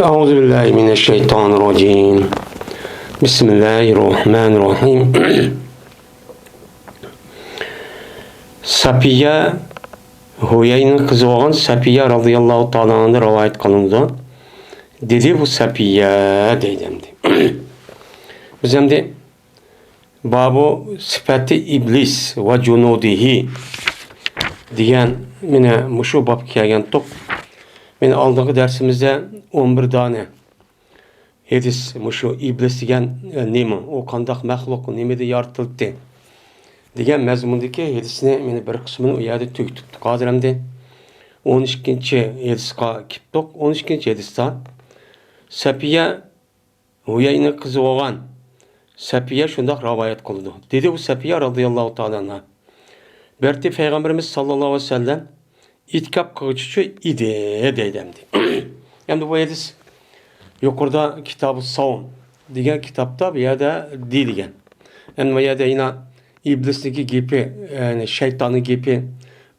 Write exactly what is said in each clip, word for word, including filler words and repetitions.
أعوذ بالله من الشيطان الرجيم. بسم الله الرحمن الرحيم. سەپىيە ھۇيەينىڭ قىزى بولغان سەپىيە رەزىياللاھۇ تائالا ئەنھادىن رىۋايەت قىلىنىدۇ. دېدى بۇ سەپىيە دەيدۇ ئەمدى. بىز ئەمدى بابۇ سىپەتى ئىبلىس ۋە جۇنۇدىھى دېگەن، مانا مۇشۇ بابقا كەلگەنتۇق. مانا ئالدىنقى دەرسىمىزدە ئون بىر دانە ھەدىس، مۇشۇ ئىبلىس دېگەن، ئە، نېمە، ئۇ قانداق مەخلۇق، نېمىدىن يارىتىلدى دېگەن مەزمۇندىكى ھەدىسنى مانا بىر قىسمىنى ئۇ يەردە تۈگىتىپتۇق. ھازىر ئەمدى ئون ئىككىنچى ھەدىسقا كېلىپتۇق. ئون ئىككىنچى ھەدىستە سەپىيە ھۇيەينىڭ قىزى بولغان سەپىيە شۇنداق رىۋايەت قىلىدۇ. دېدى بۇ سەپىيە رەزىياللاھۇ تائالا ئەنھا. بىر قېتى پەيغەمبىرىمىز ساللاللاھۇ ئەلەيھى ۋەسەللەم ئېتىكاپ قىلغۇچى ئىدى دەيدۇ ئەمدى. ئەمدى بۇ ھەدىس يۇقىرىدا كىتابۇ ساۋم دېگەن كىتابتا بۇ يەردە دېيىلگەن. ئەمدى بۇ يەردە يەنە ئىبلىسنىڭكى گېپى، يەنى شەيتاننىڭ گېپى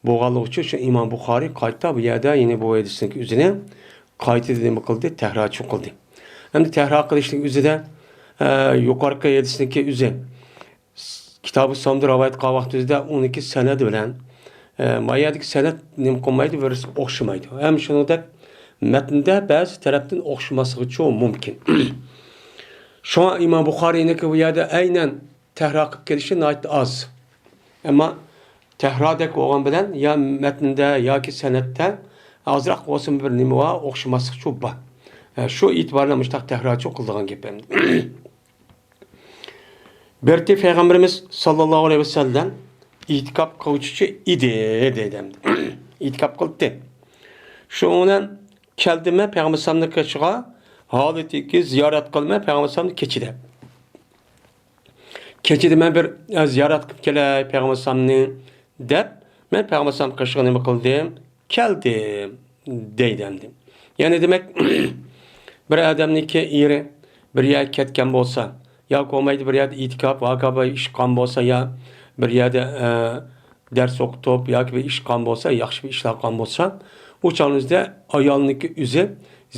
بولغانلىقى ئۈچۈن شۇ ئىمام بۇخارىي قايتا بۇ يەردە يەنە بۇ ھەدىسنىڭكى ئۆزىنى قايتىدىن نېمە قىلدى؟ تەھرارچۇ قىلدى. ئەمدى تەھرار قىلىشنىڭ ئۆزىدە، ئە، يۇقىرىقى ھەدىسنىڭكى ئۆزى كىتابۇ ساۋمدا رىۋايەت قىلغان ۋاقتىمىزدا ئۇنىڭكى سەنەد بىلەن، ئە، ما يەردىكى سەنەد نېمە قىلمايدۇ، بىرسى ئوخشىمايدۇ. ھەم شۇنىڭدەك مەتندە بەزى تەرەپتىن ئوخشىماسلىقىچۇ مۇمكىن. شۇڭا ئىمام بۇخارىينىڭكى بۇ يەردە ئەينەن تەھرار قىلىپ كېلىشى ناھايىتى ئاز. ئەمما تەھرادەك بولغان بىلەن يا مەتندە ياكى سەنەدتە ئازراق بولسىمۇ بىر نېمە بار، ئوخشىماسلىقچۇ بار. ئە، شۇ ئېتىبار بىلەن مۇشۇنداق تەھرارچۇ قىلىدىغان گەپ ئەمدى. بىر قېتى پەيغەمبىرىمىز ساللاللاھۇ ئەلەيھى ۋەسەللەم ئېتىكاپ قىلغۇچى ئىدى دەيدۇ ئەمدى. ئېتىكاپ قىلاتتى. شۇنىڭ بىلەن كەلدىم مەن پەيغەمبەر ئەلەيھىسسالامنىڭ قېشىغا، ھالىتىكى زىيارەت قىلىمەن پەيغەمبەر ئەلەيھىسسالامنى كېچىدە. كېچىدە مەن بىر، ئە، زىيارەت قىلىپ كېلەي پەيغەمبەر ئەلەيھىسسالامنى دەپ، مەن پەيغەمبەر ئەلەيھىسسالامنىڭ قېشىغا نېمە قىلدىم؟ كەلدىم دەيدۇ ئەمدى. يەنى دېمەك، بىر ئادەمنىڭكى ئېرى بىر يەرگە كەتكەن بولسا، ياكى بولمايدۇ بىر يەردە ئېتىكاپ، ۋاكا بىر ئىش قىلغان بولسا، يا بىر يەردە، ئە، دەرس ئوقۇتۇپ ياكى بىر ئىش قىلغان بولسا، ياخشى بىر ئىشلار قىلغان بولسا، ئۇ چاغنىڭ ئۆزىدە ئايالنىڭكى ئۆزى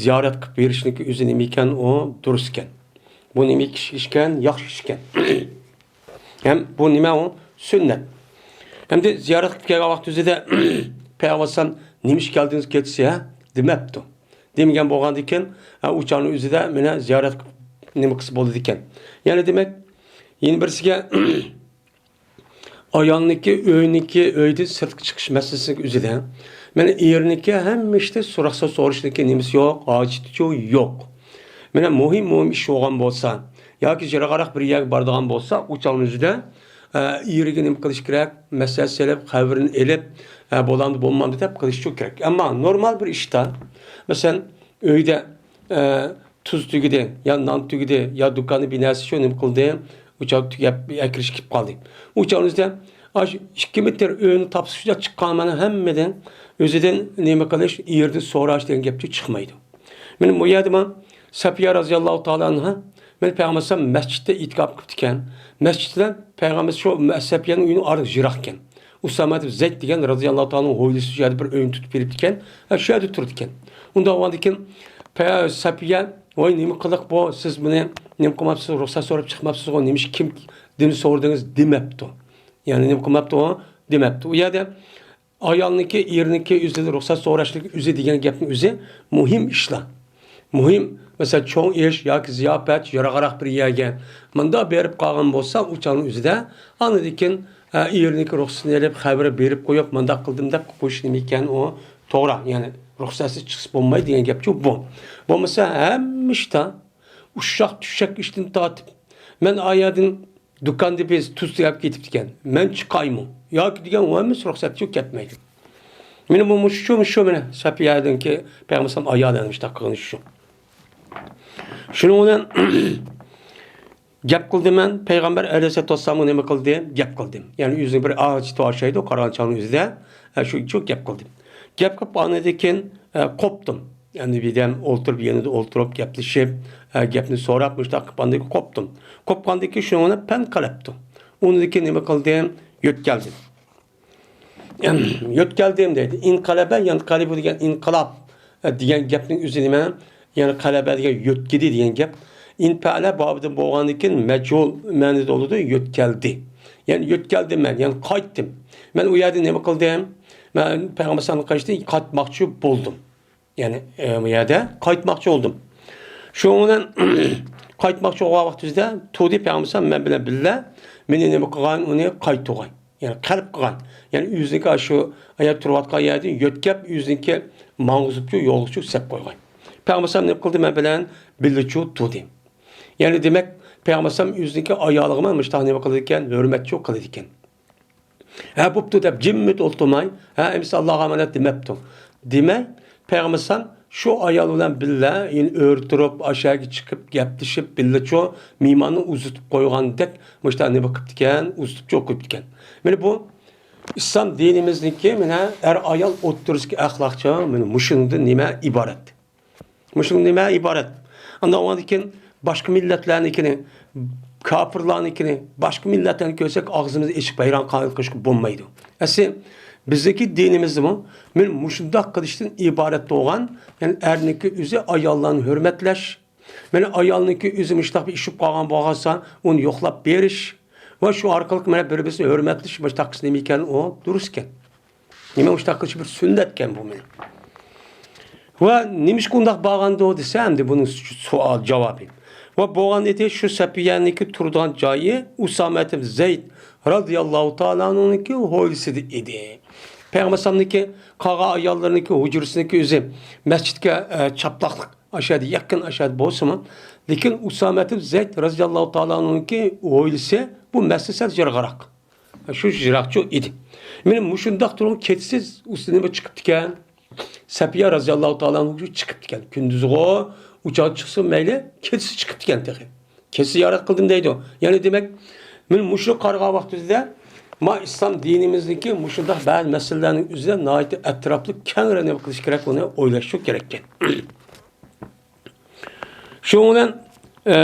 زىيارەت قىلىپ بېرىشنىڭكى ئۆزى نېمە ئىكەن، ئۇ دۇرۇس ئىكەن. بۇ نېمە ئىش ئىكەن؟ ياخشى ئىش ئىكەن. ھەم بۇ نېمە ئۇ؟ سۈننەت. ئەمدى زىيارەت قىلىپ كەلگەن ۋاقتى ئۆزىدە پەيغەمبەر ئەلەيھىسسالام نېمە ئىش كەلدىڭىز كېچىسى، ھە؟ دېمەپتۇ. دېمىگەن بولغاندىكىن، ئە، ئۇ چاغنىڭ ئۆزىدە مانا زىيارەت قىلىپ نېمە قىلسا بولىدىكەن. يەنى دېمەك، يەنە بىرسىگە ئايالنىڭكى ئۆينىڭكى، ئۆيدىن سىرتقا چىقىش مەسىلىسىنىڭ ئۆزىدە، مانا ئېرىنىڭكى ھەممە ئىشتا سوراقسا سورىشىنىڭكى نېمىسى يوق، ھاجىتىچۇ يوق. مانا مۇھىم، مۇھىم ئىش بولغان بولسا ياكى يىراقراق بىر يەرگە بارىدىغان بولسا، ئۇ چاغنىڭ ئۆزىدە، ئە، ئېرىگە نېمە قىلىش كېرەك؟ مەسلىھەت سېلىپ، خەۋىرىنى ئېلىپ، ئە، بولامدۇ، بولمامدۇ دەپ قىلىشچۇ كېرەك. ئەمما نورمال بىر ئىشتا، مەسىلەن، ئۆيدە، ئە، تۇز تۈگىدى، يا نان تۈگىدى، يا دۇكاندا بىر نەرسە شۇ نېمە قىلدى، ئۇ چاغ تۈگەپ ئەكىرىش كېلىپ قالدى. ئۇ چاغنىڭ ئۆزىدە ئاشۇ ئىككى مېتىر ئۆينى تاپسا شۇنداق چىققان مانا ھەممىدىن ئۆزىدىن نېمە قىلىش، ئېرىدىن سوراش دېگەن گەپچۇ چىقمايدۇ. مانا بۇ يەردە مانا سەپىيە رازىياللاھۇ تائالا ئەنھا، مانا پەيغەمبەر ئەلەيھىسسالام مەسچىتتە ئېتىكاپ قىپتىكەن. مەسچىت بىلەن پەيغەمبەر شۇ سەپىيەنىڭ ئۆيىنىڭ ئارىلىقى يىراقكەن. ئۇسامە ئىبن زەيد دېگەن رازىياللاھۇ تائالا ئەنھۇ ھويلىسى شۇ يەردە بىر ئۆينى تۇتۇپ بېرىپتىكەن. ھە، شۇ يەردە تۇرىدىكەن. ئۇنداق بولغاندىكىن، پە-، سەپىيە، ۋاي، نېمە قىلدۇق بۇ؟ سىز بۇنى نېمە قىلماپسىز؟ رۇخسەت سوراپ چىقماپسىزغۇ؟ نېمە ئىش، كىم، نېمە سورىدىڭىز؟ دېمەپتۇ. يەنى نېمە قىلماپتۇ ئۇ؟ دېمەپتۇ. ئۇ يەردە ئايالنىڭكى، ئېرىنىڭكى ئۆزىدىن رۇخسەت سوراشلىق ئۆزى دېگەن گەپنىڭ ئۆزى مۇھىم ئىشلار. مۇھىم، مەسىلەن، چوڭ ئىش ياكى زىياپەت، يىراقراق بىر يەرگە مۇنداق بېرىپ قالغان بولسا، ئۇ چاغنىڭ ئۆزىدە ئاندىن كېيىن، ئە، ئېرىنىڭكى رۇخسىتىنى ئېلىپ، خەۋىرى بېرىپ قويۇپ، مۇنداق قىلدىم دەپ قويۇش نېمە ئىكەن، ئۇ توغرا. يەنى رۇخسەتسىز چىقسا بولمايدۇ دېگەن گەپچۇ بۇ. بولمىسا ھەممە ئىشتا ئۇششاق-چۈششەك ئىشتىن تارتىپ، مەن ئايادىن دۇكاندا بىز تۇز تۈگەپ كېتىپتىكەن. مەن چىقايمۇ؟ ياكى دېگەن ئۇ ھەممىسى رۇخسەتچۇ كەتمەيدۇ. مېنىڭ بۇ مۇشۇ، مۇشۇ مېنىڭ سەپىيەدىنكى پەيغەمبەر ئايالى مۇشۇنداق قىلغىنى شۇ. شۇنىڭ بىلەن گەپ قىلدىم مەن، پەيغەمبەر ئەلەيھىسسالاتۇ ۋەسسالامغا نېمە قىلدىم؟ گەپ قىلدىم. يەنى ئۆزىنىڭ بىر ھاجىتى ئوخشايدۇ، قارىغان چاغنىڭ ئۆزىدە، ئە، شۇ، شۇ گەپ قىلدىم. گەپ قىلىپ ئاندىن كېيىن، ئە، قوپتۇم. ئەمدى بىردەم ئولتۇرۇپ، يېنىدا ئولتۇرۇپ، گەپلىشىپ، ئە، گەپنى سوراپ، مۇشۇنداق قىلىپ ئاندىن كېيىن قوپتۇم. قوپقاندىن كېيىن شۇنىڭ بىلەن پەن قىلىپتۇ. ئۇنىڭدىن كېيىن نېمە قىلدىم؟ يۆتكەلدىم. يۆتكەلدىم دەيدۇ. ئىنقەلەبە، يەنقەلىبۇ دېگەن ئىنقىلاب، ئە، دېگەن گەپنىڭ ئۆزى نېمە؟ يەنى قەلەبە دېگەن يۆتكىدى دېگەن گەپ. ئىنپەئەلە بابىدىن بولغاندىن كېيىن مەجھۇل مەنىدە بولىدۇ، يۆتكەلدى. يەنى يۆتكەلدىم مەن، يەنى قايتتىم. مەن ئۇ يەردە نېمە قىلدىم؟ مەن پەيغەمبەر ئەلەيھىسسالامغا قايتماقچى بولدۇم. يەنى، ئە، بۇ يەردە قايتماقچى بولدۇم. شۇنىڭ بىلەن قايتماقچى بولغان ۋاقتىمىزدا تۇردى پەيغەمبەر مەن بىلەن بىللە مېنى نېمە قىلغان، ئۇنى قايتۇرغان. يەنى قەلب قىلغان. يەنى ئۆزىنىڭكى ئاشۇ ئايال تۇرۇۋاتقان يەردىن يۆتكەپ، ئۆزىنىڭكى ماڭغۇزۇپچۇ يولغىچۇ سەپ قويغان. پەيغەمبەر نېمە قىلدى؟ مەن بىلەن بىللىچۇ تۇردى. يەنى دېمەك، پەيغەمبەر ئۆزىنىڭكى ئايالىغىمۇ مۇشۇنداق نېمە قىلىدىكەن، ھۆرمەتچۇ قىلىدىكەن. ھە، بوپتۇ دەپ جىممىت ئولتۇرماي، ھە، ئەمىسە ئاللاغا ئامانەت دېمەپتۇ. دېمەي، پەيغەمبەر شۇ ئايال بىلەن بىللە، يەنى ئۆرە تۇرۇپ، ئاشەگە چىقىپ، گەپلىشىپ، بىللىچۇ مېھماننى ئۇزىتىپ قويغاندەك مۇشۇنداق نېمە قىپتىكەن، ئۇزىتىپچۇ قويۇپتىكەن. مانا بۇ ئىسلام دىنىمىزنىڭكى مانا ئەر-ئايال ئوتتۇرىسىدىكى ئەخلاقچۇ، مانا مۇشۇنىڭدىن نېمە ئىبارەت. مۇشۇ نېمە ئىبارەت؟ ئاندىن ئۇنىڭدىن كېيىن باشقا مىللەتلەرنىڭكىنى، كاپىرلارنىڭكىنى، باشقا مىللەتلەرنى كۆرسەك، ئاغزىمىزنى ئېچىپ ھەيران قالغان قىلىشقا بولمايدۇ. ئەسلى بىزنىڭكى دىنىمىزدىمۇ مانا مۇشۇنداق قىلىشتىن ئىبارەت بولغان، يەنى ئەرنىڭكى ئۆزى ئاياللارنى ھۆرمەتلەش، مانا ئايالنىڭكى ئۆزى مۇشۇنداق بىر ئىش بولۇپ قالغان بولغانسا، ئۇنى يوقلاپ بېرىش ۋە شۇ ئارقىلىق مانا بىر-بىرسىنى ھۆرمەتلىشىش، مۇشۇنداق قىلىش نېمە ئىكەن، ئۇ دۇرۇس ئىكەن. نېمە مۇشۇنداق قىلىش بىر سۈننەتكەن بۇ مېنىڭ. ۋە نېمىشقا ئۇنداق بارغاندۇ دېسە، ئەمدى بۇنىڭ سوئال جاۋابى. ۋە بولغان ئىدى، شۇ سەپىيەنىڭكى تۇرىدىغان جايى ئۇسامە ئىبن زەيد رازىياللاھۇ تائالا ئەنھۇنىڭكى ھويلىسىدا ئىدى. پەيغەمبەر ئەلەيھىسسالامنىڭكى قالغان ئاياللىرىنىڭكى ھۇجرىسىنىڭكى ئۆزى مەسچىتكە، ئە، چاپلاقلىق ئاشۇ يەردە يېقىن ئاشۇ يەردە بولسىمۇ، لېكىن ئۇسامە ئىبن زەيد رازىياللاھۇ تائالا ئەنھۇنىڭكى ھويلىسى بۇ مەسچىتتىن سەل يىراقراق. شۇ يىراقچۇ ئىدى. مانا مۇشۇنداق تۇرۇپ كېچىسى ئۇستىنى بىر چىقىپتىكەن. سەپىيە رازىياللاھۇ تائالا ئەنھۇ چىقىپتىكەن. كۈندۈزىغۇ ئۇچاق چىقسۇن مەيلى، كېچىسى چىقىپتىكەن تېخى. كېچىسى زىيارەت قىلدىم دەيدۇ. يەنى دېمەك، مانا مۇشۇ قارىغان ۋاقتىمىزدا ما ئىسلام دىنىمىزنىڭكى مۇشۇنداق بەزى مەسىلىلەرنىڭ ئۆزىدە ناھايىتى ئەتراپلىق كەڭرى نېمە قىلىش كېرەك، ئۇنى ئويلاشچۇ كېرەككەن. شۇنىڭ بىلەن، ئە،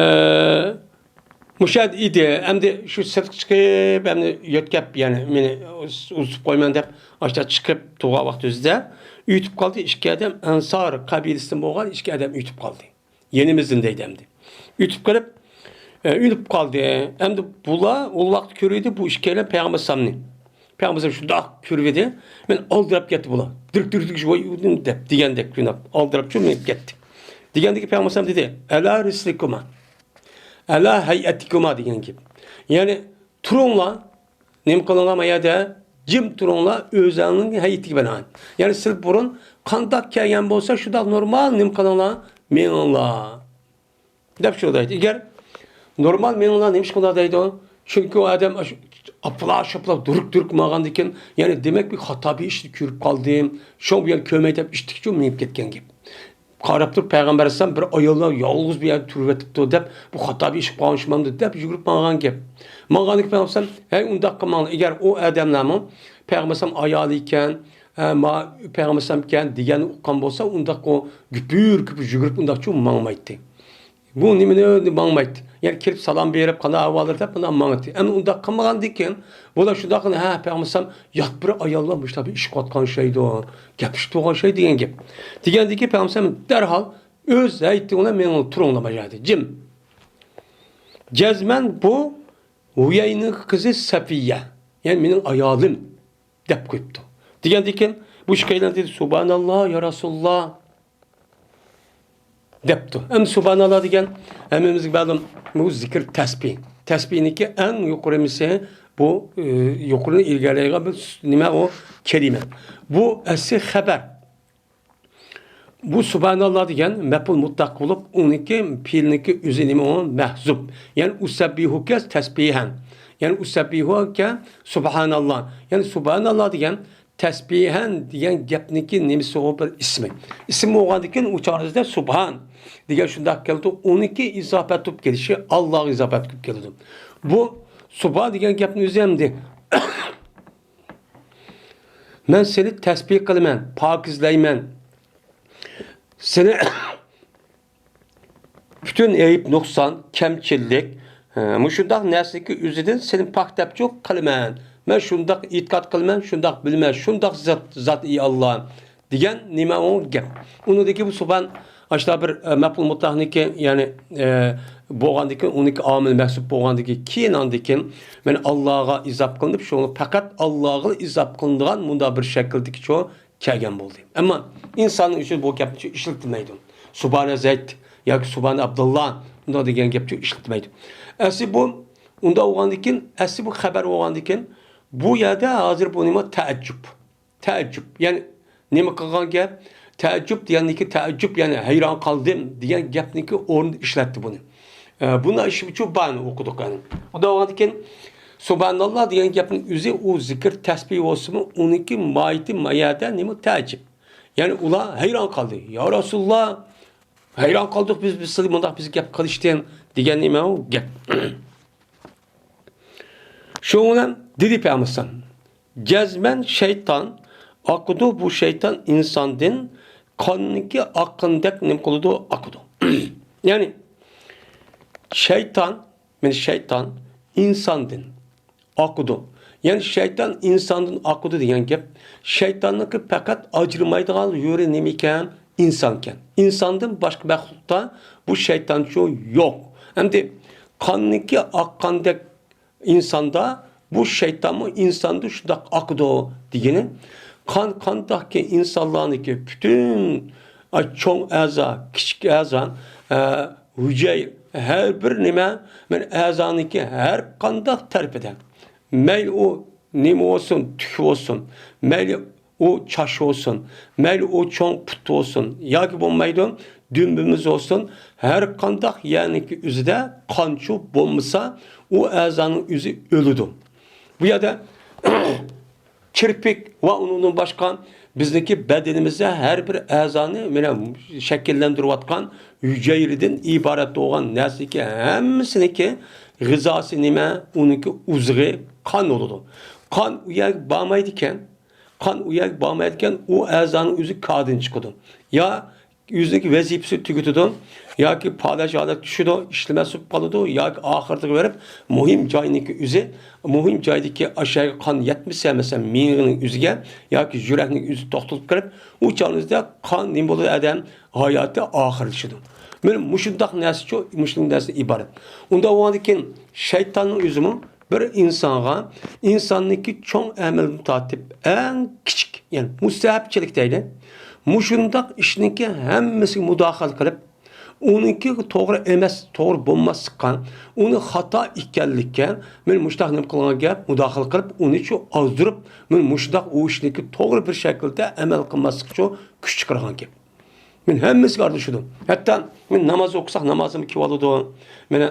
مۇشۇ يەردە ئىدى. ئەمدى شۇ سىرتقا چىقىپ، ئەمدى يۆتكەپ، يەنى مېنى ئۇزىتىپ قويماڭ دەپ، ئاشۇ چىقىپ تۇرغان ۋاقتى ئۆزىدە ئۆتۈپ قالدى. ئىككى ئادەم ئەنسار قەبىلىسىدىن بولغان ئىككى ئادەم ئۆتۈپ قالدى. يېنىمىزدىن دەيدۇ ئەمدى. ئۆتۈپ قېلىپ، ئە، ئۆلۈپ قالدى. ئەمدى بۇلار ئۇ ۋاقىت كۆرۈۋىدى بۇ ئىككىيلەن پەيغەمبەر ئەلەيھىسسالامنى. پەيغەمبەر ئەلەيھىسسالام شۇنداق كۆرۈۋىدى، مەن ئالدىراپ كەتتى بۇلار. دىرك دىرك دىرك ۋاي دەپ دېگەندەك قىلىپ ئالدىراپچۇ مېڭىپ كەتتى. دېگەندىكى پەيغەمبەر ئەلەيھىسسالام دېدى، ئەلا رىسلىكۇما، ئەلا ھەيئەتىكۇما دېگەن گەپ. يەنى تۇرۇڭلار، نېمە قىلىڭلار ما يەردە، جىم تۇرۇڭلار، ئۆزەڭنىڭ ھەيئىتىگە بىنائەن. يەنى سىلەر بۇرۇن قانداق كەلگەن بولسا شۇنداق نورمال نېمە قىلىڭلار، مېڭىڭلار. دەپ شۇنداق دەيدۇ. ئەگەر نورمال مېڭىڭلار نېمىشقا ئۇنداق دەيدۇ؟ چۈنكى ئۇ ئادەم ئاشۇ ئاپلا شاپلا دۇرۇك دۇرۇك ماڭغاندىكىن، يەنى دېمەك بىر خاتا بىر ئىشنى كۆرۈپ قالدىم، شۇڭا بۇ يەرنى كۆرمەي دەپ ئىشتىكىچۇ مېڭىپ كەتكەن گەپ. قاراپ تۇرۇپ پەيغەمبەر ئەلەيھىسسالام بىر ئاياللار يالغۇز بۇ يەردە تۇرۇۋېتىپتۇ دەپ، بۇ خاتا بىر ئىش بولۇپ قالغان ئوخشىمامدۇ دەپ يۈگۈرۈپ ماڭغان گەپ. ماڭغاندىكىن پەيغەمبەر ئەلەيھىسسالام، ھەي ئۇنداق قىلماڭلار، ئەگەر ئۇ ئادەملەرمۇ پەيغەمبەر ئەلەيھىسسالام ئايالى ئىكەن، ئە، ما پەيغەمبەر ئەلەيھىسسالام ئىكەن دېگەننى ئۇققان بولسا، ئۇنداق ئۇ گۈپۈر گۈپۈر يۈگۈرۈپ ئۇنداقچۇ ماڭمايتتى. بۇ نېمىنى ماڭمايتتى؟ يەنى كېلىپ سالام بېرىپ، قانداق ئەھۋاللار دەپ مۇنداق ماڭاتتى. ئەمدى ئۇنداق قىلمىغاندىكىن، بۇلار شۇنداق، ھە، پەيغەمبەر ئەلەيھىسسالام يات بىر ئاياللار مۇشۇنداق بىر ئىش قىلىۋاتقان ئوخشايدۇ، گەپلىشىپ تۇرغان ئوخشايدۇ دېگەن گەپ. دېگەندىكىن پەيغەمبەر ئەلەيھىسسالام دەرھال ئۆز ھەيئىتىڭلار مېڭىڭلار، تۇرۇڭلار ما يەردە، جىم. جەزمەن بۇ ھۇيەينىڭ قىزى سەپىيە، يەنى مېنىڭ ئايالىم دەپ قويۇپتۇ. دېگەندىكىن بۇ ئىككىيلەن دېدى، سۇبھاناللا، يا رەسۇلاللا. دەپتۇ. ئەمدى سۇبھاناللا دېگەن ھەممىمىزگە مەلۇم، بۇ زىكىر تەسبىھ. تەسبىھنىڭكى ئەڭ يۇقىرىمىسى بۇ، ئى، يۇقىرىنى ئىلگىرىلەيدىغان بىر س-، نېمە ئۇ؟ كەلىمە. بۇ ئەسلى خەبەر. بۇ سۇبھاناللا دېگەن مەپئۇل مۇتلەق بولۇپ، ئۇنىڭكى پېئىلنىڭكى ئۆزى نېمە ئۇ؟ مەھزۇپ. يەنى ئۇسەببىھۇكە تەسبىھەن. يەنى ئۇسەببىھۇكە سۇبھاناللا. يەنى سۇبھاناللا دېگەن تەسبىھەن دېگەن گەپنىڭكى نېمىسى ئۇ؟ بىر ئىسمى. ئىسىم بولغاندىكىن ئۇ چاغدا سۇبھان دېگەن شۇنداق كېلىدۇ. ئۇنىڭكى ئىزاپەت بولۇپ كېلىشى ئاللاغا ئىزاپەت بولۇپ كېلىدۇ. بۇ سۇبھان دېگەن گەپنى ئۆزى ئەمدى مەن سېنى تەسبىھ قىلىمەن، پاكىزلەيمەن. سېنى پۈتۈن ئەيىب، نۇقسان، كەمچىلىك، ھە، مۇشۇنداق نەرسىنىڭكى ئۆزىدىن سېنى پاك دەپچۇ قىلىمەن. مەن شۇنداق ئېتىقاد قىلىمەن، شۇنداق بىلىمەن، شۇنداق زات، زات، ئى ئاللا، دېگەن نېمە ئۇ گەپ. ئۇنىڭدىكى بۇ سۇبھان، ئاشۇنداق بىر، ئە، مەپئۇل مۇتلەقنىكى، يەنى، ئە، بولغاندىن كېيىن، ئۇنىڭكى ئامىل مەھسۇپ بولغاندىن كېيىن، كېيىن ئاندىن كېيىن، مانا، ئاللاغا ئىزاپە قىلىنىپ، شۇ پەقەت ئاللاغىلا ئىزاپە قىلىنىدىغان مۇنداق بىر شەكىلدىكى شۇ كەلگەن بولدى. ئەمما ئىنساننىڭ ئۈچۈن بۇ گەپنى ئىشلىتىلمەيدۇ. سۇبھانە زەيد ياكى سۇبھانە ئابدۇللا، مۇنداق دېگەن گەپ ئىشلىتىلمەيدۇ. ئەسلى بۇ، ئۇنداق بولغاندىن كېيىن، ئەسلى بۇ خەۋەر بولغاندىن كېيىن، بۇ يەردە ھازىر بۇ نېمە؟ تەئەججۈپ. تەئەججۈپ، يەنى نېمە قىلغان گەپ؟ تەئەججۈپ دېگەندىكى تەئەججۈپ، يەنى ھەيران قالدىم دېگەن گەپنىڭكى ئورنىدا ئىشلەتتى بۇنى. ئە، بۇنى ئىش ئۈچۈن بارنى ئوقۇدۇق، يەنى. ئۇنداق بولغاندىكىن، سۇبھاناللا دېگەن گەپنىڭ ئۆزى، ئۇ زىكىر تەسبىھ بولسىمۇ، ئۇنىڭكى ماھىيىتى ما يەردە نېمە؟ تەئەججۈپ. يەنى ئۇلار ھەيران قالدى. يا رەسۇلاللا، ھەيران قالدۇق بىز، بىز سىلى مۇنداق بىز گەپ قىلىشتىن دېگەن نېمە ئۇ گەپ. شۇنىڭ بىلەن دېدى پەيغەمبەر، جەزمەن شەيتان ئاقىدۇ، بۇ شەيتان ئىنساندىن قاننىڭكى ئاققىنىدەك نېمە قىلىدۇ؟ ئاقىدۇ. يەنى شەيتان، مانا شەيتان ئىنساندىن ئاقىدۇ. يەنى شەيتان ئىنساندىن ئاقىدۇ دېگەن گەپ، شەيتاننىڭكى پەقەت ئاجرىمايدىغان يېرى نېمە ئىكەن؟ ئىنسانكەن. ئىنساندىن باشقا مەخلۇقتا بۇ شەيتانچۇ يوق. ئەمدى قاننىڭكى ئاققاندەك ئىنساندا، بۇ شەيتانمۇ ئىنساندا شۇنداق ئاقىدۇ دېگىنى، قان قانداقكى ئىنسانلارنىڭكى پۈتۈن، ئا، چوڭ ئەزا، كىچىك ئەزا، ئە، ھۈجەيرە، ھەر بىر نېمە، مانا ئەزانىڭكى ھەر قانداق تەرىپىدە، مەيلى ئۇ نېمە بولسۇن، تۈك بولسۇن، مەيلى ئۇ چاچ بولسۇن، مەيلى ئۇ چوڭ پۇت بولسۇن ياكى بولمايدۇ، دۈمبىمىز بولسۇن، ھەر قانداق يەرنىڭكى ئۆزىدە قانچۇ بولمىسا، ئۇ ئەزانىڭ ئۆزى ئۆلىدۇ. بۇ يەردە كىرپىك ۋە ئۇنىڭدىن باشقا بىزنىڭكى بەدىنىمىزدە ھەر بىر ئەزانى مانا شەكىللەندۈرۈۋاتقان ھۈجەيرىدىن ئىبارەت بولغان نەرسىنىڭكى ھەممىسىنىڭكى غىزاسى نېمە؟ ئۇنىڭكى ئوزۇقى قان بولىدۇ. قان ئۇ يەرگە بارمايدىكەن. قان ئۇ يەرگە بارمايدىكەن، ئۇ ئەزانىڭ ئۆزى كادىن چىقىدۇ. يا ئۆزىنىڭكى ۋەزىپىسىنى تۈگىتىدۇ، ياكى پالەچ ھالەتكە چۈشىدۇ، ئىشلىمەس بولۇپ قالىدۇ، ياكى ئاخىرىغا بېرىپ مۇھىم جاينىڭكى ئۆزى، مۇھىم جايدىكى ئاشۇ يەرگە قان يەتمىسە، مەسىلەن، مېڭىنىڭ ئۆزىگە ياكى يۈرەكنىڭ ئۆزى توختىلىپ قېلىپ، ئۇ چاغنىڭىزدا قان نېمە بولىدۇ؟ ئادەم ھاياتى ئاخىرلىشىدۇ. مانا مۇشۇنداق نەرسىچۇ، مۇشۇنداق نەرسىدىن ئىبارەت. ئۇنداق بولغاندىن كېيىن شەيتاننىڭ ئۆزىمۇ بىر ئىنسانغا، ئىنساننىڭكى چوڭ ئەمەلدىن تارتىپ ئەڭ كىچىك، يەنى مۇستەھەپچىلىك دەيلى، مۇشۇنداق ئىشنىڭكى ھەممىسىگە مۇداخىلە قىلىپ، ئۇنىڭكى توغرا ئەمەس، توغرا بولماسلىققا، ئۇنى خاتا ئىكەنلىككە، مانا مۇشۇنداق نېمە قىلغان گەپ، مۇداخىلە قىلىپ، ئۇنىچۇ ئازدۇرۇپ، مانا مۇشۇنداق ئۇ ئىشنىڭكى توغرا بىر شەكىلدە ئەمەل قىلماسلىقچۇ كۈچ چىقارغان گەپ. مانا ھەممىسىگە ئارىلىشىدۇ. ھەتتا مانا ناماز ئوقۇساق، نامازىمۇ كېلىۋالىدۇ. مانا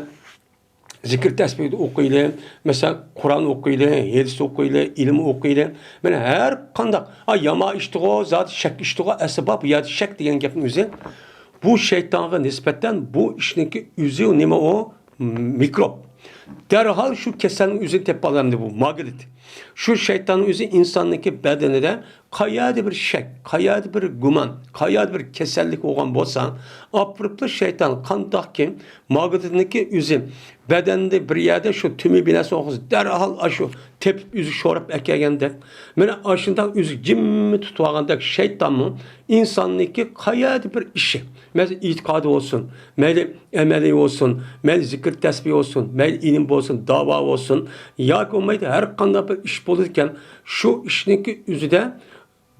زىكىر تەسبىھ ئوقۇيلى، مەسىلەن، قۇرئان ئوقۇيلى، ھەدىس ئوقۇيلى، ئىلىم ئوقۇيلى. مانا ھەر قانداق، ئا، يامان ئىشتىغۇ، زادى شەك ئىشتىغۇ، ئەسلى بار، بۇ يەردە شەك دېگەن گەپنىڭ ئۆزى. بۇ شەيتانغا نىسبەتەن بۇ ئىشنىڭكى ئۆزى نېمە ئۇ؟ مىكروب. دەرھال شۇ كېسەلنىڭ ئۆزىنى تېپىپ ئالامدۇ بۇ ماگنىت. شۇ شەيتاننىڭ ئۆزى ئىنساننىڭكى بەدىنىدە قەيەردە بىر شەك، قەيەردە بىر گۇمان، قەيەردە بىر كېسەللىك بولغان بولسا، ئاپىرىپلا شەيتان قانداقكى ماگنىتنىڭكى ئۆزى بەدەندە بىر يەردە شۇ تۈمى بىناسى ئوخشىسا دەرھال ئاشۇ تېپىپ ئۆزى شوراپ ئەكەلگەندەك. مانا ئاشۇنداق ئۆزى جىممىدە تۇتۇۋالغاندەك شەيتانمۇ ئىنساننىڭكى قەيەردە بىر ئىشى، مەيلى ئېتىقادى بولسۇن، مەيلى ئەمەلى بولسۇن، مەيلى زىكىر تەسبىھ بولسۇن، مەيلى ئىلىم بولسۇن، داۋا بولسۇن، ياكى بولمايدۇ ھەر قانداق بىر ئىش بولىدىكەن، شۇ ئىشنىڭكى ئۆزىدە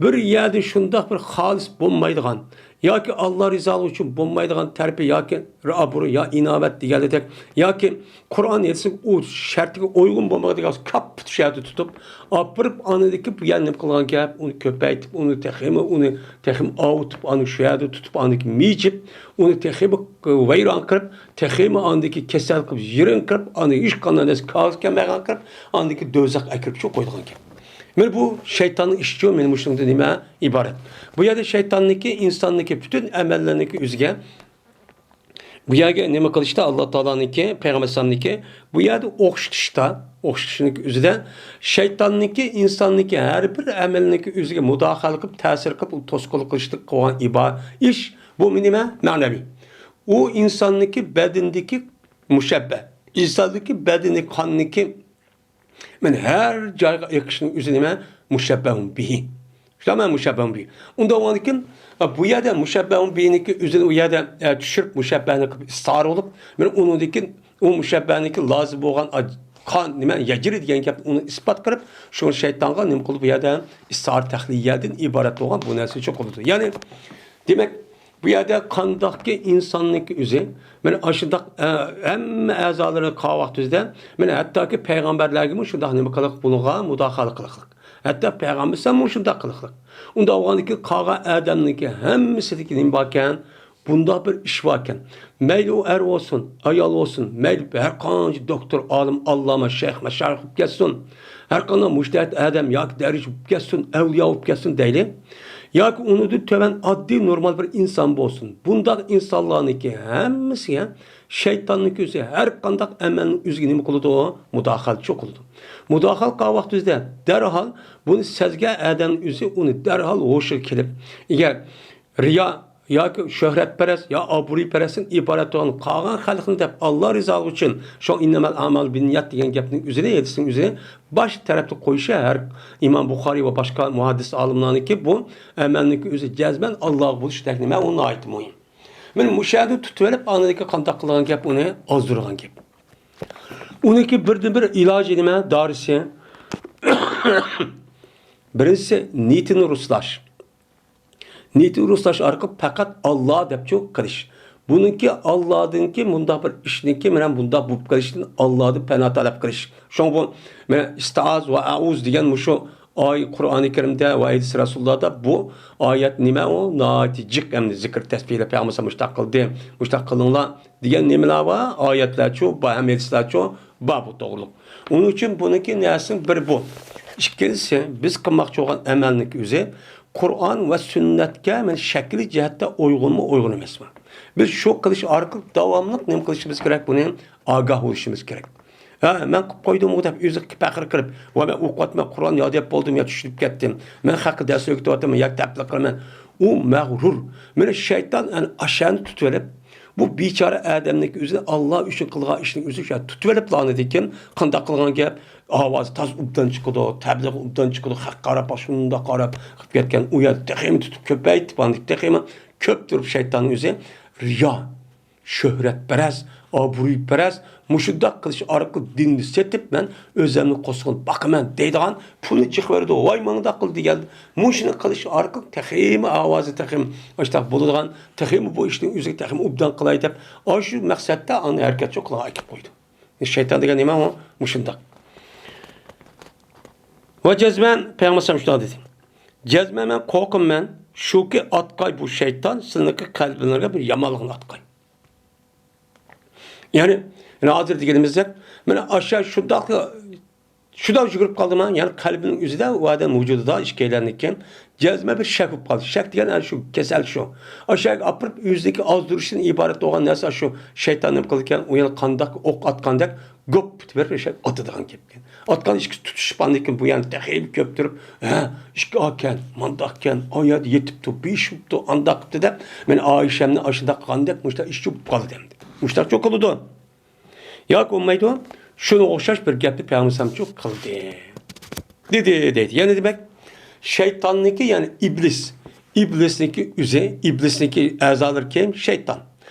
بىر يەردە شۇنداق بىر خالىس بولمايدىغان ياكى ئاللا رىزالىقى ئۈچۈن بولمايدىغان تەرىپى ياكى ئابرۇ يا ئىناۋەت دېگەنلىدەك ياكى قۇرئان ھەدىسنىڭ ئۇ شەرتىگە ئۇيغۇن بولمايدىغان كاپپۇت شۇ يەردە تۇتۇپ، ئاپىرىپ ئانىدىكى بۇ يەردە نېمە قىلغان گەپ، ئۇنى كۆپەيتىپ، ئۇنى تېخىمۇ، ئۇنى تېخىمۇ ئاۋۇتۇپ، ئانى شۇ يەردە تۇتۇپ، ئانىكى مىجىپ، ئۇنى تېخىمۇ ۋەيران قىلىپ، تېخىمۇ ئاندىكى كېسەل قىلىپ، يىرىڭ قىلىپ، ئانى ھېچقانداق نەرسە كاغىز كەلمەيدىغان قىلىپ، ئاندىكى دوزاخقا ئەكىرىپ شۇ قويىدىغان گەپ. مانا بۇ شەيتاننىڭ ئىشىچۇ، مانا مۇشۇنىڭدىن نېمە ئىبارەت. بۇ يەردە شەيتاننىڭكى، ئىنساننىڭكى پۈتۈن ئەمەللىرىنىڭكى ئۆزىگە، بۇ يەرگە نېمە قىلىشتا، ئاللا تائالانىڭكى، پەيغەمبەر ئەلەيھىسسالامنىڭكى بۇ يەردە ئوخشىتىشتا، ئوخشىتىشنىڭكى ئۆزىدە شەيتاننىڭكى، ئىنساننىڭكى ھەر بىر ئەمەلنىڭكى ئۆزىگە مۇداخىلە قىلىپ، تەسىر قىلىپ، ئۇ توسقۇنلۇق قىلىشتا قىلغان ئىبا-، ئىش، بۇ نېمە؟ مەنىۋى. ئۇ ئىنساننىڭكى بەدىنىدىكى مۇشەببە. ئىنساننىڭكى بەدىنى، قاننىڭكى مانا ھەر جايغا ئېقىشنىڭ ئۆزى نېمە؟ مۇشەببەھۇن بىھى. كما مشبه به. ئۇنداق بولغاندىكىن، بۇ يەردە مشبه بهنىڭكى ئۆزىنى ئۇ يەردە، ئە، چۈشۈرۈپ، مشبهنى قىلىپ ئىستىئارە قىلىپ، مانا ئۇنىڭدىن كېيىن ئۇ مشبهنىڭكى لازىم بولغان، ئا، قان، نېمە، يەجرى دېگەن گەپنى ئۇنى ئىسپات قىلىپ، شۇ شەيتانغا نېمە قىلىدۇ؟ بۇ يەردە ئىستىئارە تەخلىيەدىن ئىبارەت بولغان بۇ نەرسىنى چۈشۈرىدۇ. يەنى، دېمەك، بۇ يەردە قانداقكى ئىنساننىڭكى ئۆزى، مانا ئاشۇنداق، ئە، ھەممە ئەزالىرى قاۋاق تۈزدە، مانا ھەتتاكى پەيغەمبەرلەرگىمۇ شۇنداق نېمە قىلىق، بۇنىڭغا مۇداخىلە قىلىقلىق. ھەتتا پەيغەمبەر ئەلەيھىسسالاممۇ شۇنداق قىلىقلىق. ئۇنداق بولغاندىكىن قالغان ئادەمنىڭكى ھەممىسىدىكى نېمە باركەن؟ بۇنداق بىر ئىش باركەن. مەيلى ئۇ ئەر بولسۇن، ئايال بولسۇن، مەيلى ھەر قانچە دوكتور، ئالىم، ئاللاما، شەيخ، مەشايىخ بولۇپ كەتسۇن، ھەر قانداق مۇجتەھىد ئادەم ياكى دەرۋىش بولۇپ كەتسۇن، ئەۋلىيا بولۇپ كەتسۇن دەيلى. ياكى ئۇنىڭدىن تۆۋەن ئاددىي نورمال بىر ئىنسان بولسۇن. بۇنداق ئىنسانلارنىڭكى ھەممىسىگە شەيتاننىڭكى ئۆزى ھەر قانداق ئەمەلنىڭ ئۆزىگە نېمە قىلىدۇ؟ مۇداخىلىچى قىلىدۇ. مۇداخىلە قىلغان ۋاقتىمىزدا دەرھال بۇنى سەزگەن ئادەمنىڭ ئۆزى ئۇنى دەرھال ھوشىغا كېلىپ، ئەگەر رىيا ياكى شۆھرەتپەرەس يا ئابرۇيپەرەستىن ئىبارەت بولغان قالغان خەلقنى دەپ، ئاللا رىزالىقى ئۈچۈن شۇ ئىننەمەل ئەمالۇ بىننىيەت دېگەن گەپنىڭ ئۆزىنى، ھەدىسنىڭ ئۆزىنى باش تەرەپتە قويۇشى ھەر ئىمام بۇخارىي ۋە باشقا مۇھەددىس ئالىملارنىڭكى بۇ ئەمەلنىڭكى ئۆزى جەزمەن ئاللاغا بولۇشتەك نېمە، ئۇ ناھايىتى مۇھىم. مانا مۇشۇ يەردە تۇتۇۋېلىپ، ئاندىن كېيىن قانداق قىلغان گەپ، ئۇنى ئازدۇرغان گەپ. ئۇنىڭكى بىردىنبىر ئىلاجى نېمە؟ دارىسى. بىرىنچىسى، نىيىتىنى رۇسلاش. نىيىتىنى رۇسلاش ئارقىلىق پەقەت ئاللا دەپچۇ قىلىش. بۇنىڭكى ئاللادىنكى مۇنداق بىر ئىشنىڭكى مانا بۇنداق بولۇپ قېلىشىدىن ئاللادىن پەنا تەلەپ قىلىش. شۇڭا بۇ مانا ئىستائىز ۋە ئەئۇز دېگەن مۇشۇ ئاي قۇرئانى كەرىمدە ۋە ھەدىس رەسۇلۇللادا بۇ ئايەت نېمە ئۇ؟ ناھايىتى جىق ئەمدى زىكىر تەسبىھلەپ پەيغەمبەر مۇشۇنداق قىلدى، مۇشۇنداق قىلىڭلار دېگەن نېمىلەر بار؟ ئايەتلەرچۇ بار، ھەم ھەدىسلەرچۇ بار بۇ توغرۇلۇق. ئۇنىڭ ئۈچۈن بۇنىڭكى نەرسىنىڭ بىرى بۇ. ئىككىنچىسى، بىز قىلماقچى بولغان ئەمەلنىڭكى ئۆزى قۇرئان ۋە سۈننەتكە مەن شەكلىي جەھەتتە ئۇيغۇنمۇ، ئۇيغۇن ئەمەسمۇ؟ بىز شۇ قىلىش ئارقىلىق داۋاملىق نېمە قىلىشىمىز كېرەك؟ بۇنى ئاگاھ بولۇشىمىز كېرەك. ھە، مەن قىلىپ قويدۇمغۇ دەپ ئۆزىگە پەخىر قىلىپ، ۋە مەن ئوقۇۋاتىمەن، قۇرئان ياد ئەپ بولدۇم يا چۈشىنىپ كەتتىم، مەن خەققە دەرس ئۆگىتىۋاتىمەن ياكى تەبلىغ قىلىمەن. ئۇ مەغرۇر. مانا شەيتان ئەنە ئاشۇنى تۇتۇۋېلىپ، بۇ بىچارە ئادەمنىڭكى ئۆزىنى ئاللا ئۈچۈن قىلغان ئىشنىڭ ئۆزى شۇ تۇتۇۋېلىپلا ئاندىن كېيىن قانداق قىلغان گەپ؟ ئاۋازى تازا ئوبدان چىقىدۇ، تەبلىغ ئوبدان چىقىدۇ، خەققە قاراپ شۇنداق قاراپ قىلىپ كەتكەن. ئۇ يەردە تېخىمۇ تۇتۇپ كۆپەيتىپ، ئاندىن تېخىمۇ كۆپ تۇرۇپ شەيتاننىڭ ئۆزى رىيا، شۆھرەتپەرەس، ئابرۇيپەرەس، مۇشۇنداق قىلىش ئارقىلىق دىننى سېتىپ، مەن ئۆزۈمنى قوسۇقىنى باقىمەن دەيدىغان، پۇلنى جىق بېرىدۇ، ۋاي ماڭا داق قىل دېگەن، مۇشۇنى قىلىش ئارقىلىق تېخىمۇ ئاۋازى تېخىمۇ ئاشتاق بولىدىغان، تېخىمۇ بۇ ئىشنىڭ ئۆزىگە تېخىمۇ ئوبدان قىلاي دەپ، ئاشۇ مەقسەتتە ئاندىن ھەرىكەتچى قىلغان ئەكىپ قويىدۇ. شەيتان دېگەن نېمە ئۇ؟ مۇشۇنداق. ۋە جەزمەن پەيغەمبەر ئەلەيھىسسالام شۇنداق دېدى. جەزمەن مەن قورقىمەن، شۇكى ئاتقاي بۇ شەيتان سىلىنىڭكى قەلبىلىرىگە بىر يامانلىقنى ئاتقاي. يەنى، يەنى ھازىر دېگىنىمىزدەك، مانا ئاشۇ شۇنداق، شۇنداق يۈگۈرۈپ قالدىما؟ يەنى قەلبىنىڭ ئۆزىدە، ئۇ ئادەم ۋۇجۇدىدا ئىككىيلەننىڭكى جەزمە بىر شەك بولۇپ قالدى. شەك دېگەن ئەنە شۇ كەسەل شۇ. ئاشۇ يەرگە ئاپىرىپ، ئۆزىنىڭكى ئازدۇرۇشتىن ئىبارەت بولغان نەرسە شۇ شەيتان نېمە قىلىدىكەن؟ ئۇ يەنە قانداق ئوق ئاتقاندەك، گوپ پۈتۈۋېرىپ، ئاشۇ يەرگە ئاتىدىغان گەپكەن. ئاتقان ئىككىسى تۇتۇشۇپ، ئاندىن كېيىن بۇ يەنە تېخىمۇ كۆپ تۇرۇپ، ھە، ئىككى ئاكەن، مانداقكەن، ئايەت يېتىپتۇ، بېشىپتۇ، ئانداق قىپتۇ دەپ، مەن ئائىشەمنى ئاشۇنداق قىلغاندەك مۇشۇنداق ئىش چۈشۈپ قالدى ئەمدى. مۇشۇنداقچۇ قىلىدۇ. ياكى بولمايدۇ، شۇنىڭغا ئوخشاش بىر گەپنى پەيغەمبەرچۇ قىلدى. دېدى، دەيدۇ. يەنە دېمەك، شەيتاننىڭكى، يەنى ئىبلىس، ئىبلىسنىڭكى ئۆزى، ئىبلىسنىڭكى ئەزالىرى كىم؟ شەيتان.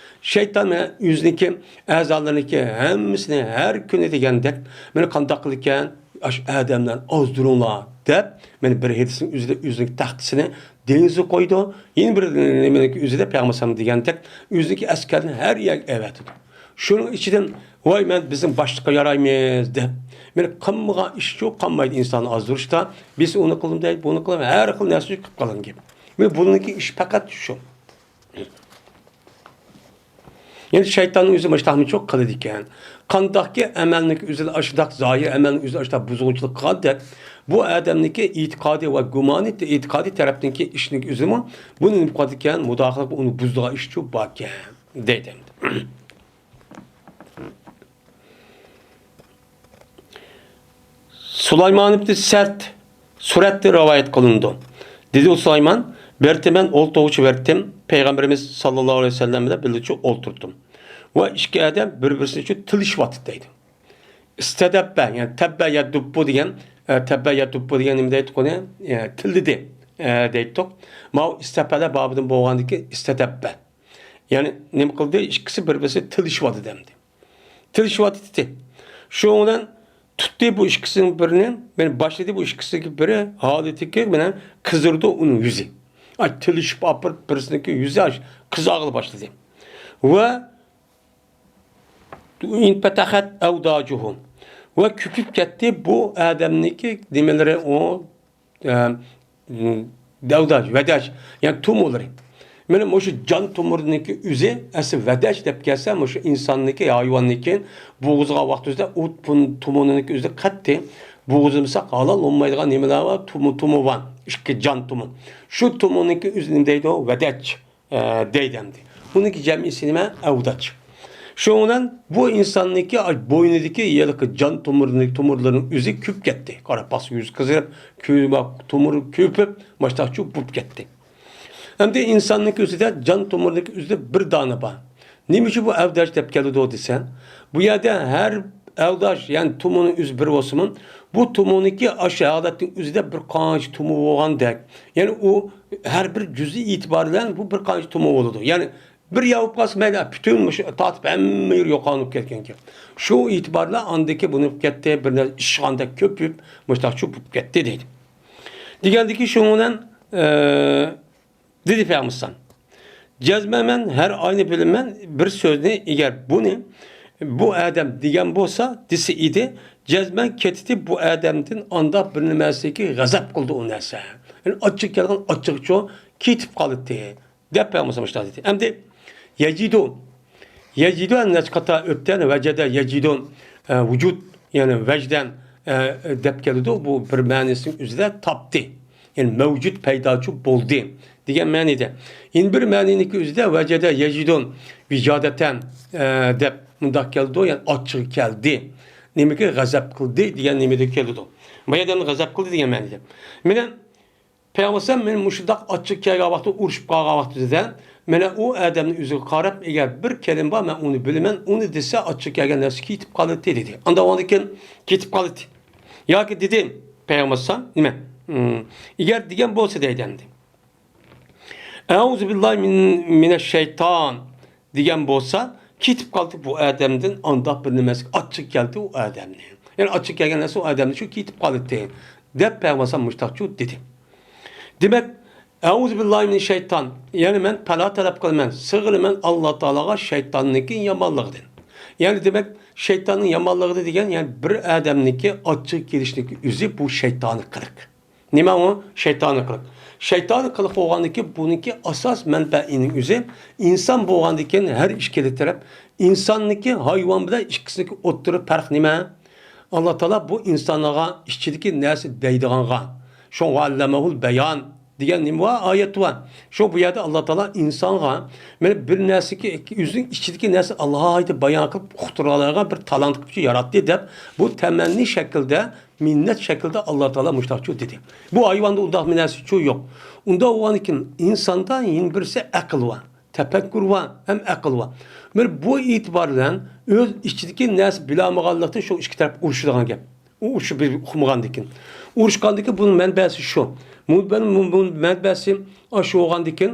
شەيتان مانا ئۆزىنىڭكى ئەزالىرىنىڭكى ھەممىسىنى ھەر كۈنى دېگەندەك، مانا قانداق قىلىدىكەن؟ ئاشۇ ئادەملەرنى ئازدۇرۇڭلار دەپ، مانا بىر ھەدىسنىڭ ئۆزىدە ئۆزىنىڭ تەختىسىنى دېڭىزغا قويىدۇ. يەنە بىر نېمىنىڭكى ئۆزىدە پەيغەمبەر ئەلەيھىسسالام دېگەندەك، ئۆزىنىڭكى ئەسكەرلىرىنى ھەر يەرگە ئەۋەتىدۇ. شۇنىڭ ئىچىدىن، ۋاي، مەن بىزنىڭ باشلىققا يارايمىز دەپ، مانا قىلمىغان ئىشچۇ قالمايدۇ ئىنساننى ئازدۇرۇشتا. بىز ئۇنى قىلدى دەيدۇ، بۇنى قىلدى، ھەر خىل نەرسە قىلىپ قالغان گەپ. مانا بۇنىڭكى ئىش پەقەت شۇ. يەنى شەيتاننىڭ ئۆزى مۇشۇنداقمۇچۇ قىلىدىكەن. قانداقكى ئەمەلنىڭكى ئۆزىدە ئاشۇنداق زاھىر ئەمەلنىڭ ئۆزىدە ئاشۇنداق بۇزغۇنچىلىق قىلغاندەك، بۇ ئادەمنىڭكى ئېتىقادى ۋە گۇمانى، ئېتىقادىي تەرەپتىكى ئىشنىڭ ئۆزىمۇ بۇنى نېمە قىلىدىكەن؟ مۇداخىلە قىلىپ ئۇنى بۇزىدىغان ئىشچۇ باركەن دەيدۇ. سۇلايمان ئىبنى سەرت سۈرەتتە رىۋايەت قىلىنىدۇ. دېدى ئۇ سۇلايمان، بىر رېتى مەن ئولتۇرغۇچە بىر رېتىم پەيغەمبىرىمىز ساللاللاھۇ ئەلەيھى ۋەسەللەم بىلەن بىللىچە ئولتۇردۇم. ۋە ئىككى ئادەم بىر-بىرسى ئۈچۈن تىللىشىۋاتىدۇ دەيدۇ. ئىستەدەببە، يەنى تەببە يەدۇببۇ دېگەن، ئە، تەببە يەدۇببۇ دېگەن نېمە دەيدۇ ئۇنى؟ ئە، تىللىدى. ئە، دەيتتۇق. ماۋۇ ئىستەپەلە بابىدىن بولغاندىكى ئىستەتەپپە. يەنى نېمە قىلدى؟ ئىككىسى بىر-بىرسى تىللىشىۋاتىدۇ ئەمدى. تىللىشىۋاتىدۇ. شۇنىڭ بىلەن تۇتتى بۇ ئىككىسىنىڭ بىرىنى، مانا باشلىدى بۇ ئىككىسىنىڭكى بىرى ھالىتىكى بىلەن قىزىرىدۇ ئۇنىڭ يۈزى. ئاي، تىللىشىپ ئاپىرىپ بىرسىنىڭكى يۈزى ئاش قىزارغىلى باشلىدى. ۋە ئىنپەتەخەت ئەۋداجۇھۇ. ۋە كۆپۈپ كەتتى بۇ ئادەمنىڭكى نېمىلىرى، ئۇ ئە، دەۋداش، ۋەدەش، يەنى تومۇرلىرى. مانا مۇشۇ جان تومۇرنىڭكى ئۆزى، ئەسلى ۋەدەش دەپ كەلسە، مۇشۇ ئىنساننىڭكى، ھايۋاننىڭكى بوغۇزىغا ۋاقتىمىزدا ئۇ پۇن-، تومۇرنىڭكى ئۆزى قەتتىي بوغۇزلىمىساق ھالال بولمايدىغان نېمىلەر بار، تومۇر، تومۇر بار، ئىككى جان تومۇر. شۇ تومۇرنىڭكى ئۆزى نېمە دەيدۇ؟ ۋەدەش، ئە، دەيدۇ ئەمدى. ئۇنىڭكى جەمئىيسى نېمە؟ ئەۋداش. شۇنىڭ بىلەن بۇ ئىنساننىڭكى بوينىدىكى ھېلىقى جان تومۇرنى، تومۇرلىرىنىڭ ئۆزى كۆپۈپ كەتتى. قاراپ باقسا يۈزى قىزىرىپ، كۆزى تومۇر كۆپۈپ، ماشتاقچۇ بولۇپ كەتتى. ئەمدى ئىنساننىڭكى ئۆزىدە جان تومۇرنىڭكى ئۆزىدە بىر دانە بار. نېمە ئۈچۈن بۇ ئەۋداش دەپ كېلىدۇ دېسە، بۇ يەردە ھەر ئەۋداش، يەنى تومۇرنىڭ ئۆزى بىر بولسىمۇ، بۇ تومۇرنىڭكى ئاشۇ ھالەتنىڭ ئۆزىدە بىر قانچە تومۇر بولغاندەك. يەنى ئۇ ھەر بىر جۈزئى ئېتىبارى بىلەن بۇ بىر قانچە تومۇر بولىدۇ. يەنى بىر ياۋ بولۇپ قالسا مەيلى، پۈتۈن مۇشۇ تارتىپ ھەممە يېرى يوقالغان بولۇپ كەتكەنكەن. شۇ ئېتىبارى بىلەن ئاندىكى بۇ نېمە بولۇپ كەتتى، بىر نەرسە ئىششىغاندەك كۆپۈپ، مۇشتاقچۇ بولۇپ كەتتى دەيدۇ. دېگەندىكى شۇنىڭ بىلەن، ئە، دېدى پەيغەمبەر ئەلەيھىسسالام. جەزمەن مەن ھەر ئاينى بىلىمەن بىر سۆزنى، ئەگەر بۇنى بۇ ئادەم دېگەن بولسا، دېسە ئىدى، جەزمەن كېتىتى بۇ ئادەمدىن ئاندا بىر نېمەسىكى غەزەپ قىلدى ئۇ نەرسە. يەنى ئاچچىقى كەلگەن ئاچچىقىچۇ كېتىپ قالاتتى. دەپ پەيغەمبەر مۇشۇنداق دېدى. ئەمدى يەجىدۇ. يەجىدۇ نەچچە قېتىم ئۆتتى، ۋەجەدە يەجىدۇ، ئە، ۋۇجۇد، يەنى ۋەجدەن، ئە، دەپ كېلىدۇ. بۇ بىر مەنىسىنىڭ ئۆزىدە تاپتى. يەنى مەۋجۇد پەيداچۇ بولدى دېگەن مەنىدە. يەنە بىر مەنىنىڭكى ئۆزىدە ۋەجەدە يەجىدۇ ۋىجادەتەن، ئە، دەپ مۇنداق كېلىدۇ. يەنى ئاچچىقى كەلدى. نېمىگە غەزەپ قىلدى دېگەن نېمىدە كېلىدۇ. بۇ يەردە غەزەپ قىلدى دېگەن مەنىدە. مانا پەيغەمبەر مېنى مۇشۇنداق ئاچچىق كەلگەن ۋاقتىدا، ئۇرۇشۇپ قالغان ۋاقتىدا، مانا ئۇ ئادەمنىڭ ئۆزىگە قاراپ، ئەگەر بىر كەلىمە بار، مەن ئۇنى بىلىمەن، ئۇنى دېسە ئاچچىق كەلگەن نەرسە كېتىپ قالاتتى دېدى. ئاندىن ئاندىن كېيىن كېتىپ قالاتتى. ياكى دېدى پەيغەمبەر ئەلەيھىسسالام، نېمە؟ ئىم، ئەگەر دېگەن بولسا دەيدۇ ئەمدى. ئەئۇزۇ بىللاھى مىن، مىنەش شەيتان. دېگەن بولسا، كېتىپ قالدى بۇ ئادەمدىن ئانداق بىر نېمە ئاچچىق كەلدى ئۇ ئادەمنى. يەنى ئاچچىق كەلگەن نەرسە ئۇ ئادەمدىن شۇ كېتىپ قالدى، دەپ پەيغەمبەر مۇشتاقچۇ دېدى. دېمەك، ئەئۇزۇ بىللاھى مىنەش شەيتان، يەنى مەن پاناھ تەلەپ قىلىمەن، سىغىنىمەن ئاللا تائالاغا شەيتاننىڭكى يامانلىقىدىن. يەنى دېمەك، شەيتاننىڭ يامانلىقىدىن دېگەن، يەنى بىر ئادەمنىڭكى ئاچچىقى كېلىشنىڭكى ئۆزى بۇ شەيتانىي قىلىق. نېمە ئۇ؟ شەيتانىي قىلىق. شەيتانىي قىلىق بولغاندىكىن بۇنىڭكى ئاساس مەنبەئىنىڭ ئۆزى ئىنسان بولغاندىكىن ھەر ئىككىلا تەرەپ، ئىنساننىڭكى ھايۋان بىلەن ئىككىسىنىڭكى ئوتتۇرا پەرق نېمە؟ ئاللا تائالا بۇ ئىنسانغا ئىچىدىكى نەرسە دەيدىغانغا، شۇڭا ئەللەمەھۇل بەيان دېگەن نېمە بار؟ ئايەت بار. شۇ بۇ يەردە ئاللا تائالا ئىنسانغا مانا بىر نەرسىگە، ئۆزىنىڭ ئىچىدىكى نەرسە ئالاھىدە بايان قىلىپ ئۇقتۇرۇۋالىدىغان بىر تالانت قىلىپ ياراتتى دەپ، بۇ تەمەننى شەكلىدە مىننەت شەكلىدە ئاللا تائالا مۇشۇنداقچۇ دېدى. بۇ ھايۋاندا ئۇنداق بىر نەرسىچۇ يوق. ئۇنداق بولغاندىكىن ئىنساندا يەنە بىرسى ئەقىل بار، تەپەككۇر بار ھەم ئەقىل بار. بىر بۇ ئېتىبار بىلەن ئۆز ئىچىدىكى نەرسە بىلالمىغانلىقتا شۇ ئىككى تەرەپ ئۇرۇشىدىغان گەپ. ئۇ ئۇرۇشۇپ بىر ئۇقمىغاندىكىن. ئۇرۇشقاندىكىن بۇنىڭ مەنبەسى شۇ. بۇ، بۇ، بۇ مەنبەسى ئاشۇ بولغاندىكىن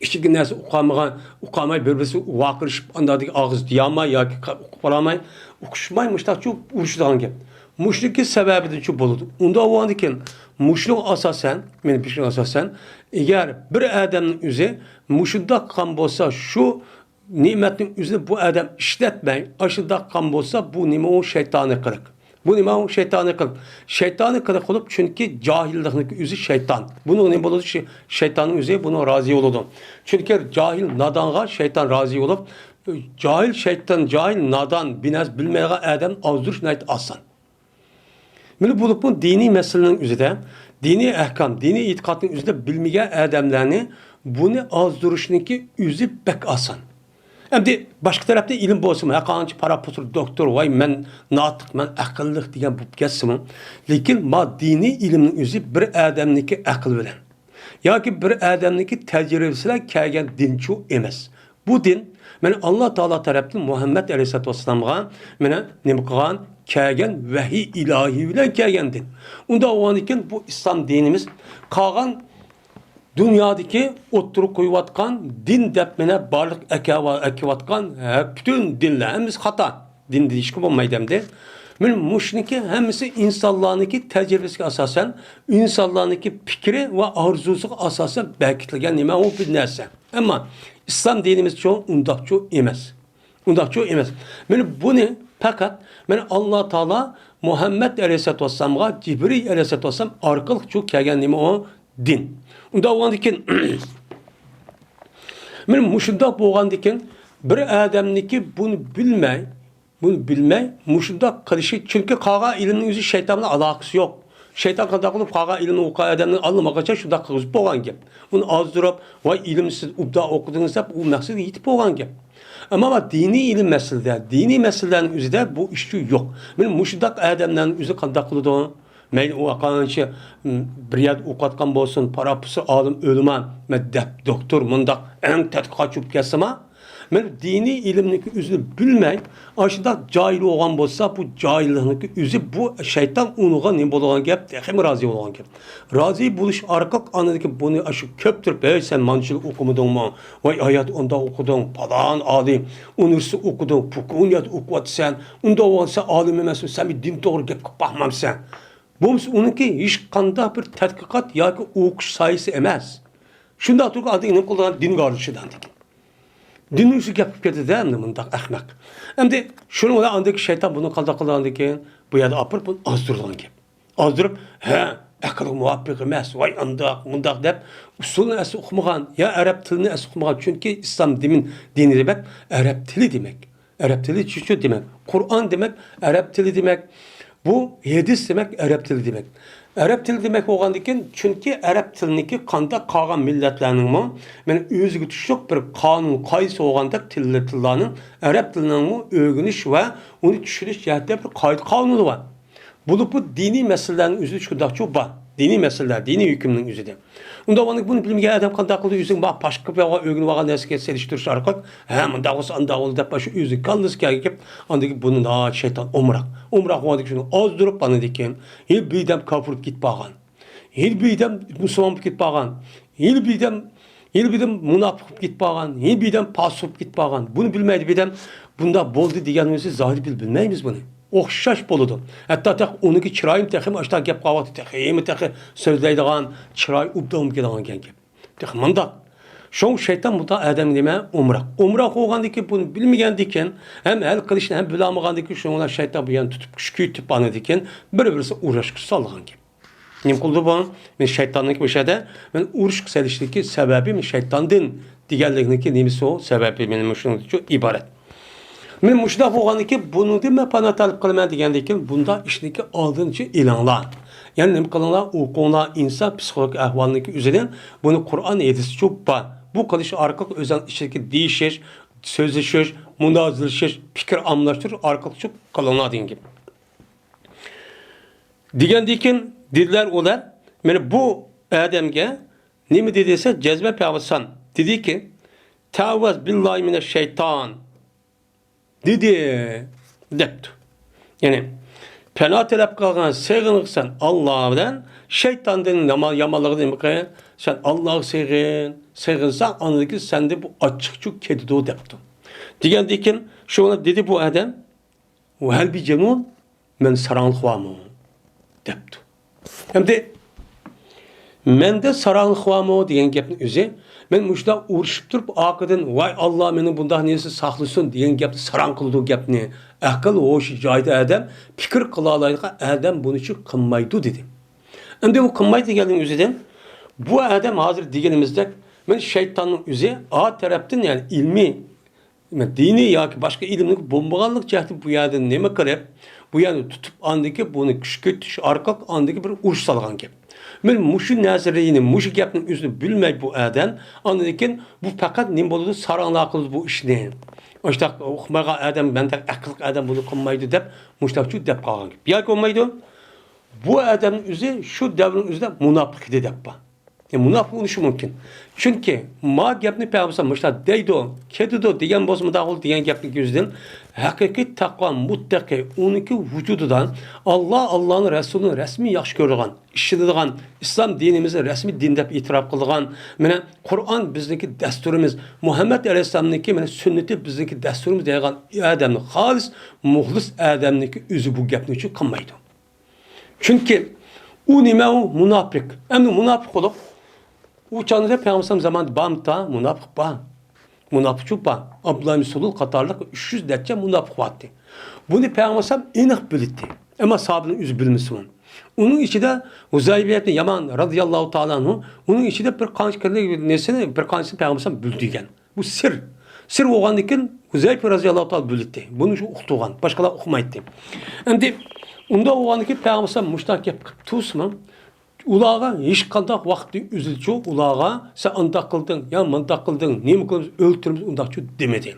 ئىچىدىكى نەرسە ئۇقالمىغان، ئۇقالماي بىر-بىرسى ۋارقىرىشىپ، ئانداقتىكى ئاغزى دېيالماي ياكى قا-، ئۇقۇپ بولالماي، ئۇقۇشماي مۇشۇنداقچۇ ئۇرۇشىدىغان گەپ. مۇشۇنىڭكى سەۋەبىدىنچۇ بولىدۇ. ئۇنداق بولغاندىكىن مۇشۇنىڭغا ئاساسەن، مېنىڭ پىكرىمگە ئاساسەن، ئەگەر بىر ئادەمنىڭ ئۆزى مۇشۇنداق قىلغان بولسا، شۇ نېمەتنىڭ ئۆزىنى بۇ ئادەم ئىشلەتمەي، ئاشۇنداق قىلغان بولسا، بۇ نېمە ئۇ؟ شەيتانىي قىلىق. بۇ نېمە ئۇ؟ شەيتانىي قىلىق. شەيتانىي قىلىق بولۇپ، چۈنكى جاھىللىقنىڭ ئۆزى شەيتان. بۇنىڭ نېمە بولىدۇ؟ شەي-، شەيتاننىڭ ئۆزى بۇنىڭغا رازى بولىدۇ. چۈنكى جاھىل نادانغا شەيتان رازى بولۇپ، جاھىل شەيتان، جاھىل نادان، بىر نەرسە بىلمەيدىغان ئادەمنى ئازدۇرۇش ناھايىتى ئاسان. مانا بولۇپمۇ دىنىي مەسىلىنىڭ ئۆزىدە، دىنىي ئەھكام، دىنىي ئېتىقادنىڭ ئۆزىدە بىلمىگەن ئادەملەرنى بۇنى ئازدۇرۇشنىڭكى ئۆزى بەك ئاسان. ئەمدى باشقا تەرەپتىن ئىلىم بولسىمۇ، ھەر قانچە پارا-پۇتۇر دوكتور، ۋاي، مەن ناتىق، مەن ئەقىللىق دېگەن بولۇپ كەتسىمۇ، لېكىن ما دىنىي ئىلىمنىڭ ئۆزى بىر ئادەمنىڭكى ئەقلى بىلەن ياكى بىر ئادەمنىڭكى تەجرىبىسى بىلەن كەلگەن دىنچۇ ئەمەس. بۇ دىن، مانا، ئاللا تائالا تەرەپتىن مۇھەممەد ئەلەيھىسسالاتۇ ۋەسسالامغا، مانا، نېمە قىلغان؟ كەلگەن ۋەھىي ئىلاھىي بىلەن كەلگەن دىن. ئۇنداق بولغاندىكىن، بۇ ئىسلام دىنىمىز قالغان دۇنيادىكى ئوتتۇرىغا قويۇۋاتقان دىن دەپ، مانا، بارلىق ئەكەۋا-، ئەكىۋاتقان ھە، پۈتۈن دىنلار ھەممىسى خاتا دىن دېيىشكە بولمايدۇ ئەمدى. مانا مۇشۇنىڭكى ھەممىسى ئىنسانلارنىڭكى تەجرىبىسىگە ئاساسەن، ئىنسانلارنىڭكى پىكرى ۋە ئارزۇسىغا ئاساسەن بېكىتىلگەن نېمە ئۇ بىر نەرسە. ئەمما ئىسلام دىنىمىزچۇ ئۇنداقچۇ ئەمەس. ئۇنداقچۇ ئەمەس. مانا بۇنى پەقەت مانا ئاللا تائالا مۇھەممەد ئەلەيھىسسالاتۇ ۋەسسالامغا جىبرىل ئەلەيھىسسالاتۇ ۋەسسالام ئارقىلىقچۇ كەلگەن نېمە ئۇ؟ دىن. ئۇنداق بولغاندىكىن، مانا مۇشۇنداق بولغاندىكىن، بىر ئادەمنىكى بۇنى بىلمەي، بۇنى بىلمەي، مۇشۇنداق قىلىشى، چۈنكى قالغان ئىلىمنىڭ ئۆزى شەيتان بىلەن ئالاقىسى يوق. شەيتان قانداق قىلىپ قالغان ئىلىمنى ئوقۇغان ئادەمنى ئاللىماغاچ شۇنداق قىلغۇزۇپ بولغان گەپ. ئۇنى ئازدۇرۇپ، ۋاي ئىلىم سىز ئوبدان ئوقۇدىڭىز دەپ، ئۇ مەقسەتكە يېتىپ بولغان گەپ. ئەمما دىنىي ئىلىم مەسىلىدە، دىنىي مەسىلىلەرنىڭ ئۆزىدە بۇ ئىشچۇ يوق. مانا مۇشۇنداق ئادەملەرنىڭ ئۆزى قانداق قىلىدۇ؟ مەيلى ئۇ قانچە، م، بىر يەردە ئوقۇۋاتقان بولسۇن، پارا-پۇسى ئالىم، ئۆلىما، مەدەپ، دوكتور، مۇنداق ئەڭ تەتقىقاتچى بولۇپ كەلسىمۇ، مانا دىنىي ئىلىمنىڭكى ئۆزىنى بىلمەي، ئاشۇنداق جاھىل بولغان بولسا، بۇ جاھىللىقنىڭكى ئۆزى، بۇ شەيتان ئۇنىڭغا نېمە بولىدىغان گەپ، تېخىمۇ رازى بولىدىغان گەپ. رازى بولۇش ئارقىلىق ئاندىن كېيىن بۇنى ئاشۇ كۆپتۈرۈپ، ھەي، سەن مانچىلىك ئوقۇمىدىڭمۇ؟ ۋاي ھايات، ئۇنداق ئوقۇدۇڭ، پالان ئالىي ئۇنىۋېرسىتېت ئوقۇدۇڭ، پۇكۇنيادا ئوقۇۋاتىسەن، ئۇنداق بولسا ئالىم ئەمەسمۇ، سەن بىر دىن توغرا گەپ قىلىپ باقمامسەن؟ بولمىسا ئۇنىڭكى ھېچقانداق بىر تەتقىقات ياكى ئوقۇش سايىسى ئەمەس. شۇنداق تۇرۇپ ئاندىن نېمە قىلىدىغان؟ دىنگە ئارىلىشىدۇ ئاندىن كېيىن. دىننىڭ ئۈستىگە گەپ قىلىپ كېتىدۇ ئەمدى مۇنداق ئەخمەق. ئەمدى شۇنىڭ بىلەن ئاندىكى شەيتان بۇنى قانداق قىلىدۇ ئاندىن كېيىن؟ بۇ يەردە ئاپىرىپ بۇنى ئازدۇرىدىغان گەپ. ئازدۇرۇپ، ھە، ئەقىلگە مۇۋاپىق ئەمەس، ۋاي ئانداق، مۇنداق دەپ، ئۇسۇلنى ئەسلى ئۇقمىغان، يا ئەرەب تىلىنى ئەسلى ئۇقمىغان، چۈنكى ئىسلام دىمىن-، دىنى دېمەك، ئەرەب تىلى دېمەك. ئەرەب تىلى چۈچۈ دېمەك. قۇرئان دېمەك، ئەرەب تىلى دېمەك. بۇ ھەدىس دېمەك، ئەرەب تىلى دېمەك. ئەرەب تىلى دېمەك بولغاندىكىن، چۈنكى ئەرەب تىلىنىڭكى قانداق قالغان مىللەتلەرنىڭمۇ، مانا، ئۆزىگە تۇشلۇق بىر قانۇن، قائىدىسى بولغاندەك تىللار، تىللارنىڭ ئەرەب تىلىنىڭمۇ ئۆگىنىش ۋە ئۇنى چۈشىنىش جەھەتتە بىر قائىدە، قانۇنى بار. بولۇپمۇ دىنىي مەسىلىلەرنىڭ ئۆزىدە شۇنداقچۇ بار. دىنىي مەسىلىلەر، دىنىي ھۆكۈمنىڭ ئۆزىدە. ئۇنداق بولغاندا بۇنى بىلمىگەن ئادەم قانداق قىلىدۇ؟ ئۆزىنىڭ باشقا بىر ئۆگىنىپ ئالغان نەرسىگە سېلىشتۇرۇش ئارقىلىق، ھە، مۇنداق بولسا ئانداق بولىدۇ دەپ، شۇ ئۆزىنىڭ كاللىسىگە كەلگەن گەپ، ئاندىن كېيىن بۇنى ناھايىتى شەيتان ئومراق. ئومراق بولغاندىكىن شۇنى ئازدۇرۇپ، ئاندىن كېيىن، ھېلى بىردەم كاپىر بولۇپ كېتىپ قالغان. ھېلى بىردەم مۇسۇلمان بولۇپ كېتىپ قالغان. ھېلى بىردەم، ھېلى بىردەم مۇناپىق بولۇپ كېتىپ قالغان، ھېلى بىردەم پاسىق بولۇپ كېتىپ قالغان. بۇنى بىلمەيدۇ بىردەم، بۇنداق بولدى دېگەننى زاھىر بىل-، بىلمەيمىز بۇنى. ئوخشاش بولىدۇ. ھەتتا تېخى ئۇنىڭكى چىرايىمۇ تېخىمۇ ئاشۇنداق گەپ قىلىۋاتىدۇ، تېخىمۇ تېخى سۆزلەيدىغان، چىرايى ئوبدان كېلىدىغان گەپ. تېخى مۇنداق. شۇڭا شەيتان مۇنداق ئادەمگە نېمە؟ ئومراق. ئومراق بولغاندىكىن بۇنى بىلمىگەندىكىن، ھەم ھەل قىلىشنى ھەم بىلەلمىگەندىكىن، شۇنىڭ بىلەن شەيتان بۇ يەرنى تۇتۇپ كۈچ كۈچەيتىپ ئاندىكىن بىر-بىرسى ئۇرۇشقا سالىدىغان گەپ. نېمە قىلدى بۇ؟ مانا شەيتاننىڭكى مۇشۇ يەردە مانا ئۇرۇشقا سېلىشتىكى سەۋەبى مانا شەيتاندىن دېگەنلىكنىڭكى نېمىسى ئۇ؟ سەۋەبى مانا مۇشۇنىڭدىنچۇ ئىبارەت. مانا مۇشۇنداق بولغاندىكىن بۇنىڭدىن مەن پانا تەلەپ قىلىمەن دېگەندىكىن بۇنداق ئىشنىڭكى ئالدىنىچە ئېلىڭلار. يەنى نېمە قىلىڭلار؟ ئوقۇڭلار، ئىنسان پسىخولوگىك ئەھۋالىنىڭكى ئۆزىدىن بۇنى قۇرئان ھەدىسچۇ بار. بۇ قىلىش ئارقىلىق ئۆزىنىڭ ئىچىدىكى دېيىشىش، سۆزلىشىش، مۇنازىرىلىشىش، پىكىر ئالماشتۇرۇش ئارقىلىقچۇ قىلىڭلار دېگەن گەپ. دېگەندىكىن دېدىلەر ئۇلار، مانا بۇ ئادەمگە نېمە دېدى دېسە، جەزمە پەۋسان دېدىكى، تەۋەز بىللاھى مىنەش شەيتان دېدى، دەپتۇ. يەنى، پەنا تەلەپ قىلغان سېغىنغىسەن ئاللا بىلەن، شەيتاندىن يامان، يامانلىقىدىن نېمە قىل؟ سەن ئاللاغا سېغىن، سېغىنساڭ ئاندىن كېيىن سەندە بۇ ئاچچىقچۇ كېتىدۇ، دەپتۇ. دېگەندىكىن شۇنى دېدى بۇ ئادەم، ۋەھەل بىجەنۇن، مەن ساراڭلىق بارمۇ؟ دەپتۇ. ئەمدى مەندە ساراڭلىق بارمۇ دېگەن گەپنى ئۆزى، مەن مۇشۇنداق ئۇرۇشۇپ تۇرۇپ ئارقىدىن، ۋاي ئاللا مېنى بۇنداق نېسى ساقلىسۇن دېگەن گەپنى ساراڭ قىلىدۇ گەپنى. ئەقىل ھوشى جايىدا ئادەم، پىكىر قىلالايدىغان ئادەم بۇنىچۇ قىلمايدۇ دېدى. ئەمدى ئۇ قىلمايدۇ دېگەننىڭ ئۆزىدىن، بۇ ئادەم ھازىر دېگىنىمىزدەك، مەن شەيتاننىڭ ئۆزى ئا تەرەپتىن، يەنى ئىلمىي دىنىي ياكى باشقا ئىلىمنىڭ بولمىغانلىق جەھەتتىن بۇ يەردىن نېمە قىلىپ، بۇ يەرنى تۇتۇپ، ئاندىكى بۇنى كۈچكە تۇتۇش ئارقىلىق ئاندىكى بىر ئۇرۇش سالغان گەپ. مەن مۇشۇ نەزەرىيىنى، مۇشۇ گەپنىڭ ئۆزىنى بىلمەي بۇ ئادەم، ئاندىن كېيىن بۇ پەقەت نېمە بولىدۇ؟ ساراڭلار قىلىدۇ بۇ ئىشنى. ئاشۇنداق ئۇقمىغان ئادەم، مەندەك ئەقىللىق ئادەم بۇنى قىلمايدۇ دەپ، مۇشۇنداقچۇ دەپ قالغان گەپ. ياكى بولمايدۇ، بۇ ئادەمنىڭ ئۆزى شۇ دەۋرنىڭ ئۆزىدە مۇناپىق ئىدى دەپ بار. مۇناپىق بولۇشى مۇمكىن. چۈنكى ما گەپنى پەيغەمبەر مۇشۇنداق دەيدۇ، كېتىدۇ دېگەن بولسا، مۇنداق بولدى دېگەن گەپنىڭ يۈزىدىن ھەقىقىي تەقۋا مۇتتەقى ئۇنىڭكى ۋۇجۇدىدا ئاللا، ئاللانىڭ رەسۇلىنى رەسمىي ياخشى كۆرىدىغان، ئىشىنىدىغان، ئىسلام دىنىمىزنى رەسمىي دىن دەپ ئېتىراپ قىلىدىغان، مانا قۇرئان بىزنىڭكى دەستۇرىمىز، مۇھەممەد ئەلەيھىسسالامنىڭكى مانا سۈننىتى بىزنىڭكى دەستۇرىمىز دەيدىغان ئادەمنى، خالىس مۇخلىس ئادەمنىڭكى ئۆزى بۇ گەپنى ئۈچۈن قىلمايدۇ. چۈنكى ئۇ نېمە، ئۇ مۇناپىق. ئەمدى مۇناپىق بولۇپ، ئۇ چاغدا پەيغەمبەر زامانىدا بارمىتا؟ مۇناپىق بار. مۇناپىقچۇ بار. ئابدۇللا ئىبن سۇلۇل قاتارلىق ئۈچ يۈز نەچچە مۇناپىق بارتى. بۇنى پەيغەمبەر ئېنىق بىلەتتى. ئەمما ساھابىنىڭ ئۆزى بىلمىسىمۇ. ئۇنىڭ ئىچىدە ھۇزەيفە ئىبن يامان رازىياللاھۇ تائالا ئەنھۇ، ئۇنىڭ ئىچىدە بىر قانچە كىرلىك نەرسىنى، بىر قانچىسىنى پەيغەمبەر بىلدۈرگەن. بۇ سىر. سىر بولغاندىن كېيىن ھۇزەيفە رازىياللاھۇ تائالا بىلدى. بۇنى شۇ ئۇقتۇرغان. باشقىلار ئۇقمايتتى. ئەمدى ئۇنداق بولغاندىن كېيىن پەيغەمبەر مۇشۇنداق گەپ قىلىپ تۇرسىمۇ، ئۇلارغا ھېچقانداق ۋاقىتتا ئۆزىچۇ ئۇلارغا، سەن ئانداق قىلدىڭ، يا مانداق قىلدىڭ، نېمە قىلىمىز، ئۆلتۈرىمىز، ئۇنداقچۇ دېمىدى.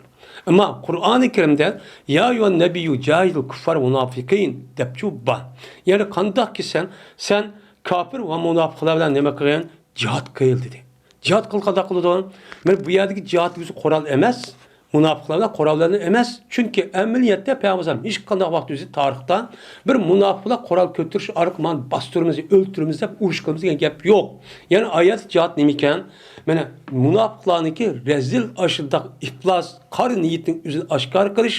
ئەمما قۇرئانى كەرىمدە، يا ئەييۇھەن نەبىييۇ جاھىدىل كۇففارە ۋەل مۇناپىقىن دەپچۇ بار. يەنى قانداق كىسەن، سەن كاپىر ۋە مۇناپىقلار بىلەن نېمە قىلغىن؟ جىھاد قىل دېدى. جىھاد قىل قانداق قىلىدۇ؟ مانا بۇ يەردىكى جىھاد ئۆزى قورال ئەمەس، مۇناپىقلار بىلەن قورال بىلەن ئەمەس. چۈنكى ئەمەلىيەتتە پەيغەمبەر ھېچقانداق ۋاقىت ئۆزى تارىختا بىر مۇناپىق بىلەن قورال كۆتۈرۈش ئارقىلىق مانا باستۇرىمىز، ئۆلتۈرىمىز دەپ ئۇرۇش قىلىمىز دېگەن گەپ يوق. يەنى ئايەت جىھاد نېمىكەن؟ مانا مۇناپىقلارنىڭكى رەزىل ئاشۇنداق ئىپلاس قارا نىيىتىنىڭ ئۆزىنى ئاشكارا قىلىش،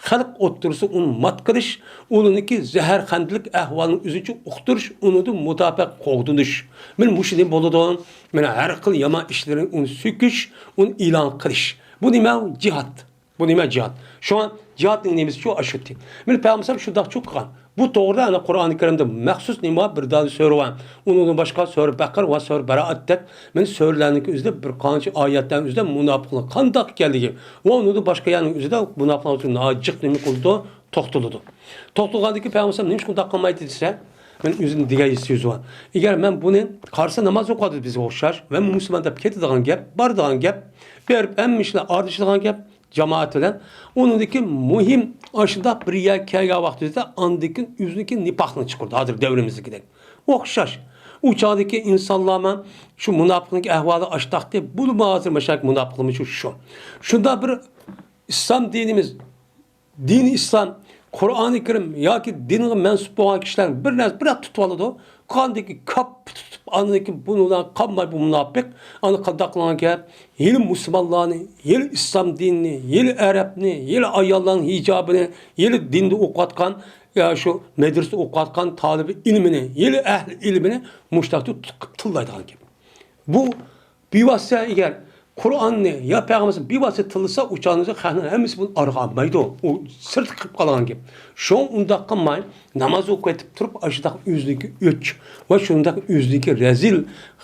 خەلق ئوتتۇرىسىدا ئۇنى مات قىلىش، ئۇلارنىڭكى زەھەرخەندىلىك ئەھۋالىنى ئۆزىچە ئۇقتۇرۇش، ئۇنىڭدىن مۇداپىئە قوغدىنىش. مانا مۇشۇ نېمە بولىدۇ؟ مانا ھەر خىل يامان ئىشلىرىنى ئۇنى سۆكۈش، ئۇنى ئېلان قىلىش. بۇ نېمە؟ جىھاد. بۇ نېمە؟ جىھاد. شۇڭا جىھادنىڭ نېمىسى شۇ ئاشۇتتى. مانا پەيغەمبەر شۇنداق چوققان. بۇ توغرىدا ئەنە قۇرئانى كەرىمدە مەخسۇس نېمە بار؟ بىر دانە سۈرە بار. ئۇنىڭدىن باشقا سۈرە بەقەرە ۋە سۈرە بەرائەتتەك مانا سۈرىلەرنىڭكى ئۆزىدە بىر قانچە ئايەتلەرنىڭ ئۆزىدە مۇناپىقلار قانداق ئىكەنلىكى ۋە ئۇنىڭدىن باشقا يەرنىڭ ئۆزىدە مۇناپىقلار ئۈچۈن ناھايىتى جىق نېمە قىلىدۇ؟ توختىلىدۇ. توختالغاندىن كېيىن پەيغەمبەر نېمىشقا ئۇنداق قىلمايتتى دېسە، مەن ئۆزىنىڭ دېگەن سۆزى بار. ئەگەر مەن بۇنى قارىسا ناماز ئوقۇۋاتىدۇ بىزگە ئوخشاش، مەن مۇسۇلمان دەپ كېتىدىغان گەپ، بارىدىغان گەپ، بېرىپ ھەممە ئىشلار ئارىلىشىدىغان گەپ جامائەت بىلەن. ئۇنىڭدىن كېيىن مۇھىم ئاشۇنداق بىر يەرگە كەلگەن ۋاقتىدا ئاندىن كېيىن ئۆزىنىڭكى نىپاقنى چىقىرىدۇ، ھازىر دەۋرىمىزدىكىدەك. ئوخشاش. ئۇ چاغدىكى ئىنسانلارمۇ شۇ مۇناپىقنىڭ ئەھۋالى ئاشتاقتى، بۇنىمۇ ھازىر مۇشۇ مۇناپىقلىرىمۇ شۇ، شۇ. شۇنداق بىر ئىسلام دىنىمىز، دىنى ئىسلام، قۇرئانى كەرىم ياكى دىنغا مەنسۇپ بولغان كىشىلەر بىر نەرسە، بىر تۇتۇپ ئالىدۇ. قاندىكى كاپ تۇتۇپ، ئاندىن كېيىن بۇنىڭ بىلەن قالماي بۇ مۇناپىق. ئاندىن قانداق قىلغان گەپ؟ ھېلى مۇسۇلمانلارنى، ھېلى ئىسلام دىنىنى، ھېلى ئەرەبنى، ھېلى ئاياللارنىڭ ھىجابىنى، ھېلى دىندا ئوقۇۋاتقان، يا شۇ مەدرىسىدە ئوقۇۋاتقان تالىبى ئىلمىنى، ھېلى ئەھلى ئىلمىنى مۇشتاق تۇتۇپ تىللايدىغان گەپ. بۇ بىۋاسىتە ئەگەر قۇرئاننى يا پەيغەمبەرنى بىۋاسىتە تىللىسا، ئۇ چاغدا خەقنىڭ ھەممىسى بۇنى ئارىغا ئالمايدۇ. ئۇ سىرتقا قېلىپ قالغان گەپ. شۇڭا ئۇنداق قىلماي، ناماز ئوقۇۋېتىپ تۇرۇپ، ئاشۇنداق ئۆزىنىڭكى ئۆچ ۋە شۇنداق ئۆزىنىڭكى رەزىل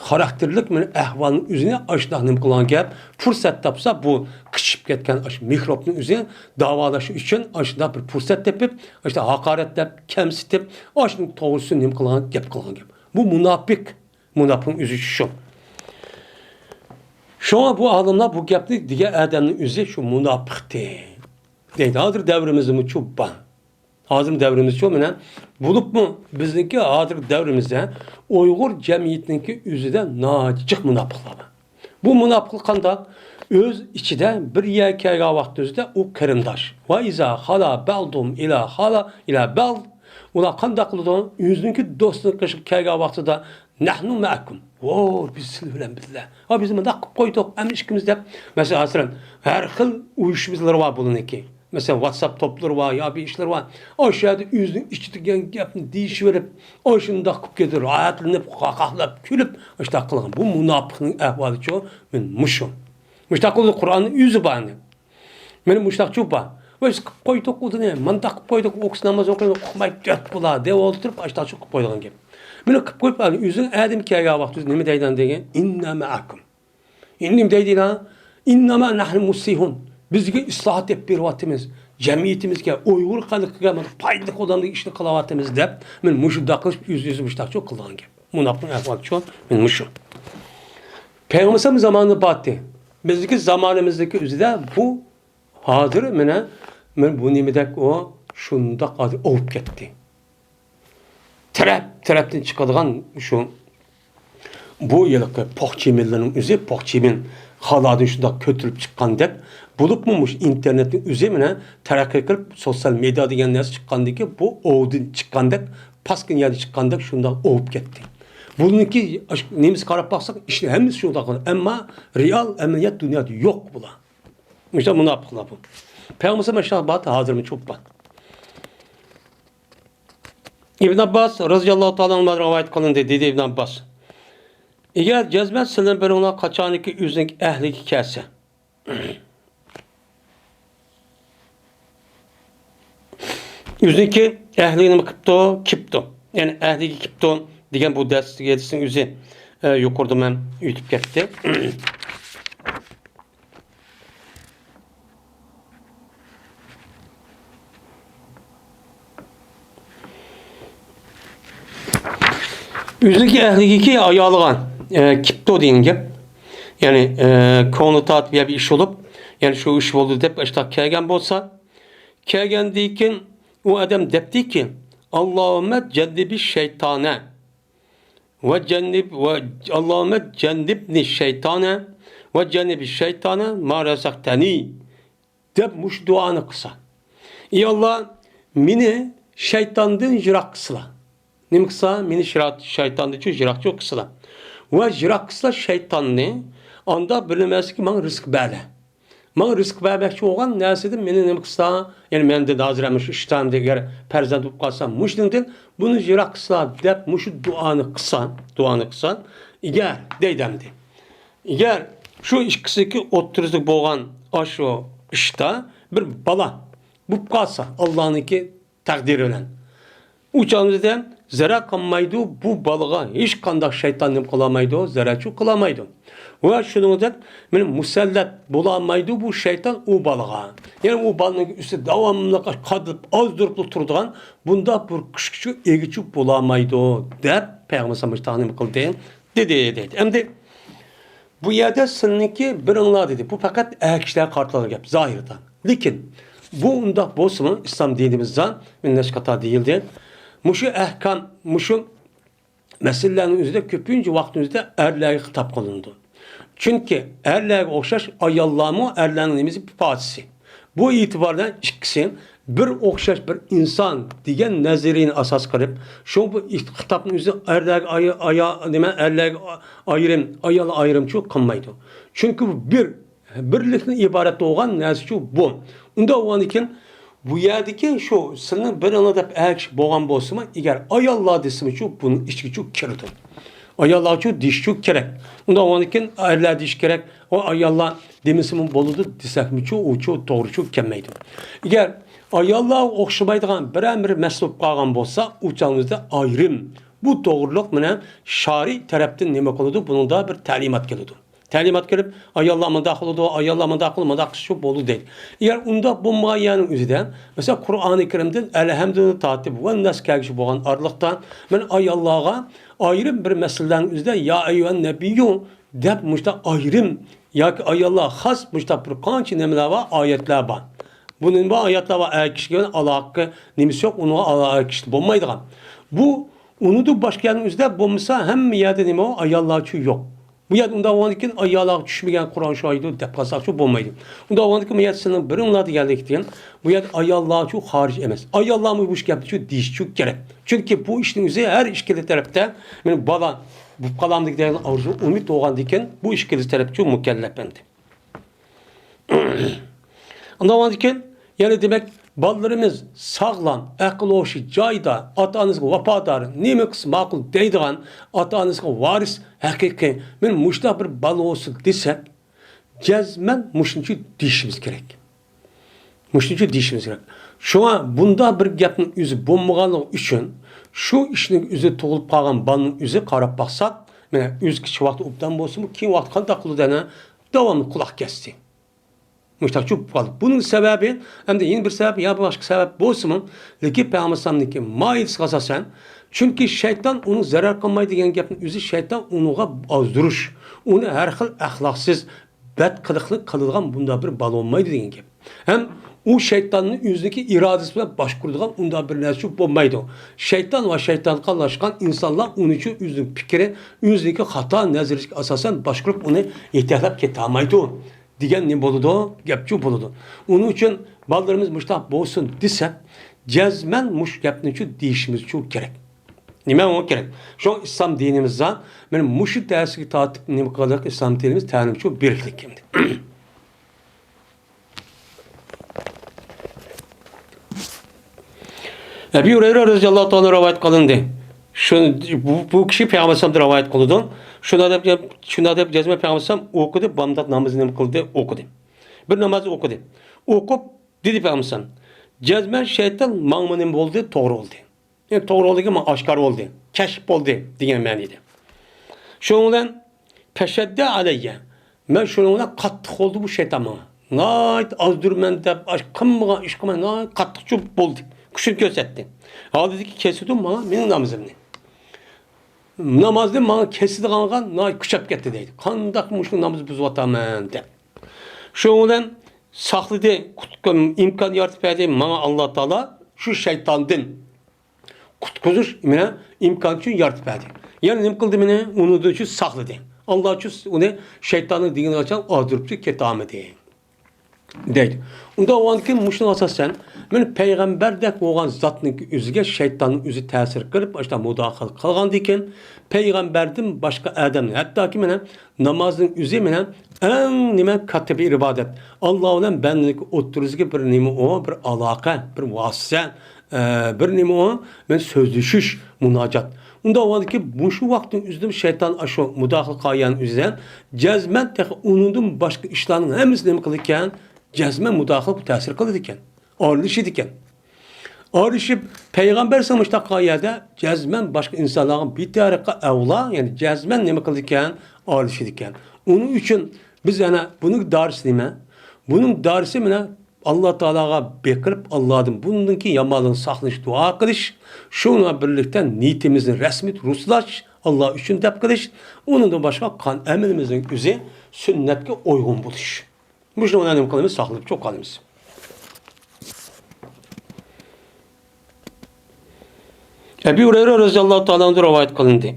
خاراكتېرلىك مانا ئەھۋالنىڭ ئۆزىنى ئاشۇنداق نېمە قىلغان گەپ. پۇرسەت تاپسا، بۇ قىچىشىپ كەتكەن ئاشۇ مىكروبنىڭ ئۆزىنى داۋالاش ئۈچۈن ئاشۇنداق بىر پۇرسەت تېپىپ، ئاشۇنداق ھاقارەتلەپ، كەمسىتىپ، ئاشۇنىڭ توغرىسىدا نېمە قىلغان گەپ قىلغان گەپ. بۇ مۇناپىق. مۇناپىقنىڭ ئۆزى شۇ. شۇڭا بۇ ئالىملار بۇ گەپنى دېگەن ئادەمنىڭ ئۆزى شۇ مۇناپىقتى دەيدۇ. ھازىر دەۋرىمىزدىمۇ شۇ بار. ھازىر دەۋرىمىزچۇ مانا بولۇپمۇ بىزنىڭكى ھازىرقى دەۋرىمىزدە ئۇيغۇر جەمئىيىتىنىڭكى ئۆزىدە ناھايىتى جىق مۇناپىقلار بار. بۇ مۇناپىقلار قانداق؟ ئۆز ئىچىدە بىر يەرگە كەلگەن ۋاقتىمىزدا ئۇ قېرىنداش. ۋە ئىزا خالا بەزۇھۇم ئىلا خالا ئىلا بەز. ئۇلار قانداق قىلىدۇ؟ ئۆزىنىڭكى دوستىنىڭ قېشىغا كەلگەن ۋاقتىدا نەھنۇ مەئەكۇم. ۋو، بىز سىلەر بىلەن بىللە. ھا، بىز مۇنداق قىلىپ قويدۇق، ھەممە ئىككىمىز دەپ. مەسىلەن، مەسىلەن، ھەر خىل ئۇيۇشمىلىرى بار بۇلارنىڭكى. مەسىلەن، ۋاتساپ توپلىرى بار، يا بىر ئىشلىرى بار. ئاشۇ يەردە ئۆزىنىڭ ئىچىدە دېگەن گەپنى دېيىشىۋېرىپ، ئاشۇنداق قىلىپ كېتىپ، راھەتلىنىپ، قاقاھلاپ، كۈلۈپ، ئاشۇنداق قىلغان. بۇ مۇناپىقنىڭ ئەھۋالىچۇ، مانا مۇشۇ. مۇشۇنداق قىلىدۇ، قۇرئاننىڭ ئۆزى بار ئەمدى. مانا مۇشۇنداقچۇ بار. ۋاي، بىز قىلىپ قويدۇق ئۇنى، مانداق قىلىپ قويدۇق، ئۇ كىشى ناماز ئوقۇيدۇ، ئۇقمايدۇ، دۆت بولا، دەپ ئولتۇرۇپ، ئاشۇنداقچۇ قىلىپ قويىدىغان گەپ. مانا قىلىپ قويۇپ، ئۆزىنىڭ ئادەم كەلگەن ۋاقتىدا نېمە دەيدۇ دېگەن؟ ئىننا مەئەكۇم. ئەمدى نېمە دەيدۇ؟ ئىنناما نەھنۇ مۇسلىھۇن. بىزگە ئىسلاھات ئېلىپ بېرىۋاتىمىز. جەمئىيىتىمىزگە، ئۇيغۇر خەلقىگە پايدىلىق بولىدىغان ئىشنى قىلىۋاتىمىز دەپ، مانا مۇشۇنداق قىلىپ ئۆز-ئۆزى مۇشۇنداقچۇ قىلىدىغان گەپ. مۇناپىقنىڭ ئەھۋالىچۇ، مانا مۇشۇ. پەيغەمبەر زامانىدا بارتى. بىزدىكى زامانىمىزدىكى ئۆزىدە بۇ ھازىر مانا، مانا بۇ نېمىدەك ئۇ شۇنداق ھازىر ئاۋۇپ كەتتى. تەرەپ، تەرەپتىن چىقىدىغان شۇ بۇ ھېلىقى پوخ چىمىنلارنىڭ ئۆزى، پوخ چىمىن خالادىن شۇنداق كۆتۈرۈلۈپ چىققاندەك، بولۇپمۇ مۇشۇ ئىنتېرنېتنىڭ ئۆزى مانا تەرەققىي قىلىپ، سوتسىيال مېدىيا دېگەن نەرسە چىققاندىن كېيىن، بۇ ئوۋدىن چىققاندەك، پاسكىنا يەردىن چىققاندەك شۇنداق ئوۋۇپ كەتتى. بۇنىڭكى ئاش-، نېمىسى قاراپ باقساق، ئىشنىڭ ھەممىسى شۇنداق. ئەمما رېئال ئەمەلىيەت دۇنيادا يوق بۇلار. مۇشۇ مۇناپىقلار بۇ. پەيغەمبەر مۇشۇنداق بار، ھازىرمۇ چوپ بار. ئىبن ئابباس رازىياللاھۇ تائالا ئەنھۇدىن رىۋايەت قىلىندى، دېدى ئىبن ئابباس: ئەگەر جەزمەن سىلەرنىڭ بىرىڭلار قاچانكى ئۆزىنىڭ ئەھلىگە كەلسە، ئۆزىنىڭكى ئەھلىگە نېمە قىپتۇ؟ كېپتۇ. يەنى ئەھلىگە كېپتۇ دېگەن بۇ دەرس ھەدىسنىڭ ئۆزى، ئە، يۇقىرىدا مەن ئۆتۈپ كەتتى. ئۆزىنىڭكى ئەھلىگىكى ئايالىغا، ئە، كېپتۇ دېگەن گەپ. يەنى، ئە، كۆڭلى تارتىپ يا بىر ئىش بولۇپ، يەنى شۇ ئىش بولدى دەپ ئاشۇنداق كەلگەن بولسا، كەلگەندىن كېيىن ئۇ ئادەم دەپتىكى، «ئاللاھۇممە جەننىبنى شەيتانە ۋە جەننىب، ۋە ئاللاھۇممە جەننىبنى شەيتانە ۋە جەننىبنى شەيتانە ما رەزەقتەنى» دەپ مۇشۇ دۇئانى قىلسا، «ئى ئاللا، مېنى شەيتاندىن يىراق قىلسىلا.» نېمە قىلسا؟ مېنى شىرا-، شەيتاندىنچۇ يىراقچۇ قىلسىلا. ۋە يىراق قىلسىلا شەيتاننى، ئاندا بىلىنمەسلىكى ماڭا رىزىق بەرلە. ماڭا رىزىق بەرمەكچى بولغان نەرسىدىن مېنى نېمە قىلسا، يەنى مەندىن ھازىر ھەم شۇ ئىشتاندا ئەگەر پەرزەنت بولۇپ قالسا، مۇشۇنىڭدىن بۇنى يىراق قىلسا دەپ مۇشۇ دۇئانى قىلسا، دۇئانى قىلسا، ئەگەر دەيدۇ ئەمدى. ئەگەر شۇ ئىككىسىدىكى ئوتتۇرىسىدا بولغان ئاشۇ ئىشتا بىر بالا بولۇپ قالسا، ئاللانىڭكى تەقدىرى بىلەن، ئۇ چاغدا زەرەر قىلمايدۇ، بۇ بالىغا ھېچقانداق شەيتان نېمە قىلالمايدۇ، زەرەرچۇ قىلالمايدۇ. ۋە شۇنىڭدەك مانا مۇسەللەت بولالمايدۇ بۇ شەيتان ئۇ بالىغا. يەنى ئۇ بالىنىڭ ئۈستىدە داۋاملىق قادىلىپ ئازدۇرۇپلا تۇرىدىغان بۇنداق بىر كۈچكىچۇ ئىگىچۇ بولالمايدۇ دەپ پەيغەمبەر ئەلەيھىسسالام مۇشۇنداق نېمە قىلدى، دېدى، دەيدۇ. ئەمدى بۇ يەردە سىلىنىڭكى بىرىڭلار دېدى. بۇ پەقەت ئەر كىشىلەرگە قارىتىلغان گەپ زاھىردا. لېكىن بۇ ئۇنداق بولسىمۇ، ئىسلام دىنىمىزدا مىنەشقاتا دېيىلدى. مۇشۇ ئەھكام، مۇشۇ مەسىلىلەرنىڭ ئۆزىدە كۆپىنچە ۋاقىتنىڭ ئۆزىدە ئەرلەرگە خىتاب قىلىنىدۇ. چۈنكى ئەرلەرگە ئوخشاش ئاياللارمۇ ئەرلەرنىڭ نېمىسى، پارچىسى. بۇ ئېتىبار بىلەن ئىككىسى بىر ئوخشاش بىر ئىنسان دېگەن نەزەرىيەنى ئاساس قىلىپ، شۇ بۇ ئىت-، خىتابنىڭ ئۆزى ئەرلەرگە ئاي-، ئايا-، نېمە، ئەرلەرگە ئا-، ئايرىم، ئايالغا ئايرىمچۇ قىلمايدۇ. چۈنكى بۇ بىر، بىرلىكتىن ئىبارەت بولغان نەرسىچۇ بۇ. ئۇنداق بولغاندىكىن، بۇ يەردىكى شۇ سىلىنىڭ بىرىڭلار دەپ ئەر كىشى بولغان بولسىمۇ، ئەگەر ئاياللار دېسىمۇچۇ، بۇنىڭ ئىچىگىچۇ كىرىدۇ. ئاياللارچۇ دېيىشچۇ كېرەك. ئۇنداق بولغاندىكىن، ئەرلەر دېيىش كېرەك. ئۇ ئاياللار دېمىسىمۇ بولىدۇ دېسەكمىچۇ، ئۇچۇ توغرىچۇ كەلمەيدۇ. ئەگەر ئاياللارغا ئوخشىمايدىغان بىرەر بىر مەسىلە بولۇپ قالغان بولسا، ئۇ چاغىمىزدا ئايرىم، بۇ توغرىلىق مانا شارىئ تەرەپتىن نېمە قىلىدۇ؟ بۇنىڭدا بىر تەلىمات كېلىدۇ. تەلىمات كېلىپ، ئاياللار مۇنداق قىلىدۇ، ئاياللار مۇنداق قىلىدۇ، مۇنداق قىلسا بولىدۇ دەيدۇ. ئەگەر ئۇنداق بولمىغان يەرنىڭ ئۆزىدە، مەسىلەن، قۇرئانى كەرىمدىن ئەلھەمدۇدىن تارتىپ ۋەنناس كەلگۈچە بولغان ئارىلىقتا، مانا ئاياللارغا ئايرىم بىر مەسىلىلەرنىڭ ئۆزىدە، يا ئەييۇھەن نەبىييۇ دەپ مۇشۇنداق ئايرىم ياكى ئاياللارغا خاس مۇشۇنداق بىر قانچە نېمىلەر بار، ئايەتلەر بار. بۇ نېمە بار؟ ئايەتلەر بار، ئەر كىشىگە ئالاقە نېمىسى يوق، ئۇنىڭغا ئالاقە كىشىدە بولمايدىغان. بۇ ئۇنىڭدىن باشقا يەرنىڭ ئۆزىدە بولمىسا، ھەممە يەردە نېمە بار؟ ئاياللارچۇ يوق. بۇ يەردە ئۇنداق بولغاندىكىن، ئاياللارغا چۈشمىگەن قۇرئان شۇ ئايدۇ دەپ قالساقچۇ بولمايدۇ. ئۇنداق بولغاندىكىن، بۇ يەردە سىلىنىڭ بىرىڭلار دېگەنلىكتىن، بۇ يەردە ئاياللارچۇ خارىج ئەمەس. ئاياللارمۇ بۇ گەپنىچۇ دېيىشچۇ كېرەك. چۈنكى بۇ ئىشنىڭ ئۆزى ھەر ئىككىلا تەرەپتە، مېنىڭ بالا بولۇپ قالامدىكى دېگەن ئارزۇ، ئۈمىد بولغاندىكىن، بۇ ئىككىلىسى تەرەپچۇ مۇكەللەپ ئەمدى. ئۇنداق بولغاندىكىن، يەنى دېمەك، بالىلىرىمىز ساغلام، ئەقىل ھوشى جايىدا، ئاتا-ئانىسىغا ۋاپادار، نېمە قىلسا ماقۇل دەيدىغان، ئاتا-ئانىسىغا ۋارىس، ھەقىقىي، مېنىڭ مۇشۇنداق بىر بالا بولسۇن دېسەك، جەزمەن مۇشۇنچە دېيىشىمىز كېرەك. مۇشۇنچە دېيىشىمىز كېرەك. شۇڭا بۇنداق بىر گەپنىڭ ئۆزى بولمىغانلىقى ئۈچۈن، شۇ ئىشنىڭ ئۆزى تۇغۇلۇپ قالغان بالىنىڭ ئۆزى قاراپ باقساق، مانا ئۆزگىچە ۋاقتى ئوبدان بولسىمۇ، كېيىن ۋاقتى قانداق قىلىدۇ ئەنە؟ داۋاملىق قۇلاق كەستى. مۇشۇنداق چۆكۈپ قالدى. بۇنىڭ سەۋەبى، ئەمدى يەنە بىر سەۋەب يا باشقا سەۋەب بولسىمۇ، لېكىن پەيغەمبەر ئەلەيھىسسالامنىڭكى مائىدىسىگە ئاساسەن، چۈنكى شەيتان ئۇنىڭ زەرەر قىلمايدۇ دېگەن گەپنىڭ ئۆزى شەيتان ئۇنىڭغا ئازدۇرۇش، ئۇنى ھەر خىل ئەخلاقسىز، بەت قىلىقلىق قىلىدىغان بۇنداق بىر بالا بولمايدۇ دېگەن گەپ. ھەم ئۇ شەيتاننى ئۆزىنىڭكى ئىرادىسى بىلەن باشقۇرىدىغان ئۇنداق بىر نەرسە بولمايدۇ. شەيتان ۋە شەيتانغا قاتناشقان ئىنسانلار ئۇنى شۇ ئۆزىنىڭ پىكرى، ئۆزىنىڭكى خاتا نەزەرىيىسىگە ئاساسەن باشقۇرۇپ ئۇنى يېتەكلەپ كېتەلمەيدۇ دېگەن نېمە بولىدۇ؟ گەپچۇ بولىدۇ. ئۇنىڭ ئۈچۈن بالىلىرىمىز مۇشۇنداق بولسۇن دېسەك، جەزمەن مۇشۇ گەپنىچۇ دېيىشىمىزچۇ كېرەك. نېمە ئۇ كېرەك؟ شۇڭا ئىسلام دىنىمىزدا مانا مۇشۇ دەرسكە تارتىپ نېمە قىلدۇق؟ ئىسلام دىنىمىز تەلىمچۇ بېرىكلىك ئەمدى. ئەبى ھۇرەيرە رەزىياللاھۇ تائالا رىۋايەت قىلىندى. شۇ، بۇ، بۇ كىشى پەيغەمبەر ئەلەيھىسسالامدىن رىۋايەت قىلىدۇ. شۇنداق دەپ، شۇنداق دەپ جەزمەن پەيغەمبەر ئەلەيھىسسالام ئوقۇدى، بامدات نامىزى نېمە قىلدى؟ ئوقۇدى. بىر ناماز ئوقۇدى. ئوقۇپ دېدى پەيغەمبەر ئەلەيھىسسالام، جەزمەن شەيتان ماڭىمۇ نېمە بولدى؟ توغرا بولدى. يەنى توغرا بولدى دېگەن مانا ئاشكارا بولدى، كەشىپ بولدى دېگەن مەنىدە. شۇنىڭ بىلەن پەشەددە ئەلەييە، مەن شۇنىڭ بىلەن قاتتىق بولدى بۇ شەيتان ماڭا. ناھايىتى ئازدۇرىمەن دەپ، ئاش-، قىلمىغان ئىش قىلماي، ناھايىتى قاتتىقچە بولدى. كۈچىنى كۆرسەتتى. ھالىدىكى كېسىدۇ ماڭا مېنىڭ نامىزىمنى. نامازنى ماڭا كېسىدىغانغا ناھايىتى كۈچەپ كەتتى دەيدۇ. قانداق مۇشۇ نامىزنى بۇزۇۋاتامەن دەپ. شۇنىڭ بىلەن ساقلىدى، قۇتقۇ-، ئىمكان يارىتىپ بەردى ماڭا ئاللا تائالا شۇ شەيتاندىن. قۇتقۇزۇش مانا ئىمكان ئۈچۈن يارىتىپ بەردى. يەنە نېمە قىلدى مېنى؟ ئۇنىڭدىن شۇ ساقلىدى. ئاللا شۇ ئۇنى شەيتاننىڭ دېگىنىگە قاچان ئازدۇرۇپ كېتەلمىدى. دەيدۇ. ئۇنداق بولغاندىكىن مۇشۇنىڭغا ئاساسەن، مانا پەيغەمبەردەك بولغان زاتنىڭكى ئۆزىگە شەيتاننىڭ ئۆزى تەسىر قىلىپ، ئاشۇنداق مۇداخىلە قىلغاندىكىن، پەيغەمبەردىن باشقا ئادەم، ھەتتاكى مانا نامازنىڭ ئۆزى مانا ئەڭ نېمە كاتتا بىر ئىبادەت. ئاللا بىلەن بەندىنىڭكى ئوتتۇرىسىدىكى بىر نېمە ئۇ، بىر ئالاقە، بىر ۋاسىتە، ئە، بىر نېمە ئۇ، مەن سۆزلىشىش، مۇناجات. ئۇنداق بولغاندىكىن مۇشۇ ۋاقىتنىڭ ئۆزىدىمۇ شەيتان ئاشۇ مۇداخىلە قىلغان ئۆزىدە جەزمەن تېخى ئۇنىڭدىن باشقا ئىشلارنىڭ ھەممىسىنى نېمە قىلىدىكەن؟ جەزمەن مۇداخىلە تەسىر قىلىدىكەن. ئارىلىشىدىكەن. ئارىلىشىپ، پەيغەمبەر سەللەللاھۇ ئەلەيھى ۋەسەللەم مۇشۇنداق قىلغان يەردە جەزمەن باشقا ئىنسانلارغا بىتەرىقە ئەۋلا، يەنى جەزمەن نېمە قىلىدىكەن؟ ئارىلىشىدىكەن. ئۇنىڭ ئۈچۈن بىز يەنە بۇنىڭ دارىسى نېمە؟ بۇنىڭ دارىسى مانا ئاللا تائالاغا بېقىنىپ، ئاللادىن بۇندىن كېيىن يامانلىقتىن ساقلىنىش دۇئا قىلىش، شۇنىڭ بىلەن بىرلىكتە نىيىتىمىزنى رەسمىي رۇسلاش، ئاللا ئۈچۈن دەپ قىلىش، ئۇنىڭدىن باشقا قىلغان ئەمىلىمىزنىڭ ئۆزى سۈننەتكە ئۇيغۇن بولۇش. مۇشۇنى نېمە قىلىمىز؟ ساقلىنىپ چوق قالىمىز. ئەبى ھۇرەيرە رەزىياللاھۇ تائالا ئەنھۇ رىۋايەت قىلىندى.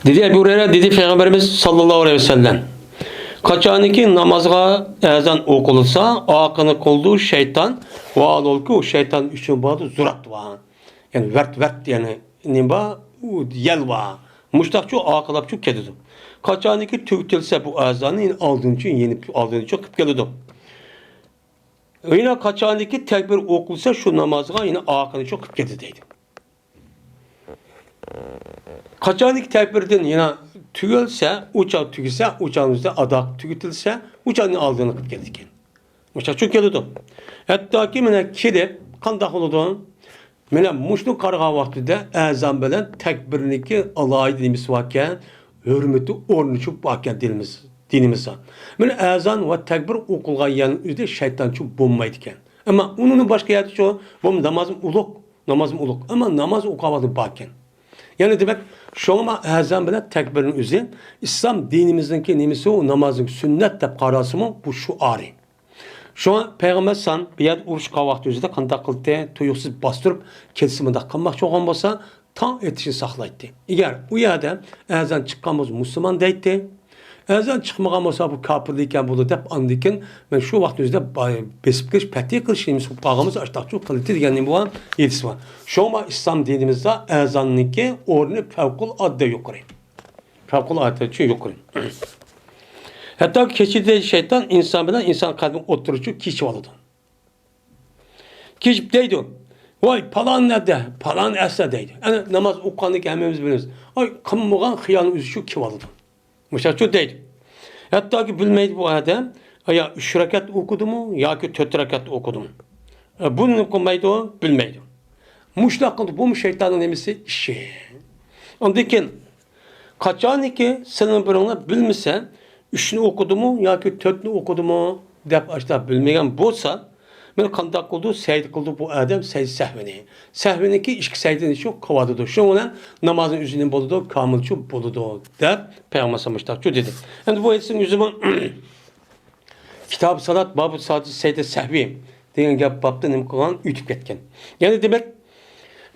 دېدى ئەبۇ ھۇرەيرە، دېدى پەيغەمبىرىمىز ساللاللاھۇ ئەلەيھى ۋەسەللەم، قاچانكى نامازغا ئەزان ئوقۇلسا، ئارقىنى قىلىدۇ شەيتان، ۋاھالۇلكى ئۇ شەيتان ئۈچۈن بارىدۇ زۇرات بار. يەنى ۋەرت، ۋەرت، يەنى نېمە بار؟ ئۇ يەل بار. مۇشتاقچۇ ئارقىلاپچۇ كېتىدۇ. قاچانكى تۈگىتىلسە بۇ ئەزاننى يەنە ئالدىنچۇ يېنىپ، ئالدىنچۇ قىلىپ كېلىدۇ. يەنە قاچانكى تەكبىر ئوقۇلسا شۇ نامازغا يەنە ئارقىنچۇ قىلىپ كېتىدۇ دەيدۇ. قاچانكى تەكبىردىن يەنە تۈگەلسە، ئۇ چاغ تۈگىسە، ئۇ چاغ ئادا تۈگىتىلسە، ئۇ چاغنى ئالدىنى قىلىپ كېتىدىكەن. مۇشۇنداق چۈشۈپ كېلىدۇ. ھەتتاكى مانا كېلىپ قانداق بولىدۇ؟ مانا مۇشۇنى قارىغان ۋاقتىدا ئەزان بىلەن تەكبىرنىڭكى ئالاھىدە نېمىسى باركەن، ھۆرمىتى، ئورنى چۈشۈپ باركەن دىنىمىز، دىنىمىزدا. مانا ئەزان ۋە تەكبىر ئوقۇلغان يەرنىڭ ئۆزىدە شەيتان چۈشۈپ بولمايدىكەن. ئەمما ئۇنىڭدىن باشقا يەردە چۈشۈپ، بۇ نامازمۇ ئۇلۇغ، نامازمۇ ئۇلۇغ. ئەمما ناماز ئوقۇغان ۋاقتى باركەن. يەنى دېمەك، شۇڭا ئەزان بىلەن تەكبىرنىڭ ئۆزى ئىسلام دىنىمىزنىڭكى نېمىسى ئۇ، نامازنىڭ سۈننەت دەپ قارالسىمۇ، بۇ شوئارى. شۇڭا پەيغەمبەر سان بۇ يەردە ئۇرۇش قىلغان ۋاقتى ئۆزىدە قانداق قىلدى؟ تۇيۇقسىز باستۇرۇپ، كېلىسە مۇنداق قىلماقچى بولغان بولسا، تاڭ ئېتىشنى ساقلايتتى. ئەگەر ئۇ يەردە ئەزان چىققان بولسا مۇسۇلمان دەيتتى. ئەزان چىقمىغان بولسا بۇ كاپىر ئىكەن بولىدۇ دەپ ئاندىن كېيىن مەن شۇ ۋاقىت ئۆزىدە با-، بېسىپ كىرىش، پەتھى قىلىش نېمىسى بولۇپ قالغان بولسا ئاشتاقچۇ قىلىتتى دېگەن نېمە بار؟ ھېدىس بار. شۇڭا ئىسلام دىنىمىزدا ئەزاننىڭكى ئورنى پەۋقۇلئاددە يۇقىرى. پەۋقۇلئاددە يۇقىرى. ھەتتا كېچىدە شەيتان ئىنسان بىلەن ئىنسان قەلبىنىڭ ئوتتۇرىچۇ كېچىۋالىدۇ. كېچىپ دەيدۇ، ۋاي، پالان نەدە، پالان ئەسە دەيدۇ. ئەنە ناماز ئوقۇغاندىكىن ھەممىمىز بىلىمىز. ئاي، قىلمىغان خىيالنىڭ ئۆزى شۇ كېلىۋالىدۇ. مۇشۇنداقچۇ دەيدۇ. ھەتتاكى بىلمەيدۇ بۇ ئادەم، يا ئۈچ رەكەت ئوقۇدىمۇ ياكى تۆت رەكەت ئوقۇدىمۇ. ئە، بۇنى قىلمايدۇ، بىلمەيدۇ. مۇشۇنداق قىلدى، بۇمۇ شەيتاننىڭ نېمىسى؟ ئىشى. ئاندىن كېيىن قاچانكى سېنىڭ بىرىڭلار بىلمىسە، ئۈچنى ئوقۇدىمۇ ياكى تۆتنى ئوقۇدىمۇ؟ دەپ ئاشتا بىلمىگەن بولسا، مانا قانداق قىلىدۇ؟ سەجدە قىلىدۇ بۇ ئادەم سەجدە سەھۋىنى. سەھۋىنىڭكى ئىككى سەجدىنى شۇ قىلىۋاتىدۇ. شۇنىڭ بىلەن نامازنىڭ ئۆزى نېمە بولىدۇ؟ كامىلچۇ بولىدۇ، دەپ پەيغەمبەر ئەلەيھىسسالام مۇشۇنداقچۇ دېدى. ئەمدى بۇ ھەدىسنىڭ ئۆزىمۇ كىتاب سالات، بابۇ ساجىد سەجدە سەھۋى دېگەن گەپ بابتا نېمە قىلغان؟ ئۆتۈپ كەتكەن. يەنى دېمەك،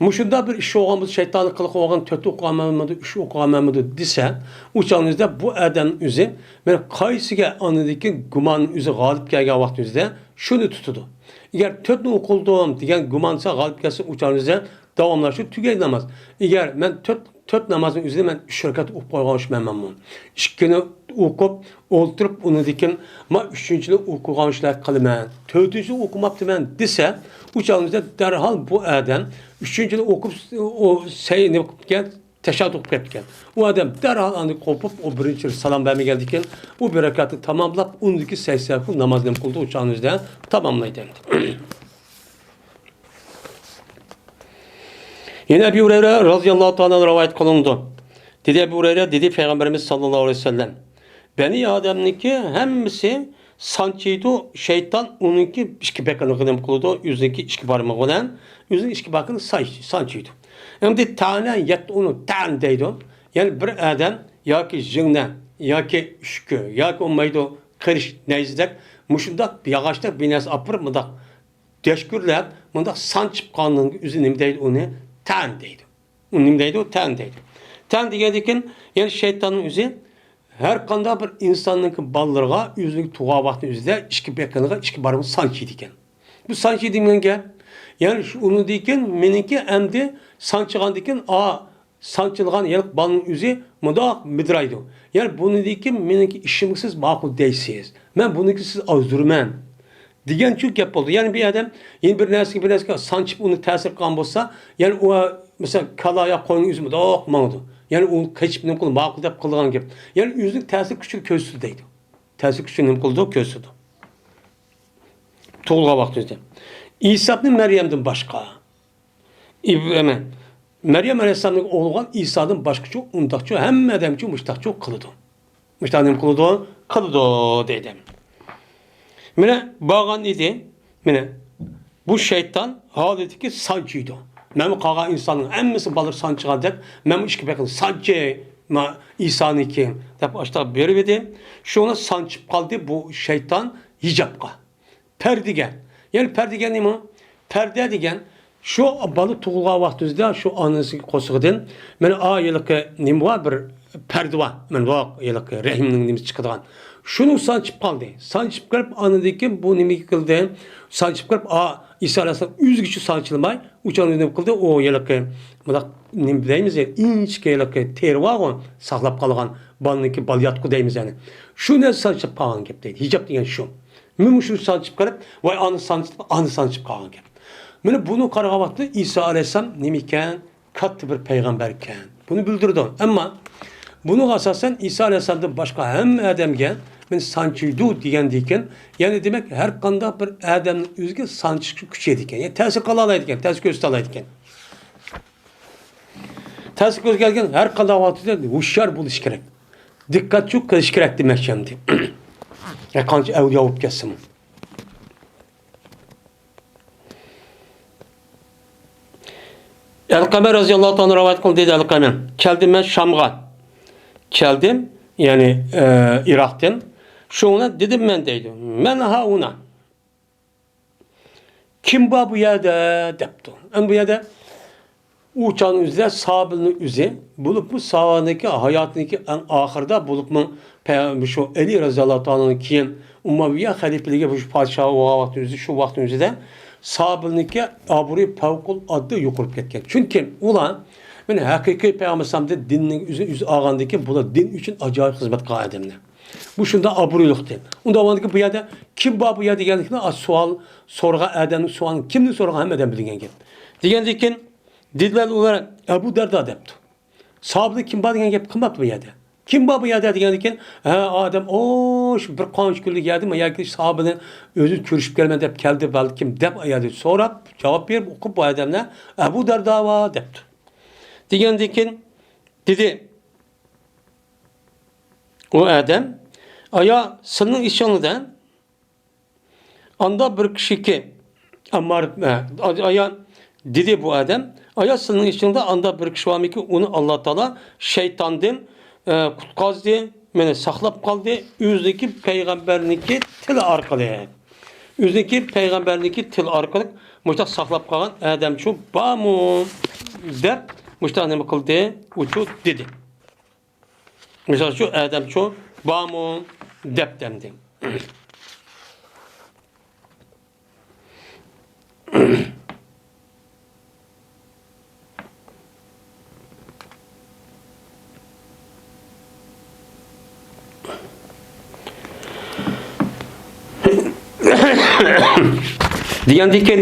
مۇشۇنداق بىر ئىش بولغان بولسا، شەيتاننىڭ قىلىقى بولغان تۆت ئوقۇغانمىدۇ، ئۈچ ئوقۇغانمىدۇ دېسە، ئۇ چاغنىڭىزدا بۇ ئادەم ئۆزى مانا قايسىگە ئاندىن كېيىن گۇمان ئۆزى غالىب كەلگەن ۋاقتىمىزدا شۇنى تۇتىدۇ. ئەگەر تۆتنى ئوقۇلدۇم دېگەن گۇمانسا غالىپ كەلسە، ئۇ چاغنىڭىزدا داۋاملاشتۇرۇپ تۈگەيدۇ ناماز. ئەگەر مەن تۆت، تۆت نامازنىڭ ئۆزىدە مەن ئۈچ رەكەت ئوقۇپ قويغان ئىش مەنمۇ. ئىككىنى ئوقۇپ ئولتۇرۇپ، ئۇنىڭدىن كېيىن ما ئۈچىنچىنى ئوقۇغان ئىشلار قىلىمەن، تۆتىنچىنى ئوقۇماپتىمەن دېسە، ئۇ چاغنىڭىزدا دەرھال بۇ ئادەم ئۈچىنچىنى ئوقۇپ، ئۇ سەي-، نېمە قىلىپتىكەن؟ تەشەھھۇد ئوقۇپ كەپتىكەن. ئۇ ئادەم دەرھال ئاندىن قوپۇپ، ئۇ بىرىنچى سالام بەرمىگەندىن كېيىن، ئۇ بىر رەكەتنى تاماملاپ، ئۇنىڭدىن كېيىن سەجدە سەھۋ نامازنى نېمە قىلىدۇ؟ ئۇ چاغنىڭىزدا تاماملايدۇ ئەمدى. يەنە ئەبۇ ھۇرەيرە رازىياللاھۇ تائالا ئەنھۇ رىۋايەت قىلىنىدۇ. دېدى ئەبۇ ھۇرەيرە، دېدى پەيغەمبىرىمىز ساللاللاھۇ ئەلەيھى ۋەسەللەم، بەنى ئادەمنىڭكى ھەممىسى سانچىيدۇ، شەيتان ئۇنىڭكى ئىككى بېقىنىغا نېمە قىلىدۇ؟ ئۆزىنىڭكى ئىككى بارمىقى بىلەن ئۆزىنىڭ ئىككى بېقىنى ساي-، سانچىيدۇ. ئەمدى تەنە يەتتە ئۇنى تەن دەيدۇ. يەنى بىر ئادەم ياكى ژىڭنە، ياكى ئۈشكۈ، ياكى بولمايدۇ قىرىش نەيزىدەك مۇشۇنداق ياغاچتەك بىر نەرسە ئاپىرىپ، مۇنداق دەشكۈرلەپ، مۇنداق سانچىپ قالغاننىڭ ئۆزى نېمە دەيدۇ ئۇنى؟ تەن دەيدۇ. ئۇ نېمە دەيدۇ؟ تەن دەيدۇ. تەن دېگەندىكىن، يەنى شەيتاننىڭ ئۆزى ھەر قانداق بىر ئىنساننىڭكى بالىلىرىغا ئۆزىنىڭ تۇغان ۋاقتىنىڭ ئۆزىدە ئىككى بېقىنىغا ئىككى بارمىقى سانچىيدىكەن. بۇ سانچىيدىغان گەپ. يەنى شۇ ئۇنىڭدىكىن مېنىڭكى ئەمدى سانچىغاندىكىن، ئا، سانچىلغان يىلقى بالىنىڭ ئۆزى مۇنداق مىدىرايدۇ. يەنى بۇنىڭدىكى مېنىڭكى ئىشىمغا سىز ماقۇل دەيسىز. مەن بۇنىڭكى سىز ئازدۇرىمەن. دېگەنچۇ گەپ بولدى. يەنى بىر ئادەم يەنە بىر نەرسىگە، بىر نەرسىگە سانچىپ ئۇنى تەسىر قىلغان بولسا، يەنى ئۇ، مىسال، كالا يا قوينىڭ ئۆزى مۇنداق ماڭىدۇ. يەنى ئۇ قېچىپ نېمە قىلىدۇ، ماقۇل دەپ قىلىدىغان گەپ. يەنى ئۆزىنىڭ تەسىر كۈچىنى كۆرسىتىدۇ دەيدۇ. تەسىر كۈچىنى نېمە قىلىدۇ؟ كۆرسىتىدۇ. تۇغۇلغان ۋاقتىمىزدا. ئىساپنى مەريەمدىن باشقا. ئىب-، ئەمە، مەريەم ئەلەيھىسسالامنىڭ ئوغلى بولغان ئىسادىن باشقىچۇ، ئۇنداقچۇ، ھەممە ئادەمچۇ مۇشتاقچۇ قىلىدۇ. مۇشتاق نېمە قىلىدۇ؟ قىلىدۇ، دەيدۇ. مانا بارغان ئىدى. مانا بۇ شەيتان ھالىتىكى سانچىيدۇ. مەنمۇ قالغان ئىنساننىڭ ھەممىسى بالىلىرى سانچىغاندەك، مەنمۇ ئىككى بېقىنى سانچىي، ما، ئىسانىڭكى، دەپ ئاشتاق بېرىۋىدى. شۇڭا سانچىپ قالدى بۇ شەيتان ھىجابقا. پەردىگە. يەنى پەردە دېگەن نېمە؟ پەردە دېگەن شۇ بالا تۇغۇلغان ۋاقتىمىزدا شۇ ئانىسى قورسىقىدىن، مانا، ئا، ھېلىقى نېمە بار، بىر پەردە بار. مانا بۇ ھېلىقى رەھىمنىڭ نېمىسى چىقىدىغان. شۇنىڭ سانچىپ قالدى. سانچىپ كىرىپ، ئاندىن كېيىن بۇ نېمە قىلدى؟ سانچىپ كىرىپ، ئا، ئىسا ئەلەيھىسسالام ئۆزگىچە سانچىلماي، ئۇ چاغدا نېمە قىلدى؟ ئۇ ھېلىقى، مۇنداق، نېمە دەيمىز، ئىنچىكە ھېلىقى تېرە بارغۇ، ساقلاپ قالغان بالىنىڭكى بالا ياتقۇ دەيمىز يەنى. شۇ نەرسە سانچىپ قالغان گەپ دەيدۇ. ھىجاب دېگەن شۇ. مەن مۇشۇنى سانچىپ قىلىپ، ۋاي، ئانىسى سانچىپ، ئانىسى سانچىپ قالغان گەپ. مانا بۇنى قارىغان ۋاقتىدا ئىسا ئەلەيھىسسالام نېمە ئىكەن؟ كاتتا بىر پەيغەمبەر ئىكەن. بۇنى بىلدۈرىدۇ. ئەمما بۇنىڭغا ئاساسەن ئىسا ئەلەيھىسسالامدىن باشقا ھەممە ئادەمگە مانا سانچىيدۇ دېگەندىكىن، يەنى دېمەك، ھەر قانداق بىر ئادەمنىڭ ئۆزىگە سانچىش كۈچى يېتىدىكەن. يەنى تەسىر قىلالايدىكەن، تەسىر كۆرسىتەلەيدىكەن. تەسىر كۆرسەتكەن ھەر قانداق ۋاقىتتا ھوشيار بولۇش كېرەك. دىققەتچۇ قىلىش كېرەك دېمەكچى ئەمدى. ھەر قانچە ئەۋلىيا بولۇپ كەتسىمۇ. ئەلقەمە رەزىياللاھۇ تائالا رىۋايەت قىلدى دەيدۇ، ئەلقەمە. كەلدىم مەن شامغا. كەلدىم، يەنى، ئە، ئىراقتىن. شۇڭا دېدىم مەن دەيدۇ. مەن ھاھۇنا. كىم بار بۇ يەردە؟ دەپتۇ. ئەمدى بۇ يەردە ئۇ چاغنىڭ ئۆزىدە سابىلنىڭ ئۆزى، بولۇپمۇ سابىلنىڭكى ھاياتىنىڭكى ئەڭ ئاخىرىدا، بولۇپمۇ پە-، شۇ ئەلى رەزىياللاھۇ تائالانىڭ كېيىن ئۇمەۋىيە خەلىپىلىكى شۇ پادىشاھ بولغان ۋاقتىنىڭ ئۆزى، شۇ ۋاقىتنىڭ ئۆزىدە سابىلنىڭكى ئابرۇيى پەۋقۇلئاددە يۇقىرىپ كەتكەن. چۈنكى ئۇلار، مانا، ھەقىقىي پەيغەمبەر ئەلەيھىسسالامدىن دىننىڭ ئۆزىنى ئۆزى ئالغاندىن كېيىن، بۇلار دىن ئۈچۈن ئاجايىپ خىزمەت قىلغان ئادەملەر. بۇ شۇنداق ئابرۇيلۇقتى. ئۇنداق بولغاندىكىن بۇ يەردە كىم بار بۇ يەردە دېگەندىكىن، سوئال سورىغان ئادەمنىڭ سوئالىنى كىمدىن سورىغان ھەممە ئادەم بىلگەن گەپ. دېگەندىكىن دېدىلەر ئۇلار ئەبۇ دەردا دەپتۇ. ساھابىلەر كىم بار دېگەن گەپ قىلماپتۇ بۇ يەردە. كىم بار بۇ يەردە دېگەندىكىن، ھە، ئادەم، ئو، شۇ بىر قانچە كۈنلۈك يەردىمۇ ياكى ساھابىلەر ئۆزى كۆرۈشۈپ كەلمەن دەپ كەلدى بەلكىم دەپ ئايالى سوراپ، جاۋاب بېرىپ ئوقۇپ بۇ ئادەملەر ئەبۇ دەردا بار دەپتۇ. دېگەندىكىن دېدى، ئۇ ئادەم، ئايا، سىلىنىڭ ئىچىڭلىدە ئاندا بىر كىشىكى، ئەممار، ئە، ئايا، دېدى بۇ ئادەم، ئايا، سېنىڭ ئىچىڭدە ئاندا بىر كىشى بارمىكى، ئۇنى ئاللا تائالا شەيتاندىن، ئە، قۇتقازدى، مېنى ساقلاپ قالدى، ئۆزىنىڭكى پەيغەمبەرنىڭكى تىلى ئارقىلىق. ئۆزىنىڭكى پەيغەمبەرنىڭكى تىلى ئارقىلىق مۇشۇنداق ساقلاپ قالغان ئادەمچۇ بارمۇ؟ دەپ مۇشۇنداق نېمە قىلدى؟ ئۇچۇ دېدى. مىسال شۇ ئادەمچۇ بارمۇ؟ دەپ دەمدى. دېگەندىكىن،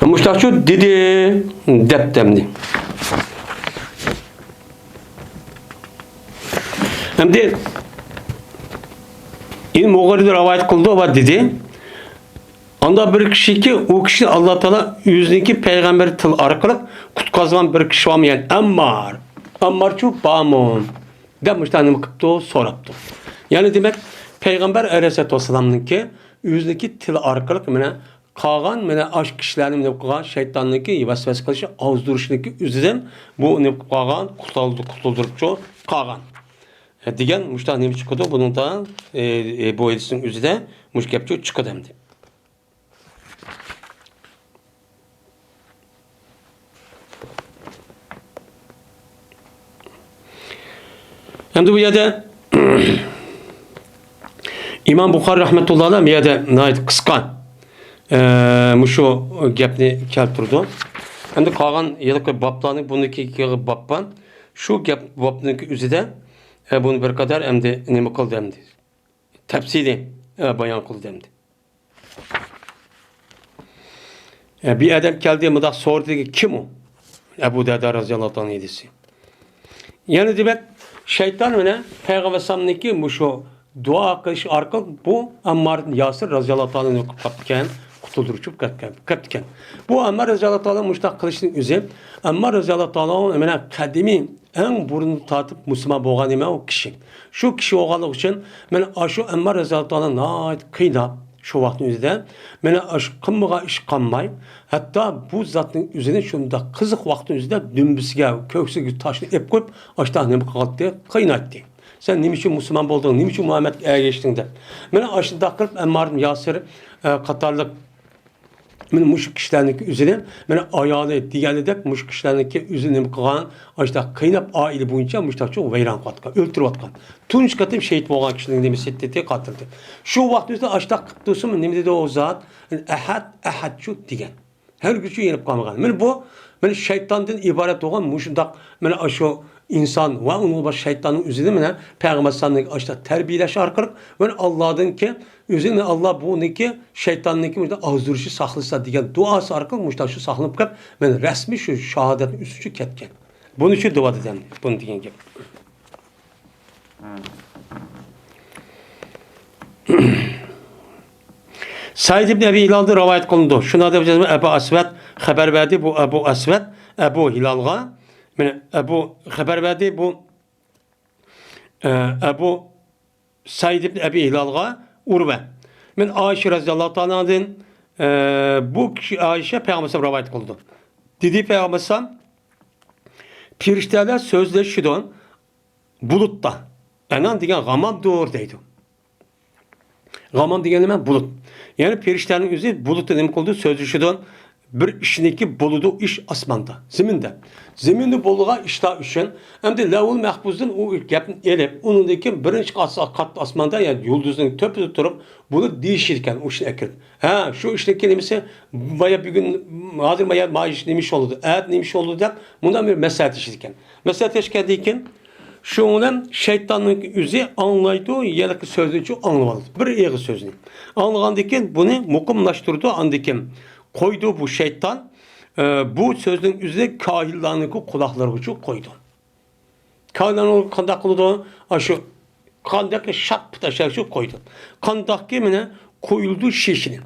مۇشتاقچۇ دېدى دەپ دەمدى. ئەمدى ئىبن مۇغىرە رىۋايەت قىلدى ۋە دېدى، ئاندا بىر كىشىكى، ئۇ كىشىنى ئاللا تائالا ئۆزىنىڭكى پەيغەمبەر تىل ئارقىلىق قۇتقازغان بىر كىشى بارمۇ؟ يەنى ئەممار، ئەممارچۇ بارمۇ؟ دەپ مۇشۇنداق نېمە قىپتۇ؟ سوراپتۇ. يەنى دېمەك، پەيغەمبەر ئەلەيھىسسالاتۇ ۋەسسالامنىڭكى ئۆزىنىڭكى تىلى ئارقىلىق مانا قالغان، مانا ئاشۇ كىشىلەرنى نېمە قىلغان؟ شەيتاننىڭكى ۋەسۋەسە قىلىشى، ئازدۇرۇشنىڭكى ئۆزىدىن بۇ نېمە قىلىپ قالغان؟ قۇتۇلدۇ-، قۇتۇلدۇرۇپچۇ قالغان. دېگەن مۇشۇنداق نېمە چىقىدۇ بۇنىڭدا، ئى، ئى، بۇ ھەدىسنىڭ ئۆزىدە مۇشۇ گەپچۇ چىقىدۇ ئەمدى. ئەمدى بۇ يەردە ئىمام بۇخارى رەھمەتۇللا ئەلەيھ بۇ يەردە ناھايىتى قىسقا، ئە، مۇشۇ گەپنى كەلتۈرىدۇ. ئەمدى قالغان ھېلىقى بابلارنى، بۇندىكى باب بار. شۇ گەپ، بابنىڭكى ئۆزىدە، ئە، بۇنى بىر قەدەر ئەمدى نېمە قىلدى ئەمدى؟ تەپسىلىي، ئە، بايان قىلدى ئەمدى. ئە، بىر ئادەم كەلدى، مۇنداق سورىدى، كىم ئۇ؟ ئەبۇ دەردە رازىياللاھۇ تائالا ئەنھۇ دېسە. يەنى دېمەك، شەيتان مانا پەيغەمبەر ئەلەيھىسسالامنىڭكى مۇشۇ دۇئا قىلىش ئارقىلىق بۇ ئەممار ئىبن ياسىر رازىياللاھۇ تائالا ئەنھۇ قىلىپ قاپتىكەن، قۇتۇلدۇرۇشۇپ كەتكەن، كەپتىكەن. بۇ ئەممار رازىياللاھۇ تائالا ئەنھۇ مۇشۇنداق قىلىشنىڭ ئۆزى، ئەممار رازىياللاھۇ تائالا ئەنھۇ مانا قەدىمىي ئەڭ بۇرۇن تارتىپ مۇسۇلمان بولغان نېمە ئۇ كىشى. شۇ كىشى بولغانلىقى ئۈچۈن مانا ئاشۇ ئەممار رازىياللاھۇ تائالا ناھايىتى قىيناپ، شۇ ۋاقىتنىڭ ئۆزىدە مانا ئاشۇ قىلمىغان ئىش قالماي، ھەتتا بۇ زاتنىڭ ئۆزىنى شۇنداق قىزىق ۋاقىتنىڭ ئۆزىدە دۈمبىسىگە، كۆكسىگە تاشنى ئېلىپ قويۇپ، ئاشۇنداق نېمە قىلاتتى، قىينايتتى. سەن نېمە ئۈچۈن مۇسۇلمان بولدۇڭ، نېمە ئۈچۈن مۇھەممەدكە ئەگەشتىڭ دەپ. مانا ئاشۇنداق قىلىپ ئەممار ئىبن ياسىر، ئە، قاتارلىق مانا مۇشۇ كىشىلەرنىڭكى ئۆزىنى، مانا ئايالى دېگەنىدەك مۇشۇ كىشىلەرنىڭكى ئۆزىنى نېمە قىلغان، ئاشۇنداق قىيناپ، ئائىلە بويىچە مۇشۇنداقچۇ ۋەيران قىلىۋاتقان، ئۆلتۈرۈۋاتقان. تۇنجى قېتىم شېھىت بولغان كىشىنىڭ نېمىسى، قاتىلى. شۇ ۋاقىتتا ئاشۇنداق قىلىپ تۇرسىمۇ، نېمە دېدى ئۇ زات؟ ئەھەد، ئەھەدچۇ دېگەن. ھەرگىزچۇ يېنىپ قالمىغان. مانا بۇ، مانا شەيتاندىن ئىبارەت بولغان مۇشۇنداق، مانا ئاشۇ ئىنسان ۋە ئۇنىڭغا باشقا شەيتاننىڭ ئۆزىنى مانا پەيغەمبەر ئەلەيھىسسالامنى ئاشۇنداق تەربىيەلەش ئارقىلىق، مانا ئاللادىنكى ئۆزىنى، ئاللا بۇنىڭكى شەيتاننىڭكى مۇشۇنداق ئازدۇرۇشى ساقلىسا دېگەن دۇئاسى ئارقىلىق مۇشۇنداق شۇ ساقلىنىپ كېلىپ، مانا رەسمىي شۇ شاھادەتنى ئۈستىچە كەتكەن. بۇنى شۇ دەۋاتىدۇ ئەمدى، بۇنى دېگەن گەپ. سەئىد ئىبن ئەبى ھىلالدىن رىۋايەت قىلىنىدۇ. شۇنىڭ دەپ ئەبۇ ئەسۋەد خەۋەر بەردى. بۇ ئەبۇ ئەسۋەد، ئەبۇ ھىلالغا، مانا ئەبۇ خەۋەر بەردى. بۇ، ئە، ئەبۇ سەئىد ئىبن ئەبى ھىلالغا ئۇرۋە. مەن ئائىشە رەزىياللاھۇ تائالا ئەنھادىن، ئە، بۇ كىشى ئائىشە پەيغەمبەر رىۋايەت قىلىدۇ. دېدى پەيغەمبەر، پېرىشتەلەر سۆزلىشىدۇ بۇلۇتتا. ئەنان دېگەن غامامدۇر دەيدۇ. غامام دېگەن نېمە؟ بۇلۇت. يەنى پېرىشتەنىڭ ئۆزى بۇلۇتتا نېمە قىلىدۇ؟ سۆزلىشىدۇ. بىر ئىشنىكى بولىدۇ، ئىش ئاسماندا، زېمىندا. زېمىندا بولىدىغان ئىشلار ئۈچۈن ئەمدى لەۋھۇل مەھپۇزدىن ئۇ گەپنى ئېلىپ، ئۇنىڭدىن كېيىن بىرىنچى قات-، قاتتىق ئاسماندا، يەنى يۇلدۇزنىڭ تۆپىدە تۇرۇپ، بۇنى دېيىشىدىكەن، ئۇ ئىشنى ئەكىرىپ. ھە، شۇ ئىشنىڭكى نېمىسى، بايا بۈگۈن، ھازىر بايا ما ئىش نېمە ئىش بولىدۇ، ئەتە نېمە ئىش بولىدۇ دەپ، مۇنداق بىر مەسلىھەتلىشىدىكەن. مەسلىھەتلەشكەندىن كېيىن، شۇنىڭ بىلەن شەيتاننىڭ ئۆزى ئاڭلايدۇ، ھېلىقى سۆزنىچۇ ئاڭلىۋالىدۇ. بىر ئېغىز سۆزنى. ئاڭلىغاندىن كېيىن بۇنى مۇقىملاشتۇرىدۇ، ئاندىن كېيىن قويىدۇ بۇ شەيتان، ئە، بۇ سۆزنىڭ ئۆزىنى كاھىنلارنىڭكى قۇلاقلىرىغىچۇ قويىدۇ. كاھىنلارنىڭ قانداق قىلىدۇ؟ ئاشۇ قانداق شاپ پۇت ئاشاقچۇ قويىدۇ. قانداقكى مانا قويۇلىدۇ شېشىنى.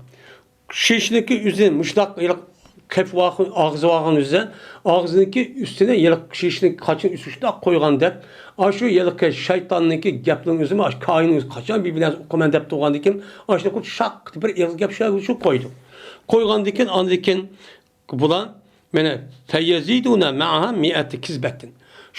شېشىنىڭكى ئۆزى مۇشۇنداق ھېلىقى قېپىۋالغان، ئاغزىۋالغان ئۆزى، ئاغزىنىڭكى ئۈستىنى ھېلىقى شېشىنى قاچىنى ئۈستىگە شۇنداق قويغاندەك، ئاشۇ ھېلىقى شەيتاننىڭكى گەپنىڭ ئۆزىمۇ، ئاشۇ كاھىننىڭ ئۆزى قاچان بىر نەرسە ئوقۇيمەن دەپ تۇرغاندىكىن، ئاشۇنداق قىلىپ شاق بىر ئېغىز گەپ شۇ قويدى. قويغاندىكىن، ئاندىن كېيىن بۇلار، مانا، فَيَزِيدُونَ مَعَهَا مِئَةَ كِذْبَةٍ.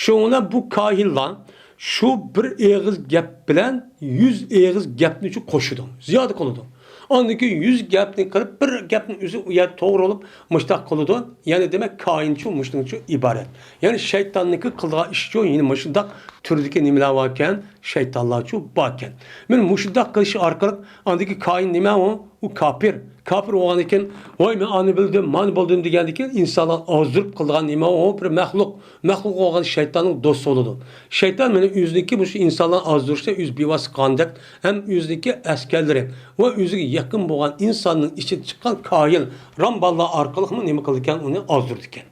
شۇڭا بۇ كاھىنلار شۇ بىر ئېغىز گەپ بىلەن يۈز ئېغىز گەپنى قوشىدۇ، زىيادە قىلىدۇ. ئاندىن كېيىن يۈز گەپنى قىلىپ، بىر گەپنىڭ ئۆزى ئۇ يەردە توغرا بولۇپ، مۇشۇنداق قىلىدۇ. يەنى دېمەك، كاھىنچۇ مۇشۇنىڭچۇ ئىبارەت. يەنى شەيتاننىڭكى قىلىدىغان ئىشىچۇ يەنە مۇشۇنداق تۈردىكى نېمىلەر باركەن، شەيتانلارچۇ باركەن. مانا مۇشۇنداق قىلىش ئارقىلىق ئاندىكى كاھىن نېمە ئۇ؟ ئۇ كاپىر. كاپىر بولغاندىن كېيىن، ۋاي، مەن ئانى بىلدىم، مانى بىلدىم دېگەندىن كېيىن، ئىنسانلار ئازدۇرۇپ قىلىدىغان نېمە ئۇ؟ بىر مەخلۇق. مەخلۇق بولغان شەيتاننىڭ دوستى بولىدۇ. شەيتان مانا ئۆزىنىڭكى مۇشۇ ئىنسانلارنى ئازدۇرۇشتا ئۆزى بىۋاسىتە قىلغاندەك، ھەم ئۆزىنىڭكى ئەسكەرلىرى ۋە ئۆزىگە يېقىن بولغان ئىنساننىڭ ئىچىدىن چىققان كاھىن، رامباللار ئارقىلىقمۇ نېمە قىلىدىكەن، ئۇنى ئازدۇرىدىكەن.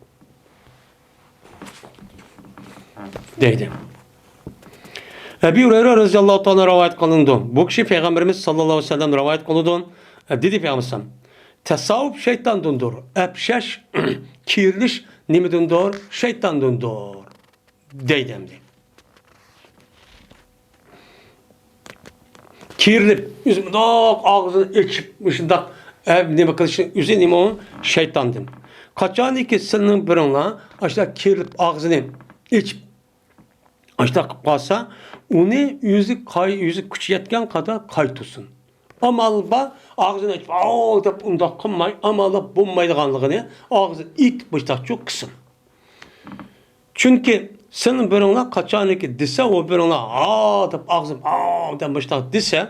دەيدۇ. ئەبى ھۇرەيرە رەزىياللاھۇ تائالا رىۋايەت قىلىنىدۇ. بۇ كىشى پەيغەمبىرىمىز ساللاللاھۇ ئەلەيھى ۋەسەللەم رىۋايەت قىلىدۇ. دېدى پەيغەمبەر، تەسەۋۋۇپ شەيتاندىندۇر، ئەپشەش، كىرىلىش نېمىدىندۇر؟ شەيتاندىندۇر. دەيدۇ ئەمدى. كىرىلىپ، ئۆزى مۇنداق ئاغزىنى ئېچىپ، مۇشۇنداق، ئە، نېمە قىلىشنى ئۆزى نېمە ئۇ؟ شەيتاندىن. قاچانكى سىلىنىڭ بىرىڭلار ئاشۇنداق كىرىلىپ ئاغزىنى ئېچىپ، ئاشۇنداق قىلىپ قالسا، ئۇنى ئۆزى قاي-، ئۆزى كۈچى يەتكەن قەدەر قايتۇرسۇن. ئامال بار، ئاغزىنى ئېچىپ، «ئاۋ» دەپ ئۇنداق قىلماي، ئامال بولمايدىغانلىقىنى ئاغزىنى ئېتىپ مۇشۇنداقچۇ قىلسۇن. چۈنكى سىلىنىڭ بىرىڭلار قاچانكى دېسە، ئۇ بىرىڭلار «ھا» دەپ ئاغزىم «ھا» دەپ مۇشۇنداق دېسە،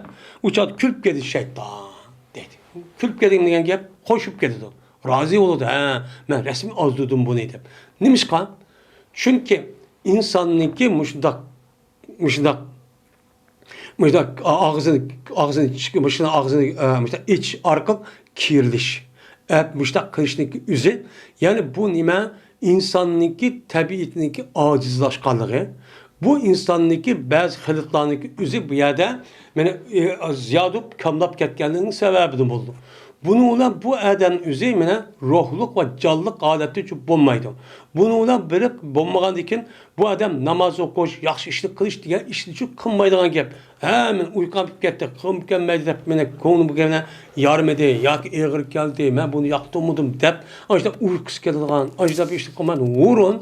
ئۇ چاغدا كۈلۈپ كېتىدۇ شەيتان دەيدۇ. كۈلۈپ كېتىدۇ دېگەن گەپ، قوشۇپ كېتىدۇ. رازى بولىدۇ، «ھە، مەن رەسمىي ئازدۇردۇم بۇنى» دەپ. نېمىشقا؟ چۈنكى ئىنساننىڭكى مۇشۇنداق، مۇشۇنداق مۇشۇنداق ئاغزىنى، ئاغزىنى چىق-، مۇشۇنداق ئاغزىنى، ئە، مۇشۇنداق ئېچىش ئارقىلىق كىرىلىش. ئە، مۇشۇنداق قىلىشنىڭكى ئۆزى، يەنى بۇ نېمە؟ ئىنساننىڭكى تەبىئىتىنىڭكى ئاجىزلاشقانلىقى، بۇ ئىنساننىڭكى بەزى خىلىتلارنىڭكى ئۆزى بۇ يەردە، مانا، ئە، زىيادە كاملاپ كەتكەنلىكىنىڭ سەۋەبىدىن بولىدۇ. بۇنىڭ بىلەن بۇ ئادەم ئۆزى، مانا، روھلۇق ۋە جانلىق ھالەتتە بولمايدۇ. بۇنىڭ بىلەن بىر بولمىغاندىن كېيىن، بۇ ئادەم ناماز ئوقۇش، ياخشى ئىشنى قىلىش دېگەن ئىشنى قىلمايدىغان گەپ. ھە، مەن ئۇيقۇم كېلىپ كەتتى، قىلغۇم كەلمەيدۇ دەپ، مېنىڭ كۆڭلۈم بۇ گەپنى يارىمىدى ياكى ئېغىر كەلدى، مەن بۇنى ياقتۇرمىدىم دەپ، ئاشۇنداق ئۇيقۇسى كېلىدىغان، ئاشۇنداق بىر ئىشنى قىلمايدۇ. ھۇرۇن،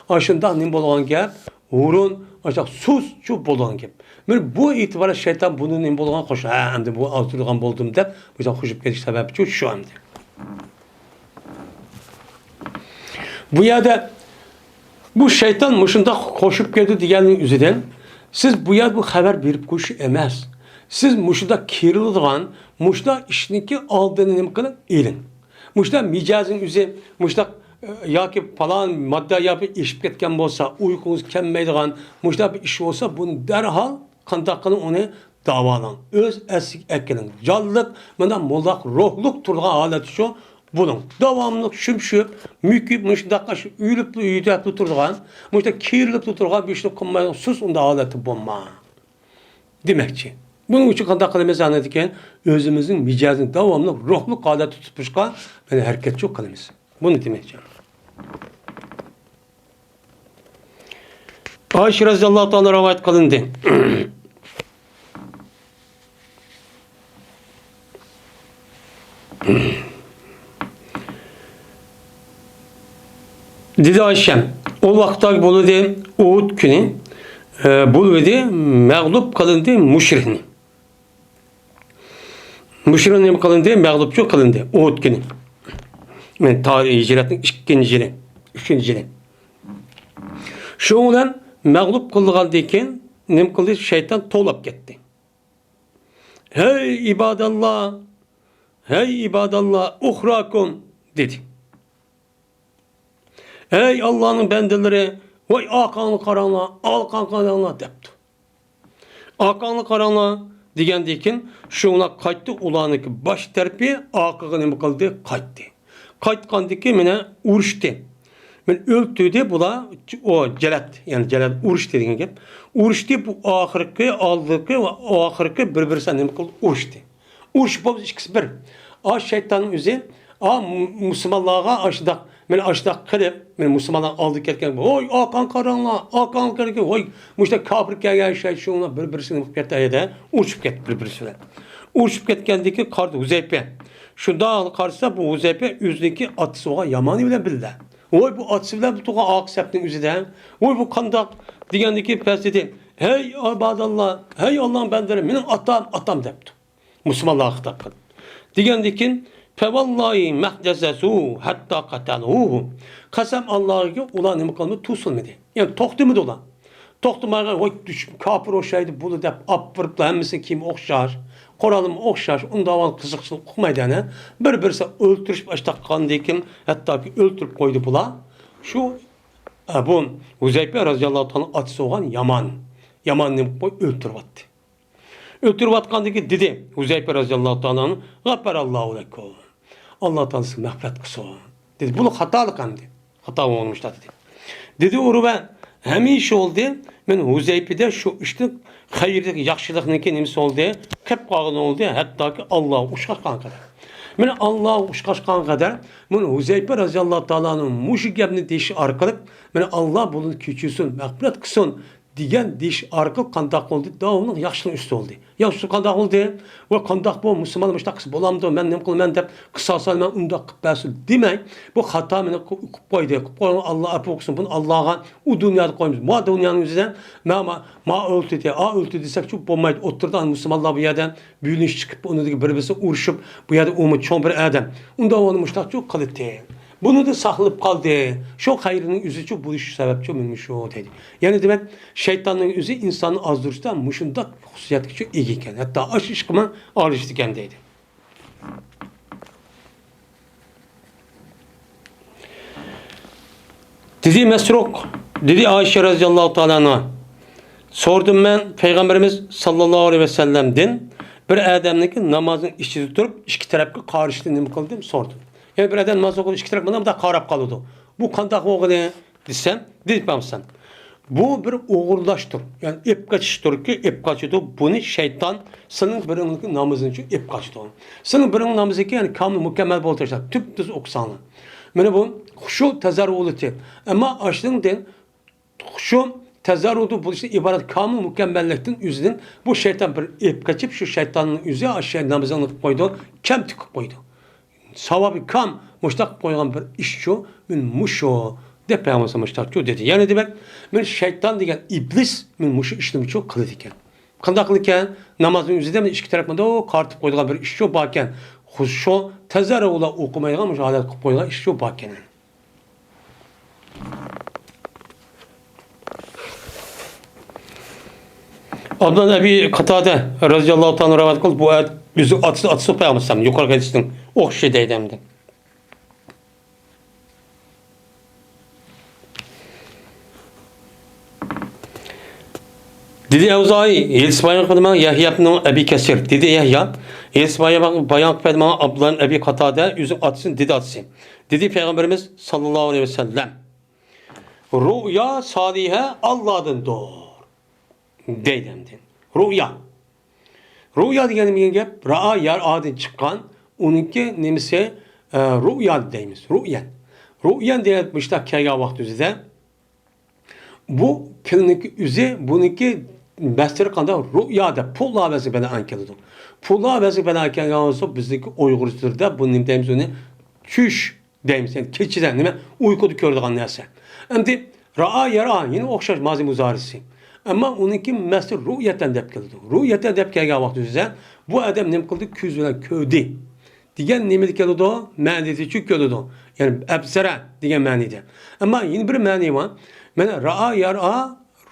ئاشۇنداق نېمە بولغان گەپ؟ ھۇرۇن، ئاشۇنداق سۇسچۇ بولغان گەپ. مانا بۇ ئېتىباردا شەيتان بۇنى نېمە بولغان قوش، ھە، ئەمدى بۇ ئازدۇرىدىغان بولدۇم دەپ، بۇ خۇشۇپ كېتىش سەۋەبچۇ شۇ ئەمدى. بۇ يەردە بۇ شەيتان مۇشۇنداق قوشۇپ كەلدى دېگەننىڭ ئۆزىدىن، سىز بۇ يەردە بۇ خەۋەر بېرىپ قويۇش ئەمەس. سىز مۇشۇنداق كىرىلىدىغان، مۇشۇنداق ئىشنىڭكى ئالدىنى نېمە قىلىپ ئېلىڭ. مۇشۇنداق مىجەزنىڭ ئۆزى، مۇشۇنداق، ئە، ياكى پالان ماددا ياكى ئېشىپ كەتكەن بولسا، ئۇيقۇڭىز كەلمەيدىغان، مۇشۇنداق بىر ئىش بولسا، بۇنى دەرھال قانداق قىلىڭ ئۇنى داۋالاڭ. ئۆز ئەسلىگە ئەكېلىڭ. جانلىق، مانا مۇنداق روھلۇق تۇرىدىغان ھالەتتە شۇ بولۇڭ. داۋاملىق شۈمشۈپ، مۈكۈپ، مۇشۇنداق ئۆلۈپلا، يۈدەپلا تۇرىدىغان، مۇشۇنداق كىرىلىپلا تۇرىدىغان بىر ئىشنى قىلمايدىغان سۇس ئۇنداق ھالەتتە بولما. دېمەكچى. بۇنىڭ ئۈچۈن قانداق قىلىمىز؟ ئاندىن كېيىن ئۆزىمىزنىڭ مىجەزىنى داۋاملىق روھلۇق ھالەتتە تۇتۇشقا، مانا، ھەرىكەتچۇ قىلىمىز. بۇنى دېمەكچى. ئائىشە رەزىياللاھۇ تائالا رىۋايەت قىلىندى. دېدى ئائىشەم، ئۇ ۋاقىتتا بولىدى ئۇھۇد كۈنى، ئە، بولىدى مەغلۇپ قىلىندى مۇشرىكنى. مۇشۇ نېمە قىلىندى؟ مەغلۇپچۇ قىلىندى ئۇھۇد كۈنى. مەن تارىخ ھىجرەتنىڭ ئىككىنچى يىلى، ئۈچىنچى يىلى. شۇنىڭ بىلەن مەغلۇپ قىلغاندىن كېيىن نېمە قىلدى؟ شەيتان توۋلاپ كەتتى. «ھەي ئىباداللا! ھەي ئىباداللا! ئۇخراكۇم!» دېدى. «ئەي ئاللانىڭ بەندىلىرى، ۋاي ئارقاڭلارغا قاراڭلار، ئارقاڭلارغا قاراڭلار» دەپتۇ. «ئارقاڭلارغا قاراڭلار» دېگەندىن كېيىن شۇڭلار قايتتى، ئۇلارنىڭكى باش تەرىپى ئارقىغا نېمە قىلدى؟ قايتتى. قايتقاندىن كېيىن مانا ئۇرۇشتى. مانا ئۆلتۈردى بۇلار، ئۇ جەلەت، يەنى جەلەت ئۇرۇشتى دېگەن گەپ. ئۇرۇشتى بۇ ئاخىرقى، ئالدىقى ۋە ئاخىرقى بىر-بىرسى نېمە قىلدى؟ ئۇرۇشتى. ئۇرۇش بولمىسا ئىككىسى بىر. ئا شەيتاننىڭ ئۆزى ئا، مۇ-، مۇسۇلمانلارغا ئاشۇنداق، مانا ئاشۇنداق قىلىپ، مانا مۇسۇلمانلار ئالدىغا كەتكەن، ۋوي، ئاقاڭ قاراڭلار، ئاقاڭ قاراڭلار، ۋوي، مۇشۇنداق كاپىر كەلگەن شەي، شۇڭلار بىر-بىرسىنى قىلىپ كەتتى، ئەيدە، ئۇرۇشۇپ كەتتى بىر-بىرسى بىلەن. ئۇرۇشۇپ كەتكەندىن كېيىن قارىدى ھۇزەيپە. شۇنداق قارىسا، بۇ ھۇزەيپە ئۆزىنىڭكى ئاتىسى بولغان يامانى بىلەن بىللە. ۋوي، بۇ ئاتىسى بىلەن تۇرغان ئارقا سەپنىڭ ئۆزىدە، ۋوي، بۇ قانداق دېگەندىن كېيىن پەس دېدى، ھەي ئىباداللا، ھەي ئاللاھنىڭ بەندىلىرى، مېنىڭ ئاتام، ئاتام دەپتۇ. مۇسۇلمانلارغا خىتاب قىلىپ. دېگەندىن كېيىن، فەۋاللاھى مەھجەزەزۇ ھەتتا قەتەلۇھۇ. قەسەم ئاللاھقى، ئۇلار نېمە قىلمىدى؟ توسۇلمىدى. يەنى توختىمىدى ئۇلار. توختىمىغان، ۋاي، دۈشمەن كاپىر ئوخشايدۇ، بۇنى دەپ ئاپىرىپلا ھەممىسىنىڭ كىيىمى ئوخشاش، قورالىمۇ ئوخشاش، ئۇنداق قىزىقچىلىق ئۇقمايدۇ ئەنە. بىر-بىرسى ئۆلتۈرۈشۈپ ئاشتاققاندىن كېيىن، ھەتتاكى ئۆلتۈرۈپ قويدى بۇلار. شۇ، ئە، بۇ ھۇزەيپە رازىياللاھۇ تائالا ئاتىسى بولغان يامان. يامان نېمە قوي ئۆلتۈرۈۋەتتى. ئۆلتۈرۈۋاتقاندىن كېيىن دېدى ھۇزەيپە رازىياللاھۇ تائالا ئەنھۇ، غەپەرەللاھۇ لەكۇم. ئاللا تائالا سىزگە مەغپىرەت قىلسۇن. دېدى، بۇ خاتالىق ئەمدى. خاتا بولغان مۇشۇنداق دېدى. دېدى ئۇرۋە، ھەمىشە بولدى، مەن ھۇزەيپىدە شۇ ئىشنى خەيرلىك، ياخشىلىقنىڭكى نېمىسى بولدى، قىلىپ قالغىنى بولدى، ھەتتاكى ئاللاغا ئۇچراشقان قەدەر. مەن ئاللاغا ئۇچراشقان قەدەر، مەن ھۇزەيپە رازىياللاھۇ تائالا ئەنھۇ مۇشۇ گەپنى دېيىشى ئارقىلىق، مەن ئاللا بۇنى كەچۈرسۇن، مەغپىرەت قىلسۇن، دېگەن دېيىش ئارقىلىق قانداق بولدى؟ داۋاملىق ياخشىلىق ئۈستى بولدى. ياخشىلىق قانداق بولدى؟ ۋە قانداق بۇ مۇسۇلمان مۇشۇنداق قىلسا بولامدۇ؟ مەن نېمە قىلىمەن دەپ قىساس ئالىمەن، ئۇنداق قىلىپ بەرسۇن دېمەي، بۇ خاتا مېنى قىلىپ قويدى. قىلىپ قويغان ئاللا ئەپۇ قىلسۇن. بۇنى ئاللاغا، ئۇ دۇنيادا قويىمىز. ما دۇنيانىڭ ئۆزىدە ما، ما، ما ئۆلتۈردى، ئا ئۆلتۈردى دېسەكچۇ بولمايدۇ. ئوتتۇرىدا مۇسۇلمانلار بۇ يەردە بۆلۈنۈش چىقىپ، ئۇنىڭدىكى بىر-بىرسى ئۇرۇشۇپ، بۇ يەردە ئۇمۇ چوڭ بىر ئادەم. ئۇنداق ئۇنى مۇشۇنداقچۇ قىلدى. بۇنىڭدا ساقلىنىپ قالدى. شۇ خەيرىنىڭ ئۆزىچۇ بولۇش سەۋەبچۇ مېنىڭ شۇ دەيدۇ. يەنى دېمەك، شەيتاننىڭ ئۆزى ئىنساننى ئازدۇرۇشتا مۇشۇنداق خۇسۇسىيەتكىچۇ ئىگە ئىكەن. ھەتتا ئاشۇ ئىشقىمۇ ئارىلىشىدىكەن دەيدۇ. دېدى مەسرۇق، دېدى ئائىشە رەزىياللاھۇ تائالا ئەنھا، سورىدىم مەن پەيغەمبىرىمىز ساللاللاھۇ ئەلەيھى ۋەسەللەمدىن بىر ئادەمنىڭكى نامازنىڭ ئىچىدە تۇرۇپ ئىككى تەرەپكە قارىشىنى نېمە قىلدىم سورىدىم. يەنى بىر ئادەم ناماز ئوقۇپ ئىككى تەرەپ مانا بۇنداق قاراپ قالىدۇ. بۇ قانداق بولغىنى دېسەم، دېدى پەيغەمبەر، بۇ بىر ئوغرىلاشتۇر، يەنى ئېلىپ قېچىشتۇركى، ئېلىپ قاچىدۇ. بۇنى شەيتان سېنىڭ بىرىڭنىڭكى نامىزىنى ئېلىپ قاچىدۇ. سېنىڭ بىرىڭنىڭ نامىزىكى يەنى كامىل مۇكەممەل بولۇپ تاشلاپ، تۈپتۈز ئوقۇساڭلار. مانا بۇ خۇشۇ تەزەررۇلىتى. ئەمما ئاشۇنىڭدىن خۇشۇ تەزەررۇدىن بولۇشتىن ئىبارەت كامىل مۇكەممەللىكتىن ئۆزىدىن بۇ شەيتان بىر ئېلىپ قېچىپ، شۇ شەيتاننىڭ ئۆزى ئاشۇ نامىزىڭنى قىلىپ قويىدۇ، كەمتۈك قىلىپ قويىدۇ. ساۋابى كام، مۇشتاق قىلىپ قويغان بىر ئىشچۇ، مەن مۇشۇ، دەپ پەيغەمبەر مۇشتاقچۇ دېدى. يەنى دېمەك، مەن شەيتان دېگەن ئىبلىس، مەن مۇشۇ ئىشنىمۇچۇ قىلىدىكەن. قانداق قىلىدىكەن؟ نامازنىڭ ئۆزىدە مەن ئىككى تەرەپ مۇنداق قارىتىپ قويىدىغان بىر ئىشچۇ باركەن. خۇشۇ تەزەررۇلا ئوقۇمايدىغان مۇشۇ ھالەت قىلىپ قويىدىغان ئىشچۇ باركەن. ئابدۇللا ئەبى قاتادە رەزىياللاھۇ تائالا رىۋايەت قىلىپ، بۇ ئات-، ئۆزى ئاتىسى، ئاتىسى پەيغەمبەر ئوخشاش دەيدۇ ئەمدى. دېدى ئەۋزائىي، ھېلىسى بايان قىلدى ماڭا يەھيا ئىبنۇ ئەبى كەسىر. دېدى يەھيا، ھېلىسى بايان، بايان قىلدى ماڭا ئابدۇللا ئەبى قاتادە، ئۆزىنىڭ ئاتىسىنى دېدى ئاتىسى. دېدى پەيغەمبىرىمىز ساللاللاھۇ ئەلەيھى ۋەسەللەم، رۇئيا سالىھە ئاللادىندۇر. دەيدۇ ئەمدى. رۇئيا. رۇئيا دېگەن نېمە دېگەن گەپ؟ رائا، يەر ئادىن چىققان، ئۇنىڭكى نېمىسى، ئە، رۇئيا دەيمىز. رۇئيەن. رۇئيەن دېگەن مۇشۇنداق كەلگەن ۋاقتىمىزدا، بۇ پېئىلنىڭكى ئۆزى، بۇنىڭكى مەسدىرى قانداق؟ رۇئيا دەپ، پۇلا ۋەزنى بىنائەن كېلىدۇ. پۇلا ۋەزنى بىنائەن كەلگەن بولسا، بىزنىڭكى ئۇيغۇر تىلىدا بۇنى نېمە دەيمىز ئۇنى؟ چۈش. دەيمىز. يەنى كېچىدە نېمە؟ ئۇيقۇدا كۆرىدىغان نەرسە. ئەمدى رائا يەرئا، يەنە ئوخشاش مازى مۇزارىسى. ئەمما ئۇنىڭكى مەسدىرى رۇئيەتەن دەپ كېلىدۇ. رۇئيەتەن دەپ كەلگەن ۋاقتىمىزدا بۇ ئادەم نېمە قىلدى؟ كۆزى بىلەن كۆردى دېگەن نېمىدە كېلىدۇ؟ مەنىدىچۇ كېلىدۇ. يەنى ئەبسەرە دېگەن مەنىدە. ئەمما يەنە بىر مەنى بار. مانا رائا يەرئا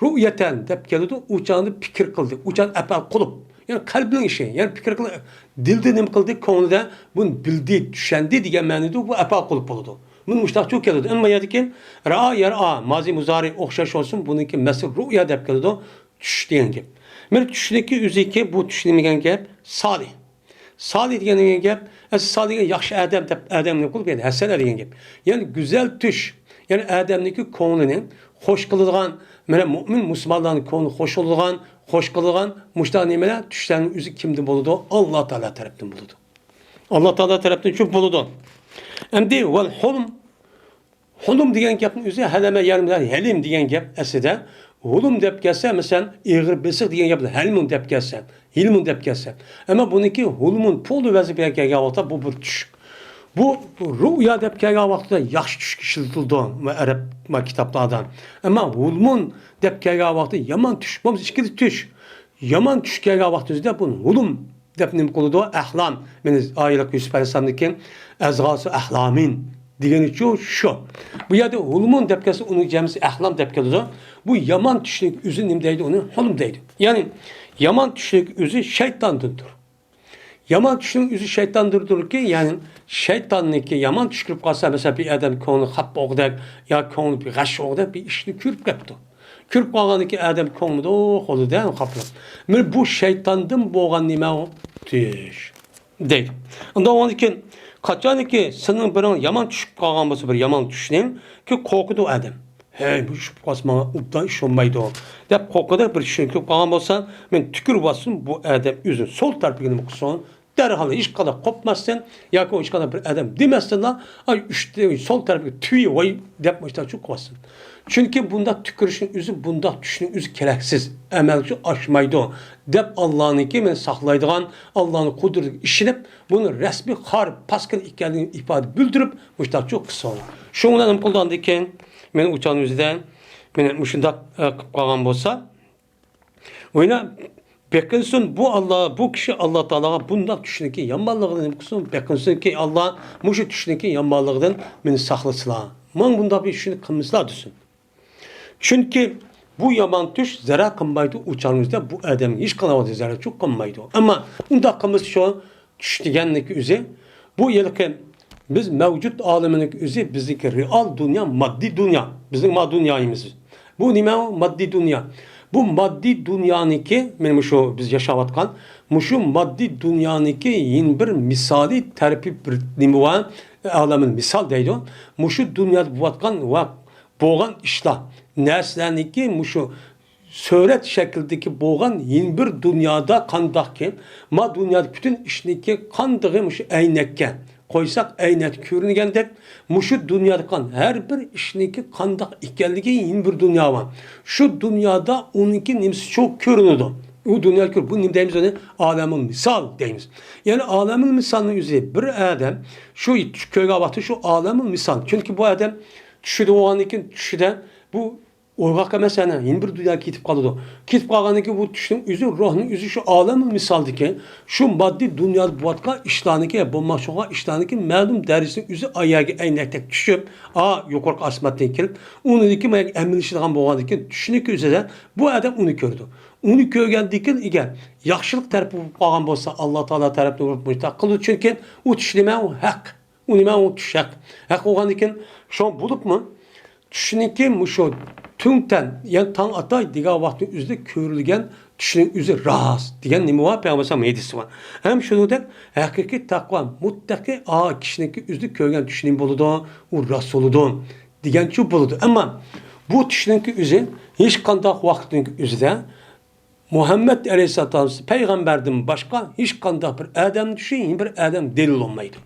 رۇئيەتەن دەپ كېلىدۇ، ئۇ چاغدا پىكىر قىلدى، ئۇ چاغدا ئەپئال قۇلۇپ، يەنى قەلبنىڭ ئىشى، يەنى پىكىر قىلىپ، دىلدا نېمە قىلدى، كۆڭلىدە بۇنى بىلدى، چۈشەندى دېگەن مەنىدە بۇ ئەپئال قۇلۇپ بولىدۇ. بۇنى مۇشتاقچۇ كېلىدۇ. ئەمما يەردىكى رائا يەرئا، مازى مۇزارى ئوخشاش بولسۇن، بۇنىڭكى مەسدىرى رۇئيا دەپ كېلىدۇ، چۈش دېگەن گەپ. مانا چۈشنىڭكى ئۆزىكى، بۇ چۈش نېمە دېگەن گەپ؟ سالىھ. سالىھ دېگەن نېمە دېگەن گەپ؟ ئەسلى سالىھ دېگەن ياخشى ئادەم دەپ، ئادەمنى قىلىپ، يەنى ھەسەنە دېگەن گەپ. يەنى گۈزەل چۈش، يەنى ئادەمنىڭكى كۆڭلىنى خوش قىلىدىغان، مانا مۇئمىن مۇسۇلمانلارنىڭ كۆڭلىنى خوش قىلىدىغان، خوش قىلىدىغان مۇشۇنداق نېمىلەر، چۈشلەرنىڭ ئۆزى كىمدىن بولىدۇ؟ ئاللا تائالا تەرەپتىن بولىدۇ. ئاللا تائالا تەرەپتىن چۈش بولىدۇ. ئەمدى ۋەل ھۇلم، ھۇلم دېگەن گەپنىڭ ئۆزى ھەلەمە، يەنى ھەلىم دېگەن گەپ ئەسلىدە. ھۇلم دەپ كەلسە، مەسىلەن، ئېغىر بېسىق دېگەن گەپ، ھەلمۇن دەپ كەلسە، ھىلمۇن دەپ كەلسە. ئەمما بۇنىڭكى ھۇلمۇن پولۇ ۋەزىپىگە كەلگەن ۋاقىتتا بۇ بىر چۈش. بۇ رۇئيا دەپ كەلگەن ۋاقىتتا ياخشى چۈشكە ئىشلىتىلىدۇ ئەرەب كىتابلاردا. ئەمما ھۇلمۇن دەپ كەلگەن ۋاقىتتا يامان چۈش، بولمىسا ئىككىلا چۈش. يامان چۈش كەلگەن ۋاقتىمىزدا بۇنى ھۇلۇم دەپ نېمە قىلىدۇ؟ ئەھلام. مەن ئايلىق يۈسۈپ ئەلەيھىسسالامنىڭكى ئەزغاسۇ ئەھلامىن دېگىنىچۇ شۇ. بۇ يەردە ھۇلمۇن دەپ كەلسە، ئۇنىڭ جەمئىسى ئەھلام دەپ كېلىدۇ. بۇ يامان چۈشنىڭ ئۆزى نېمە دەيدۇ؟ ئۇنى ھۇلم دەيدۇ. يەنى يامان چۈشنىڭ ئۆزى شەيتاندىندۇر. يامان چۈشنىڭ ئۆزى شەيتاندىندۇركى، يەنى شەيتاننىڭكى يامان چۈش كۆرۈپ قالسا، مەسىلەن، بىر ئادەم كۆڭلى خاپا بولغۇدەك يا كۆڭلى بىر غەش بولغۇدەك بىر ئىشنى كۆرۈپ قاپتۇ. كۆرۈپ قالغاندىن كېيىن ئادەم كۆڭلىدە قولىدا قاپلىق. مانا بۇ شەيتاندىن بولغان نېمە ئۇ؟ چۈش. دەيدۇ. ئۇنداق بولغاندىن كېيىن، قاچانكى سېنىڭ بىرىڭ يامان چۈشۈپ قالغان بولسا، بىر يامان چۈشنىڭكى قورقىدۇ ئادەم. ھەي، بۇ چۈشۈپ قالسا ماڭا ئوبدان ئىش بولمايدۇ، دەپ قورقىدۇ. بىر چۈشنى كۆرۈپ قالغان بولسا، مەن تۈكۈرۈۋاتسۇن، بۇ ئادەم ئۆزىنى سول تەرىپىگە نېمە قىلسۇن، دەرھال ھېچقانداق قورقماستىن ياكى ھېچقانداق بىر ئادەم دېمەستىنلا، ئاي، ئۈستى، سول تەرەپكە تۈۋى ۋاي دەپ مۇشۇنداق چۈشۈپ قالسۇن. چۈنكى بۇنداق تۈكۈرۈشنىڭ ئۆزى، بۇنداق چۈشنىڭ ئۆزى كېرەكسىز، ئەمەلگە ئاشمايدۇ، دەپ ئاللانىڭكى مېنى ساقلايدىغان، ئاللانىڭ قۇدرىتىگە ئىشىنىپ، بۇنى رەسمىي خار پاسكىنا ئىكەنلىكىنى ئىپادە بىلدۈرۈپ، مۇشۇنداق چۈشۈپ قالسۇن. شۇنىڭ بىلەن نېمە قىلىدىغاندىكىن، مېنى ئۇچان ئۆزىدە، مېنى مۇشۇنداق، ئە، قىلىپ قالغان بولسا، ۋەينە بېقىنسۇن، بۇ ئاللا، بۇ كىشى ئاللا تائالاغا بۇنداق چۈشنىڭكى يامانلىقىدىن نېمە قىلسۇن، بېقىنسۇنكى، ئاللا مۇشۇ چۈشنىڭكى يامانلىقىدىن مېنى ساقلىسىلا، ماڭا بۇنداق بىر چۈشنى قىلمىسىلا دېسۇن. چۈنكى بۇ يامان چۈش زەرەر قىلمايدۇ، ئۇ چاغنىڭىزدا بۇ ئادەمگە ھېچقانداق زەرەر چۈش قىلمايدۇ. ئەمما ئۇنداق قىلمىسا شۇ چۈش دېگەننىڭكى ئۆزى، بۇ ھېلىقى بىز مەۋجۇت ئالىمىنىڭكى ئۆزى، بىزنىڭكى رېئال دۇنيا، ماددىي دۇنيا، بىزنىڭ ما دۇنيايىمىز. بۇ نېمە ئۇ؟ ماددىي دۇنيا. بۇ ماددىي دۇنيانىڭكى، مانا مۇشۇ بىز ياشاۋاتقان مۇشۇ ماددىي دۇنيانىڭكى يەنە بىر مىسالى تەرىپى بىر نېمە بار؟ ئالەمۇل مىسال دەيدۇ. مۇشۇ دۇنيادا بولۇۋاتقان ۋە بولغان ئىشلار، نەرسىلەرنىڭكى مۇشۇ سۈرەت شەكلىدىكى بولغان يەنە بىر دۇنيادا قانداقكى، ما دۇنيادا پۈتۈن ئىشنىڭكى قاندىقى مۇشۇ ئەينەككە قويساق، ئەينەكتە كۆرۈنگەندەك، مۇشۇ دۇنيادا قىلغان ھەر بىر ئىشنىڭكى قانداق ئىكەنلىكى يەنە بىر دۇنيا بار. شۇ دۇنيادا ئۇنىڭكى نېمىسى چوق كۆرۈنىدۇ. ئۇ دۇنيادا كۆر-، بۇ نېمە دەيمىز ئۇنى؟ ئالەمۇل مىسال دەيمىز. يەنى ئالەمۇل مىسالنىڭ ئۆزى بىر ئادەم شۇ چۈش كۆرگەن ۋاقتى شۇ ئالەمۇل مىسال. چۈنكى بۇ ئادەم چۈشىدە بولغاندىن كېيىن چۈشىدە بۇ ئويغاق ئەمەس، يەنە يەنە بىر دۇنياغا كېتىپ قالىدۇ. كېتىپ قالغاندىن كېيىن بۇ چۈشنىڭ ئۆزى، روھنىڭ ئۆزى شۇ ئالەمۇل مىسالدىكى، شۇ ماددىي دۇنيادا بولۇۋاتقان ئىشلارنىڭكى، بولماقچى بولغان ئىشلارنىڭكى مەلۇم دەرىجىسىنىڭ ئۆزى ئاياغى ئەينەكتەك چۈشۈپ، ئا، يۇقىرىقى ئاسماندىن كېلىپ، ئۇنىڭدىكى مانا ئەمەللىشىدىغان بولغاندىن كېيىن چۈشنىڭكى ئۆزىدە بۇ ئادەم ئۇنى كۆرىدۇ. ئۇنى كۆرگەندىن كېيىن ئەگەر ياخشىلىق تەرىپى بولۇپ قالغان بولسا، ئاللا تائالا تەرىپىدىن بولۇپ مۇشۇنداق قىلىدۇ، چۈنكى ئۇ چۈش نېمە؟ ئۇ ھەق. ئۇ نېمە؟ ئۇ چۈش ھەق. ھەق بولغاندىن كېيىن شۇڭا بولۇپمۇ چۈشنىڭكى مۇشۇ تۈڭتەن، يەنى تاڭ ئاتاي دېگەن ۋاقىتنىڭ ئۆزىدە كۆرۈلگەن چۈشنىڭ ئۆزى راست دېگەن نېمە بار؟ پەيغەمبەر ئەلەيھىسسالام ھەدىسى بار. ھەم شۇنىڭدەك ھەقىقىي تەقۋا مۇتتەقى ئا كىشىنىڭكى ئۆزىدە كۆرگەن چۈشى نېمە بولىدۇ؟ ئۇ راست بولىدۇ دېگەنچۇ بولىدۇ. ئەمما بۇ چۈشنىڭكى ئۆزى ھېچقانداق ۋاقىتنىڭكى ئۆزىدە مۇھەممەد ئەلەيھىسسالام پەيغەمبەردىن باشقا ھېچقانداق بىر ئادەم چۈشى، بىر ئادەم دەلىل بولمايدۇ.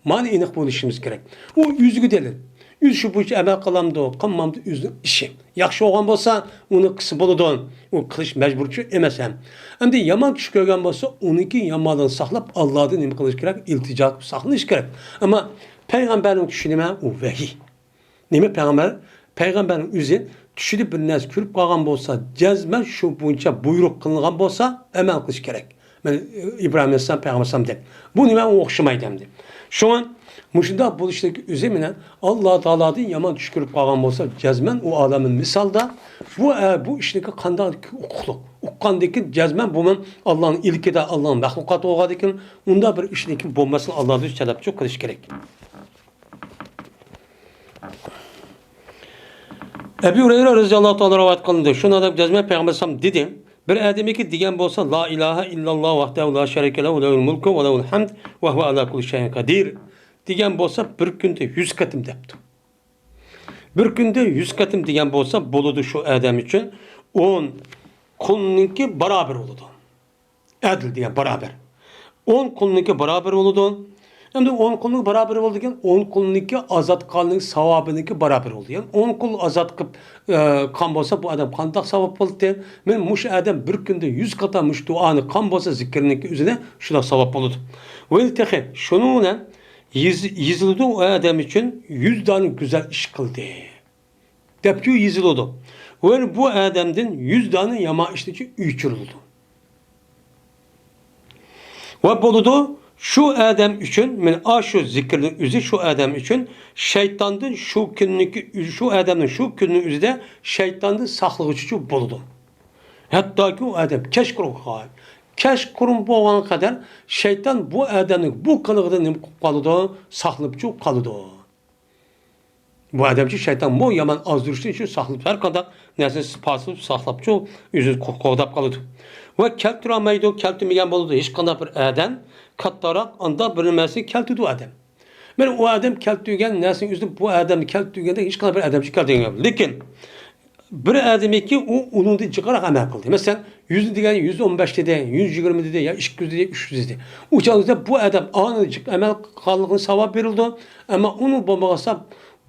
مانا ئېنىق بولۇشىمىز كېرەك. ئۇ ئۆزىگە دەلىل. ئۆزى شۇ بويىچە ئەمەل قىلامدۇ، قىلمامدۇ، ئۆزىنىڭ ئىشى. ياخشى بولغان بولسا، ئۇنى قىلسا بولىدۇ. ئۇ قىلىش مەجبۇرچۇ ئەمەس ھەم. ئەمدى يامان چۈش كۆرگەن بولسا، ئۇنىڭكى يامانلىقىنى ساقلاپ، ئاللادىن نېمە قىلىش كېرەك؟ ئىلتىجا قىلىپ ساقلىنىش كېرەك. ئەمما پەيغەمبەرنىڭ چۈشى نېمە؟ ئۇ ۋەھىي. نېمە پەيغەمبەر؟ پەيغەمبەرنىڭ ئۆزى چۈشىدە بىر نەرسە كۆرۈپ قالغان بولسا، جەزمەن شۇ بويىچە بۇيرۇق قىلىنغان بولسا، ئەمەل قىلىش كېرەك. مانا، ئىبراھىم ئەلەيھىسسالام، پەيغەمبەر ئەلەيھىسسالام دەپ. بۇ نېمە؟ ئۇ ئوخشىمايدۇ ئەمدى. شۇڭا مۇشۇنداق بولۇشلۇق ئۆزى مېنى ئاللا تائالادىن يامان چۈش كۆرۈپ قالغان بولسا، جەزمەن ئۇ ئالەمۇل مىسالدا بۇ، ئە، بۇ ئىشنىڭكى قانداق ھوقۇقلۇق؟ ئۇققاندىن كېيىن جەزمەن بۇ مەن ئاللانىڭ ئىلكىدە، ئاللانىڭ مەخلۇقاتى بولغاندىن كېيىن ئۇنداق بىر ئىشنىڭكى بولماسلىقىنى ئاللادىن تەلەپ قىلىش كېرەك. ئەبۇ ھۇرەيرە رەزىياللاھۇ تائالا رىۋايەت قىلىندى. شۇنىڭدەك جەزمەن پەيغەمبەر ئەلەيھىسسالام دېدى، بىر ئادەمكى دېگەن بولسا، لا ئىلاھە ئىللاللاھ ۋەھدەھۇ لا شەرىكە لەھۇ، لەھۇل مۇلكۇ ۋە لەھۇل ھەمد ۋە ھۇۋە ئەلا كۇللى شەيئىن قەدىر، دېگەن بولسا، بىر كۈندە يۈز قېتىم دەپتۇ. بىر كۈندە يۈز قېتىم دېگەن بولسا، بولىدۇ شۇ ئادەم ئۈچۈن ئون قۇلنىڭكى بارابىرى بولىدۇ. ئەدىل دېگەن بارابەر. ئون قۇلنىڭكى بارابىرى بولىدۇ. ئەمدى ئون قۇلنىڭ بارابىرى بولىدىكەن، ئون قۇلنىڭكى ئازاد قىلغاننىڭ ساۋابىنىڭكى بارابىرى بولىدۇ. يەنى ئون قۇل ئازاد قىلىپ، ئە، قىلغان بولسا، بۇ ئادەم قانداق ساۋاب بولدى؟ مەن مۇشۇ ئادەم بىر كۈندە يۈز قاتا مۇشۇ دۇئانى قىلغان بولسا، زىكىرنىڭكى ئۆزىنى شۇنداق ساۋاب بولىدۇ. ۋە تېخى شۇنىڭ بىلەن يېزى-، يېزىلىدۇ، ئۇ ئادەم ئۈچۈن يۈز دانە گۈزەل ئىش قىلدى، دەپچۇ يېزىلىدۇ. ۋە بۇ ئادەمدىن يۈز دانە يامان ئىشنىچۇ ئۆچۈرۈلىدۇ. ۋە بولىدۇ، شۇ ئادەم ئۈچۈن، مانا ئاشۇ زىكىرنىڭ ئۆزى شۇ ئادەم ئۈچۈن شەيتاندىن شۇ كۈننىكى، شۇ ئادەمنىڭ شۇ كۈننىڭ ئۆزىدە شەيتاندىن ساقلىغۇچىچۇ بولىدۇ. ھەتتاكى ئۇ ئادەم كەچقۇرۇنغا، كەچقۇرۇن بولغان قەدەر شەيتان بۇ ئادەمنىڭ بۇ قىلىقىدىن نېمە قىلىپ قالىدۇ؟ ساقلىنىپچۇ قالىدۇ. بۇ ئادەمچۇ شەيتانمۇ يامان ئازدۇرۇشتىن شۇ ساقلىنىپ، ھەر قانداق نەرسىنى پاسىلىپ ساقلاپچۇ، ئۆزىنى قو-، قوغداپ قالىدۇ. ۋە كەلتۈرەلمەيدۇ، كەلتۈرمىگەن بولىدۇ. ھېچقانداق بىر ئادەم كاتتىراق ئانداق بىر نەرسىنى كەلتۈردى ئۇ ئادەم. مانا ئۇ ئادەم كەلتۈرگەن نەرسىنىڭ ئۆزىنى بۇ ئادەم كەلتۈرگەندەك ھېچقانداق بىر ئادەمچۇ كەلتۈرگەن. لېكىن بىر ئادەمكى ئۇ ئۇنىڭدىن جىقراق ئەمەل قىلدى. مەسىلەن، يۈزنى دېگەن يۈز ئون بەش دېدى، يۈز يىگىرمە دېدى، يا ئىككى يۈز دېدى، ئۈچ يۈز دېدى. ئۇ چاغدا بۇ ئادەم ئانىڭ جىق ئەمەل قىلغانلىقىنى ساۋاب بېرىلىدۇ. ئەمما ئۇنىڭ بولمىغانسا،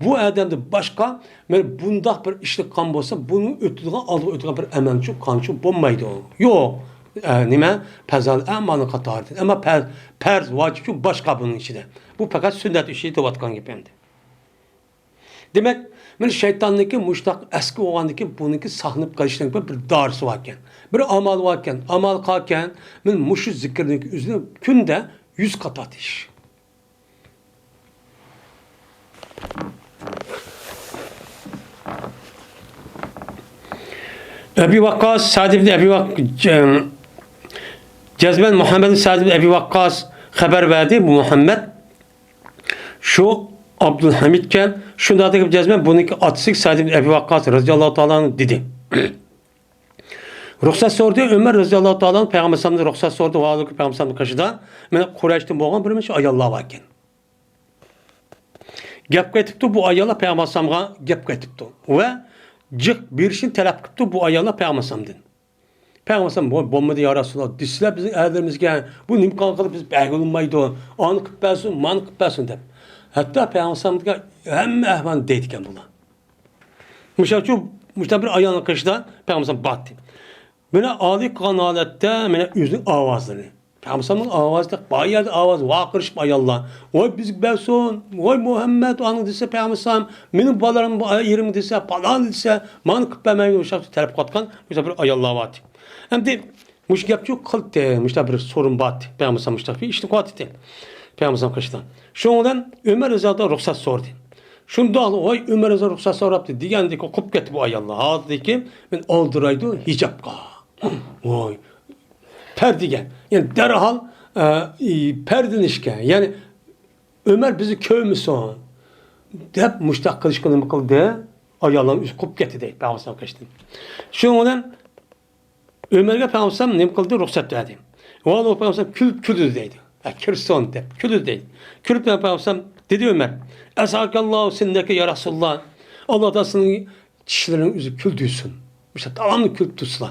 بۇ ئادەمدىن باشقا مانا بۇنداق بىر ئىشنى قىلغان بولسا، بۇنىڭ ئۆتىدىغان، ئالدىغا ئۆتىدىغان بىر ئەمەلچۇ قانچۇ بولمايدۇ. يوق. ئە، نېمە؟ پەزال ئەمالنىڭ قاتارىدىن. ئەمما پەر-، پەرز، ۋاجىپچۇ باشقا بۇنىڭ ئىچىدە. بۇ پەقەت سۈننەت ئىشى دەۋاتقان گېپى ئەمدى. دېمەك، مانا شەيتاننىڭكى مۇشۇنداق ئەسكى بولغاندىكىن، بۇنىڭكى ساقلىنىپ قېلىشنىڭ بىر دارىسى باركەن، بىر ئامالى باركەن، ئامال قالكەن، مانا مۇشۇ زىكىرنىڭكى ئۆزىنى كۈندە يۈز قات ئېيتىش. ئەبى ۋەققاس، سەئد ئىبن ئەبى ۋەق-، جەزمەن مۇھەممەد سەئد ئىبن ئەبى ۋەققاس خەۋەر بەردى، بۇ مۇھەممەد شۇ ئابدۇلھەمىدكەن، شۇنداق دېگەن جەزمەن بۇنىڭكى ئاتىسى سەئد ئىبن ئەبى ۋەققاس رەزىياللاھۇ تائالا ئەنھۇ دېدى. رۇخسەت سورىدى، ئۆمەر رەزىياللاھۇ تائالا ئەنھۇ پەيغەمبەر ئەلەيھىسسالامدىن رۇخسەت سورىدى، ۋاھالىكى پەيغەمبەر ئەلەيھىسسالامنىڭ قېشىدا مانا قۇرەيشتىن بولغان بىر نەچچە ئاياللار باركەن. گەپ قېتىپتۇ، بۇ ئاياللار پەيغەمبەر ئەلەيھىسسالامغا گەپ قېتىپتۇ ۋە جىق بېرىشنى تەلەپ قىپتۇ بۇ ئاياللار پەيغەمبەر ئەلەيھىسسالامدىن. پەيغەمبەر ئەلەيھىسسالام، بۇ بولمىدى يا رەسۇلاللا، دېسىلە بىزنىڭ ئەرلىرىمىزگە، بۇ نېمە قىلغان قىلىپ بىز بەرگىلى بولمايدۇ، ئانى قىلىپ بەرسۇن، مانى قىلىپ بەرسۇن دەپ. ھەتتا پەيغەمبەر ئەلەيھىسسالامغا ھەممە ئەھۋالنى دەيدىكەن بۇلار. مۇشۇنچە، مۇشۇنداق بىر ئايالنىڭ قېشىدا پەيغەمبەر بارتى. مانا ئالىي قىلغان ھالەتتە مانا ئۆزىنىڭ ئاۋازلىرى. پەيغەمبەرنىڭ ئاۋازى، بار يەردە ئاۋاز، ۋارقىرىشىپ ئاياللار. ۋاي بىزگە بەرسۇن، ۋاي مۇھەممەد ئانىڭ دېسە پەيغەمبەر، مېنىڭ بالىلىرىم، ئېرىم دېسە، پالان دېسە، مانا قىلىپ بەرمەيمەن، مۇشۇنداق تەلەپ قىلىۋاتقان مۇشۇنداق بىر ئاياللار بارتى. ئەمدى مۇشۇ گەپچۇ قىلدى، مۇشۇنداق بىر سورۇن بارتى. پەيغەمبەر مۇشۇنداق بىر ئىشنى قىلىۋاتىدۇ. پەيغەمبەر قېشىدا. شۇنىڭ بىلەن ئۆمەر رەزىياللاھۇ رۇخسەت سورىدى. شۇنداقلا، ۋاي، ئۆمەر رەزىياللاھۇ رۇخسەت سوراپتۇ دېگەندىكى قوپۇپ كەتتى بۇ ئاياللار. ھازىردىكى مەن ئالدىرايدۇ ھىجابقا. ۋاي، پەردىگە. يەنى دەرھال، ئە، ئى، پەردىلىنىشكە. يەنى ئۆمەر بىزنى كۆرمىسۇن دەپ مۇشتاق قىلىشقا نېمە قىلدى؟ ئاياللار ئۆزى قوپۇپ كەتتى دەيدۇ پەيغەمبەر قېشىدىن. شۇنىڭ بىلەن ئۆمەرگە پەيغەمبەر نېمە قىلدى؟ رۇخسەت بەردى. ۋە پەيغەمبەر كۈلۈپ، كۈلدى دەيدۇ. ھە، كىرسۇن دەپ كۈلدى دەيدۇ. كۈلۈپ پەيغەمبەر دېدى ئۆمەر، ئەسئەكەللاھۇ سىننەكە يا رەسۇلاللا. ئاللا تائالا سېنىڭ چىشلىرىڭنى ئۆزى كۈلدۈرسۇن. مۇشۇ داۋاملىق كۈلۈپ تۇرسىلا.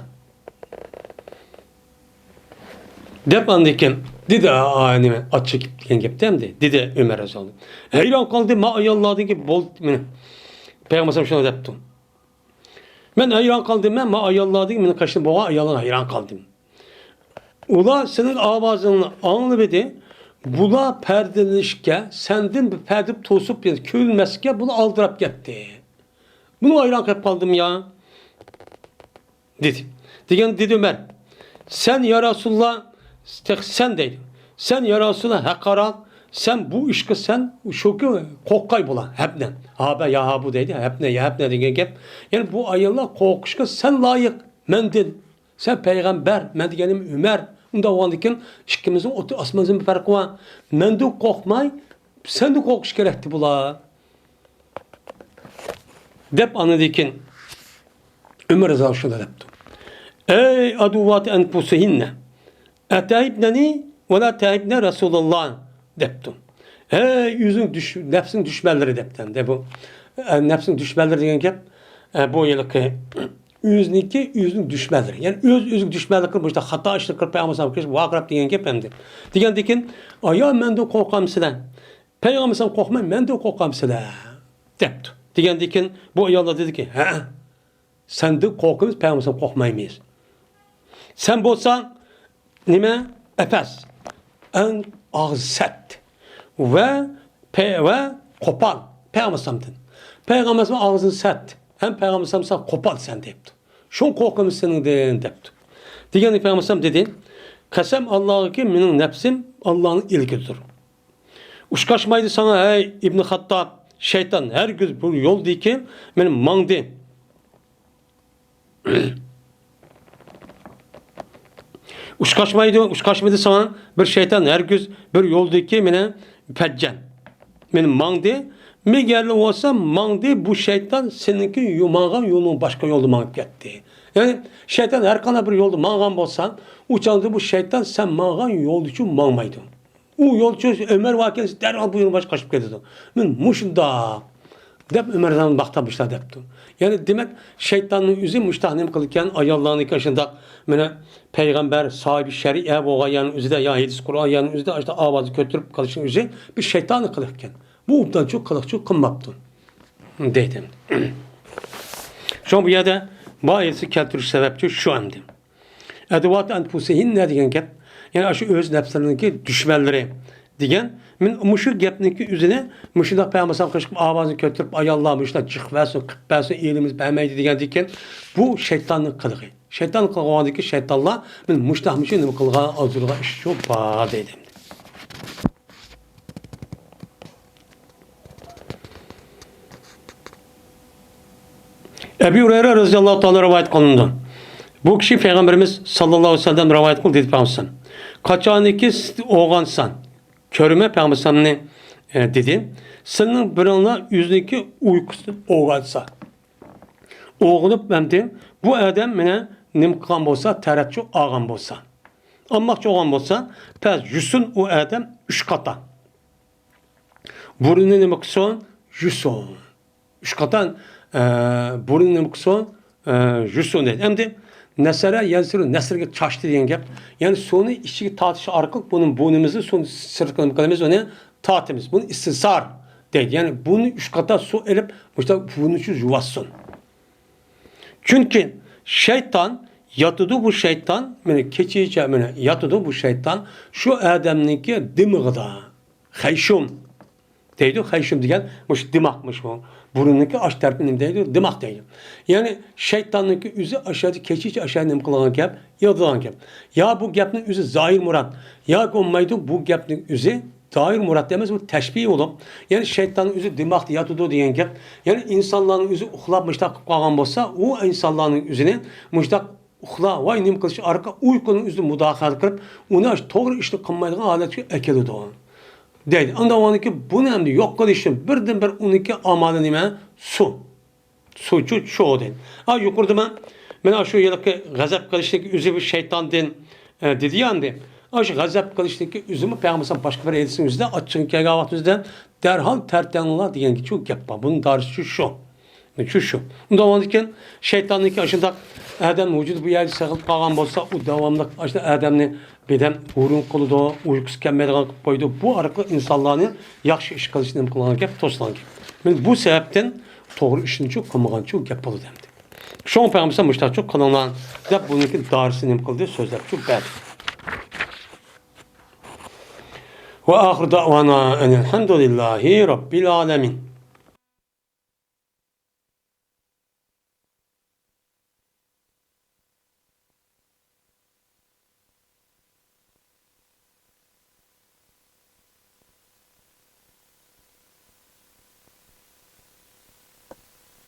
دەپ ئاندىن كېيىن دېدى، ئا، نېمە، ئات چېكىپ دېگەن گەپتە ئەمدى. دېدى ئۆمەر رەزىياللاھۇ ئەنھۇ. ھەيران قالدى، ما ئاياللاردىن كېيىن بولدى، مانا. پەيغەمبەر شۇنداق دەپتۇ. مەن ھەيران قالدىم، مەن ما ئاياللاردىن، مېنىڭ قېشىمدا بولغان ئاياللارغا ھەيران قالدىم. ئۇلار سېنىڭ ئاۋازىڭنى ئاڭلىۋىدى، بۇلار پەردىلىنىشكە، سەندىن بىر پەردە توسۇپ، يەنى كۆرۈنمەسلىككە بۇلار ئالدىراپ كەتتى. بۇنىڭغا ھەيران قېلىپ قالدىم يا. دېدى. دېگەن دېدى ئۆمەر، سەن يا رەسۇلاللا، تېخى سەن دەيدۇ. سەن يا رەسۇلاللا ھەققاراق، سەن بۇ ئىشقا سەن شۇكى قورققاي بۇلار، ھەپنە. ھابە يا ھابۇ دەيدۇ، ھەپنە يا ھەپنە دېگەن گەپ. يەنى بۇ ئاياللار قورقۇشقا سەن لايىق مەندىن. سەن پەيغەمبەر، مەن دېگىنىم ئۆمەر. ئۇنداق بولغاندىكىن ئىككىمىزنىڭ ئوتتۇرا ئاسمان زېمىن پەرقى بار. مەندىن قورقماي، سەندىن قورقۇش كېرەكتى بۇلار. دەپ ئاندىن كېيىن ئۆمەر رەزىياللاھۇ شۇنداق دەپتۇ. ئەي ئەدۇۋۋاتى ئەنفۇسىھىننە. ئەتەئىبنەنى ۋەلا تەئىبنە رەسۇلاللا دەپتۇ. ھەي ئۆزۈڭ دۈش-، نەپسىڭ دۈشمەنلىرى دەپتۇ. ئەمدى بۇ، ئە، نەپسىڭ دۈشمەنلىرى دېگەن گەپ، ئە، بۇ ھېلىقى ئۆزىنىڭكى، ئۆزىنىڭ دۈشمەنلىرى. يەنى ئۆز-ئۆزىگە دۈشمەنلىك قىلىپ، مۇشۇنداق خاتا ئىشلار قىلىپ، پەيغەمبەر ئەلەيھىسسالامغا كېلىپ ۋارقىراپ دېگەن گەپ ئەمدى. دېگەندىن كېيىن، «ئايا، مەندىن قورقامسىلەر؟ پەيغەمبەر ئەلەيھىسسالام قورقماي، مەندىن قورقامسىلەر؟» دەپتۇ. دېگەندىن كېيىن بۇ ئاياللار دېدىكى، «ھە، سەندىن قورقىمىز، پەيغەمبەر ئەلەيھىسسالام قورقمايمىز. سەن بولساڭ نېمە؟ ئەپەس، ئەڭ ئاغزى سەت ۋە پە-، ۋە قوپال پەيغەمبەر ئەلەيھىسسالامدىن. پەيغەمبەر ئەلەيھىسسالام ئاغزىنى سەت ھەم پەيغەمبەر ئەلەيھىسسالام سەن قوپال سەن» دەپتۇ. «شۇڭا قورقىمىز سېنىڭدىن» دەپتۇ. دېگەندە پەيغەمبەر ئەلەيھىسسالام دېدى، «قەسەم ئاللاغىكى، مېنىڭ نەپسىم ئاللانىڭ ئىلكىدىدۇر. ئۇچقاشمايدۇ ساڭا، ھەي ئىبنى خاتتاب، شەيتان ھەرگىز بۇ يولدىكى مېنى ماڭدى. ئۇچقاشمايدۇ، ئۇچقاشمىدى ساڭا بىر شەيتان ھەرگىز بىر يولدىكى مېنى پەججەن، مېنى ماڭدى. مېگەرلا بولسا ماڭدى، بۇ شەيتان سېنىڭكى يو-، ماڭغان يولۇڭ باشقا يولدا ماڭىپ كەتتى.» يەنى شەيتان ھەر قانداق بىر يولدا ماڭغان بولسا، ئۇ چاغدا بۇ شەيتان سەن ماڭغان يولدىچۇ ماڭمايدۇ. ئۇ يولچى ئۆمەر ۋاكىنسى دەرھال بۇ يولدىن باشقا قاچىپ كېتىدۇ. مەن مۇشۇنداق دەپ ئۆمەر رەزىياللاھۇ ئەنھۇ ماختاپ مۇشۇنداق دەپتۇ. يەنى دېمەك، شەيتاننىڭ ئۆزى مۇشۇنداق نېمە قىلىدىكەن، ئاياللارنىڭكى شۇنداق مانا پەيغەمبەر ساھىبى شەرىئە بولغان يەرنىڭ ئۆزىدە يا ھەدىس قۇرئان يەرنىڭ ئۆزىدە ئاشۇنداق ئاۋازنى كۆتۈرۈپ قىلىشنىڭ ئۆزى بىر شەيتانلىق قىلىقكەن. بۇ ئوبدانچۇ قىلىقچۇ قىلماپتۇ دەيدۇ. شۇڭا بۇ يەردە بۇ ئايەتنى كەلتۈرۈش سەۋەبچۇ شۇ ئەمدى. «ئەدۇۋاتۇ ئەنفۇسىھىننە» دېگەن گەپ، يەنى شۇ ئۆز نەپسلىرىنىڭكى دۈشمەنلىرى دېگەن. مەن مۇشۇ گەپنىڭكى ئۆزىنى مۇشۇنداق پەيغەمبەر قىلىپ ئاۋازىنى كۆتۈرۈپ، ئاياللار مۇشۇنداق جىق بەرسۇن، قىپ بەرسۇن، ئېلىمىز بەرمەيدۇ دېگەندىن كېيىن، بۇ شەيتاننىڭ قىلىقى. شەيتان قىلغاندىكى شەيتانلار مەن مۇشۇنداق مۇشۇ نېمە قىلغان ئازدۇرغان ئىش شۇ بار دەيدۇ. ئەبۇ ھۇرەيرە رەزىياللاھۇ تائالا رىۋايەت قىلىنىدۇ. بۇ كىشى پەيغەمبىرىمىز ساللاللاھۇ ئەلەيھى ۋەسەللەم رىۋايەت قىلدى دېدى پەيغەمبەر. «قاچانكى سىز ئويغانسان، كۆرىمەن پەيغەمبەر ئەلەيھىسسالامنى، ئە، دېدى. سىلىنىڭ بىرىڭلار ئۆزىنىڭكى ئۇيقۇسىدىن ئويغانسا، ئويغىنىپ ئەمدى بۇ ئادەم مېنى نېمە قىلغان بولسا، تەرەتچۇ ئالغان بولسا، ئالماقچى بولغان بولسا، پەس يۇسۇن ئۇ ئادەم ئۈچ قاتا. بۇرنىنى نېمە قىلسۇن؟ يۇسۇن. ئۈچ قاتا، ئە، بۇرنىنى نېمە قىلسۇن؟ ئە، يۇسۇن دەيدۇ. ئەمدى نەسەرە يەنسۇرۇ نەسرگە چاچتى دېگەن گەپ. يەنى سۇنى ئىچىگە تارتىش ئارقىلىق بۇنى بۇرنىمىزنى سۇنى سىرتقا نېمە قىلىمىز؟ ئۇنى تارتىمىز. بۇنى ئىستىنسار دەيدۇ. يەنى بۇنى ئۈچ قاتا سۇ ئېلىپ، مۇشۇنداق بۇرنىنى يۇۋازسۇن. چۈنكى شەيتان ياتىدۇ، بۇ شەيتان، مانا كېچىچە مانا ياتىدۇ، بۇ شەيتان شۇ ئادەمنىڭكى دىمىغىدا. خەيشۇم دەيدۇ، خەيشۇم دېگەن مۇشۇ دىماغ، مۇشۇ بۇرۇننىڭكى ئاش تەرىپى نېمە دەيدۇ؟ دىماغ دەيدۇ. يەنى شەيتاننىڭكى ئۆزى ئاشۇ يەردە كېچىچە ئاشۇ يەردە نېمە قىلغان گەپ؟ ياتىدىغان گەپ. يا بۇ گەپنىڭ ئۆزى زاھىر مۇراد، ياكى بولمايدۇ، بۇ گەپنىڭ ئۆزى زاھىر مۇراد ئەمەس، بۇ تەشبىھ بولۇپ، يەنى شەيتاننىڭ ئۆزى دىماغدا ياتىدۇ دېگەن گەپ. يەنى ئىنسانلارنىڭ ئۆزى ئۇخلاپ مۇشۇنداق قىلىپ قالغان بولسا، ئۇ ئىنسانلارنىڭ ئۆزىنى مۇشۇنداق ئۇخلا، ۋاي نېمە قىلىش ئارقا ئۇيقۇنىڭ ئۆزىدە مۇداخىلە قىلىپ، ئۇنى ئاشۇ توغرا ئىشنى قىلمايدىغان ھالەتكە ئەكېلىدۇ دەيدۇ. ئاندىن ئۇنىڭكى بۇنى ئەمدى يوق قىلىشتىن بىردىن بىر ئۇنىڭكى ئامالى نېمە؟ سۇ. سۇچۇ شۇ دەيدۇ. ئا، يۇقىرىدا مەن، مانا شۇ ھېلىقى غەزەپ قىلىشنىڭ ئۆزى بىر شەيتاندىن، ئە، دېدى يا ئەمدى. ئاشۇ غەزەپ قىلىشنىڭكى ئۆزىمۇ پەيغەمبەر باشقا بىر ھەدىسنىڭ ئۆزىدە ئاچچىقى كەلگەن ۋاقتىمىزدا دەرھال تەرتەڭلار دېگەنگىچۇ گەپ بار. بۇنىڭ دارىسىچۇ شۇ. شۇ، شۇ. ئۇنداق بولغاندىكىن شەيتاننىڭكى ئاشۇنداق ئادەم ۋۇجۇدى بۇ يەردە سىغىلىپ قالغان بولسا، ئۇ داۋاملىق ئاشۇنداق ئادەمنى بىردەم ھۇرۇن قىلىدۇ، ئۇيقۇسى كەلمەيدىغان قىلىپ قويىدۇ. بۇ ئارقىلىق ئىنسانلارنى ياخشى ئىش قىلىش نېمە قىلغان گەپ، توسىغان گەپ. مانا بۇ سەۋەبتىن توغرا ئىشنىچۇ قىلمىغانچۇ گەپ بولىدۇ ئەمدى. شۇڭا پەيغەمبەر مۇشۇنداقچۇ قىلىڭلار دەپ بۇنىڭكى دارىسىنى نېمە قىلدى، سۆزلەپچۇ بەردى. ۋە ئاخىر دەئۋانا ئەنىل ھەمدۇلىللاھى رەببىل ئالەمىن.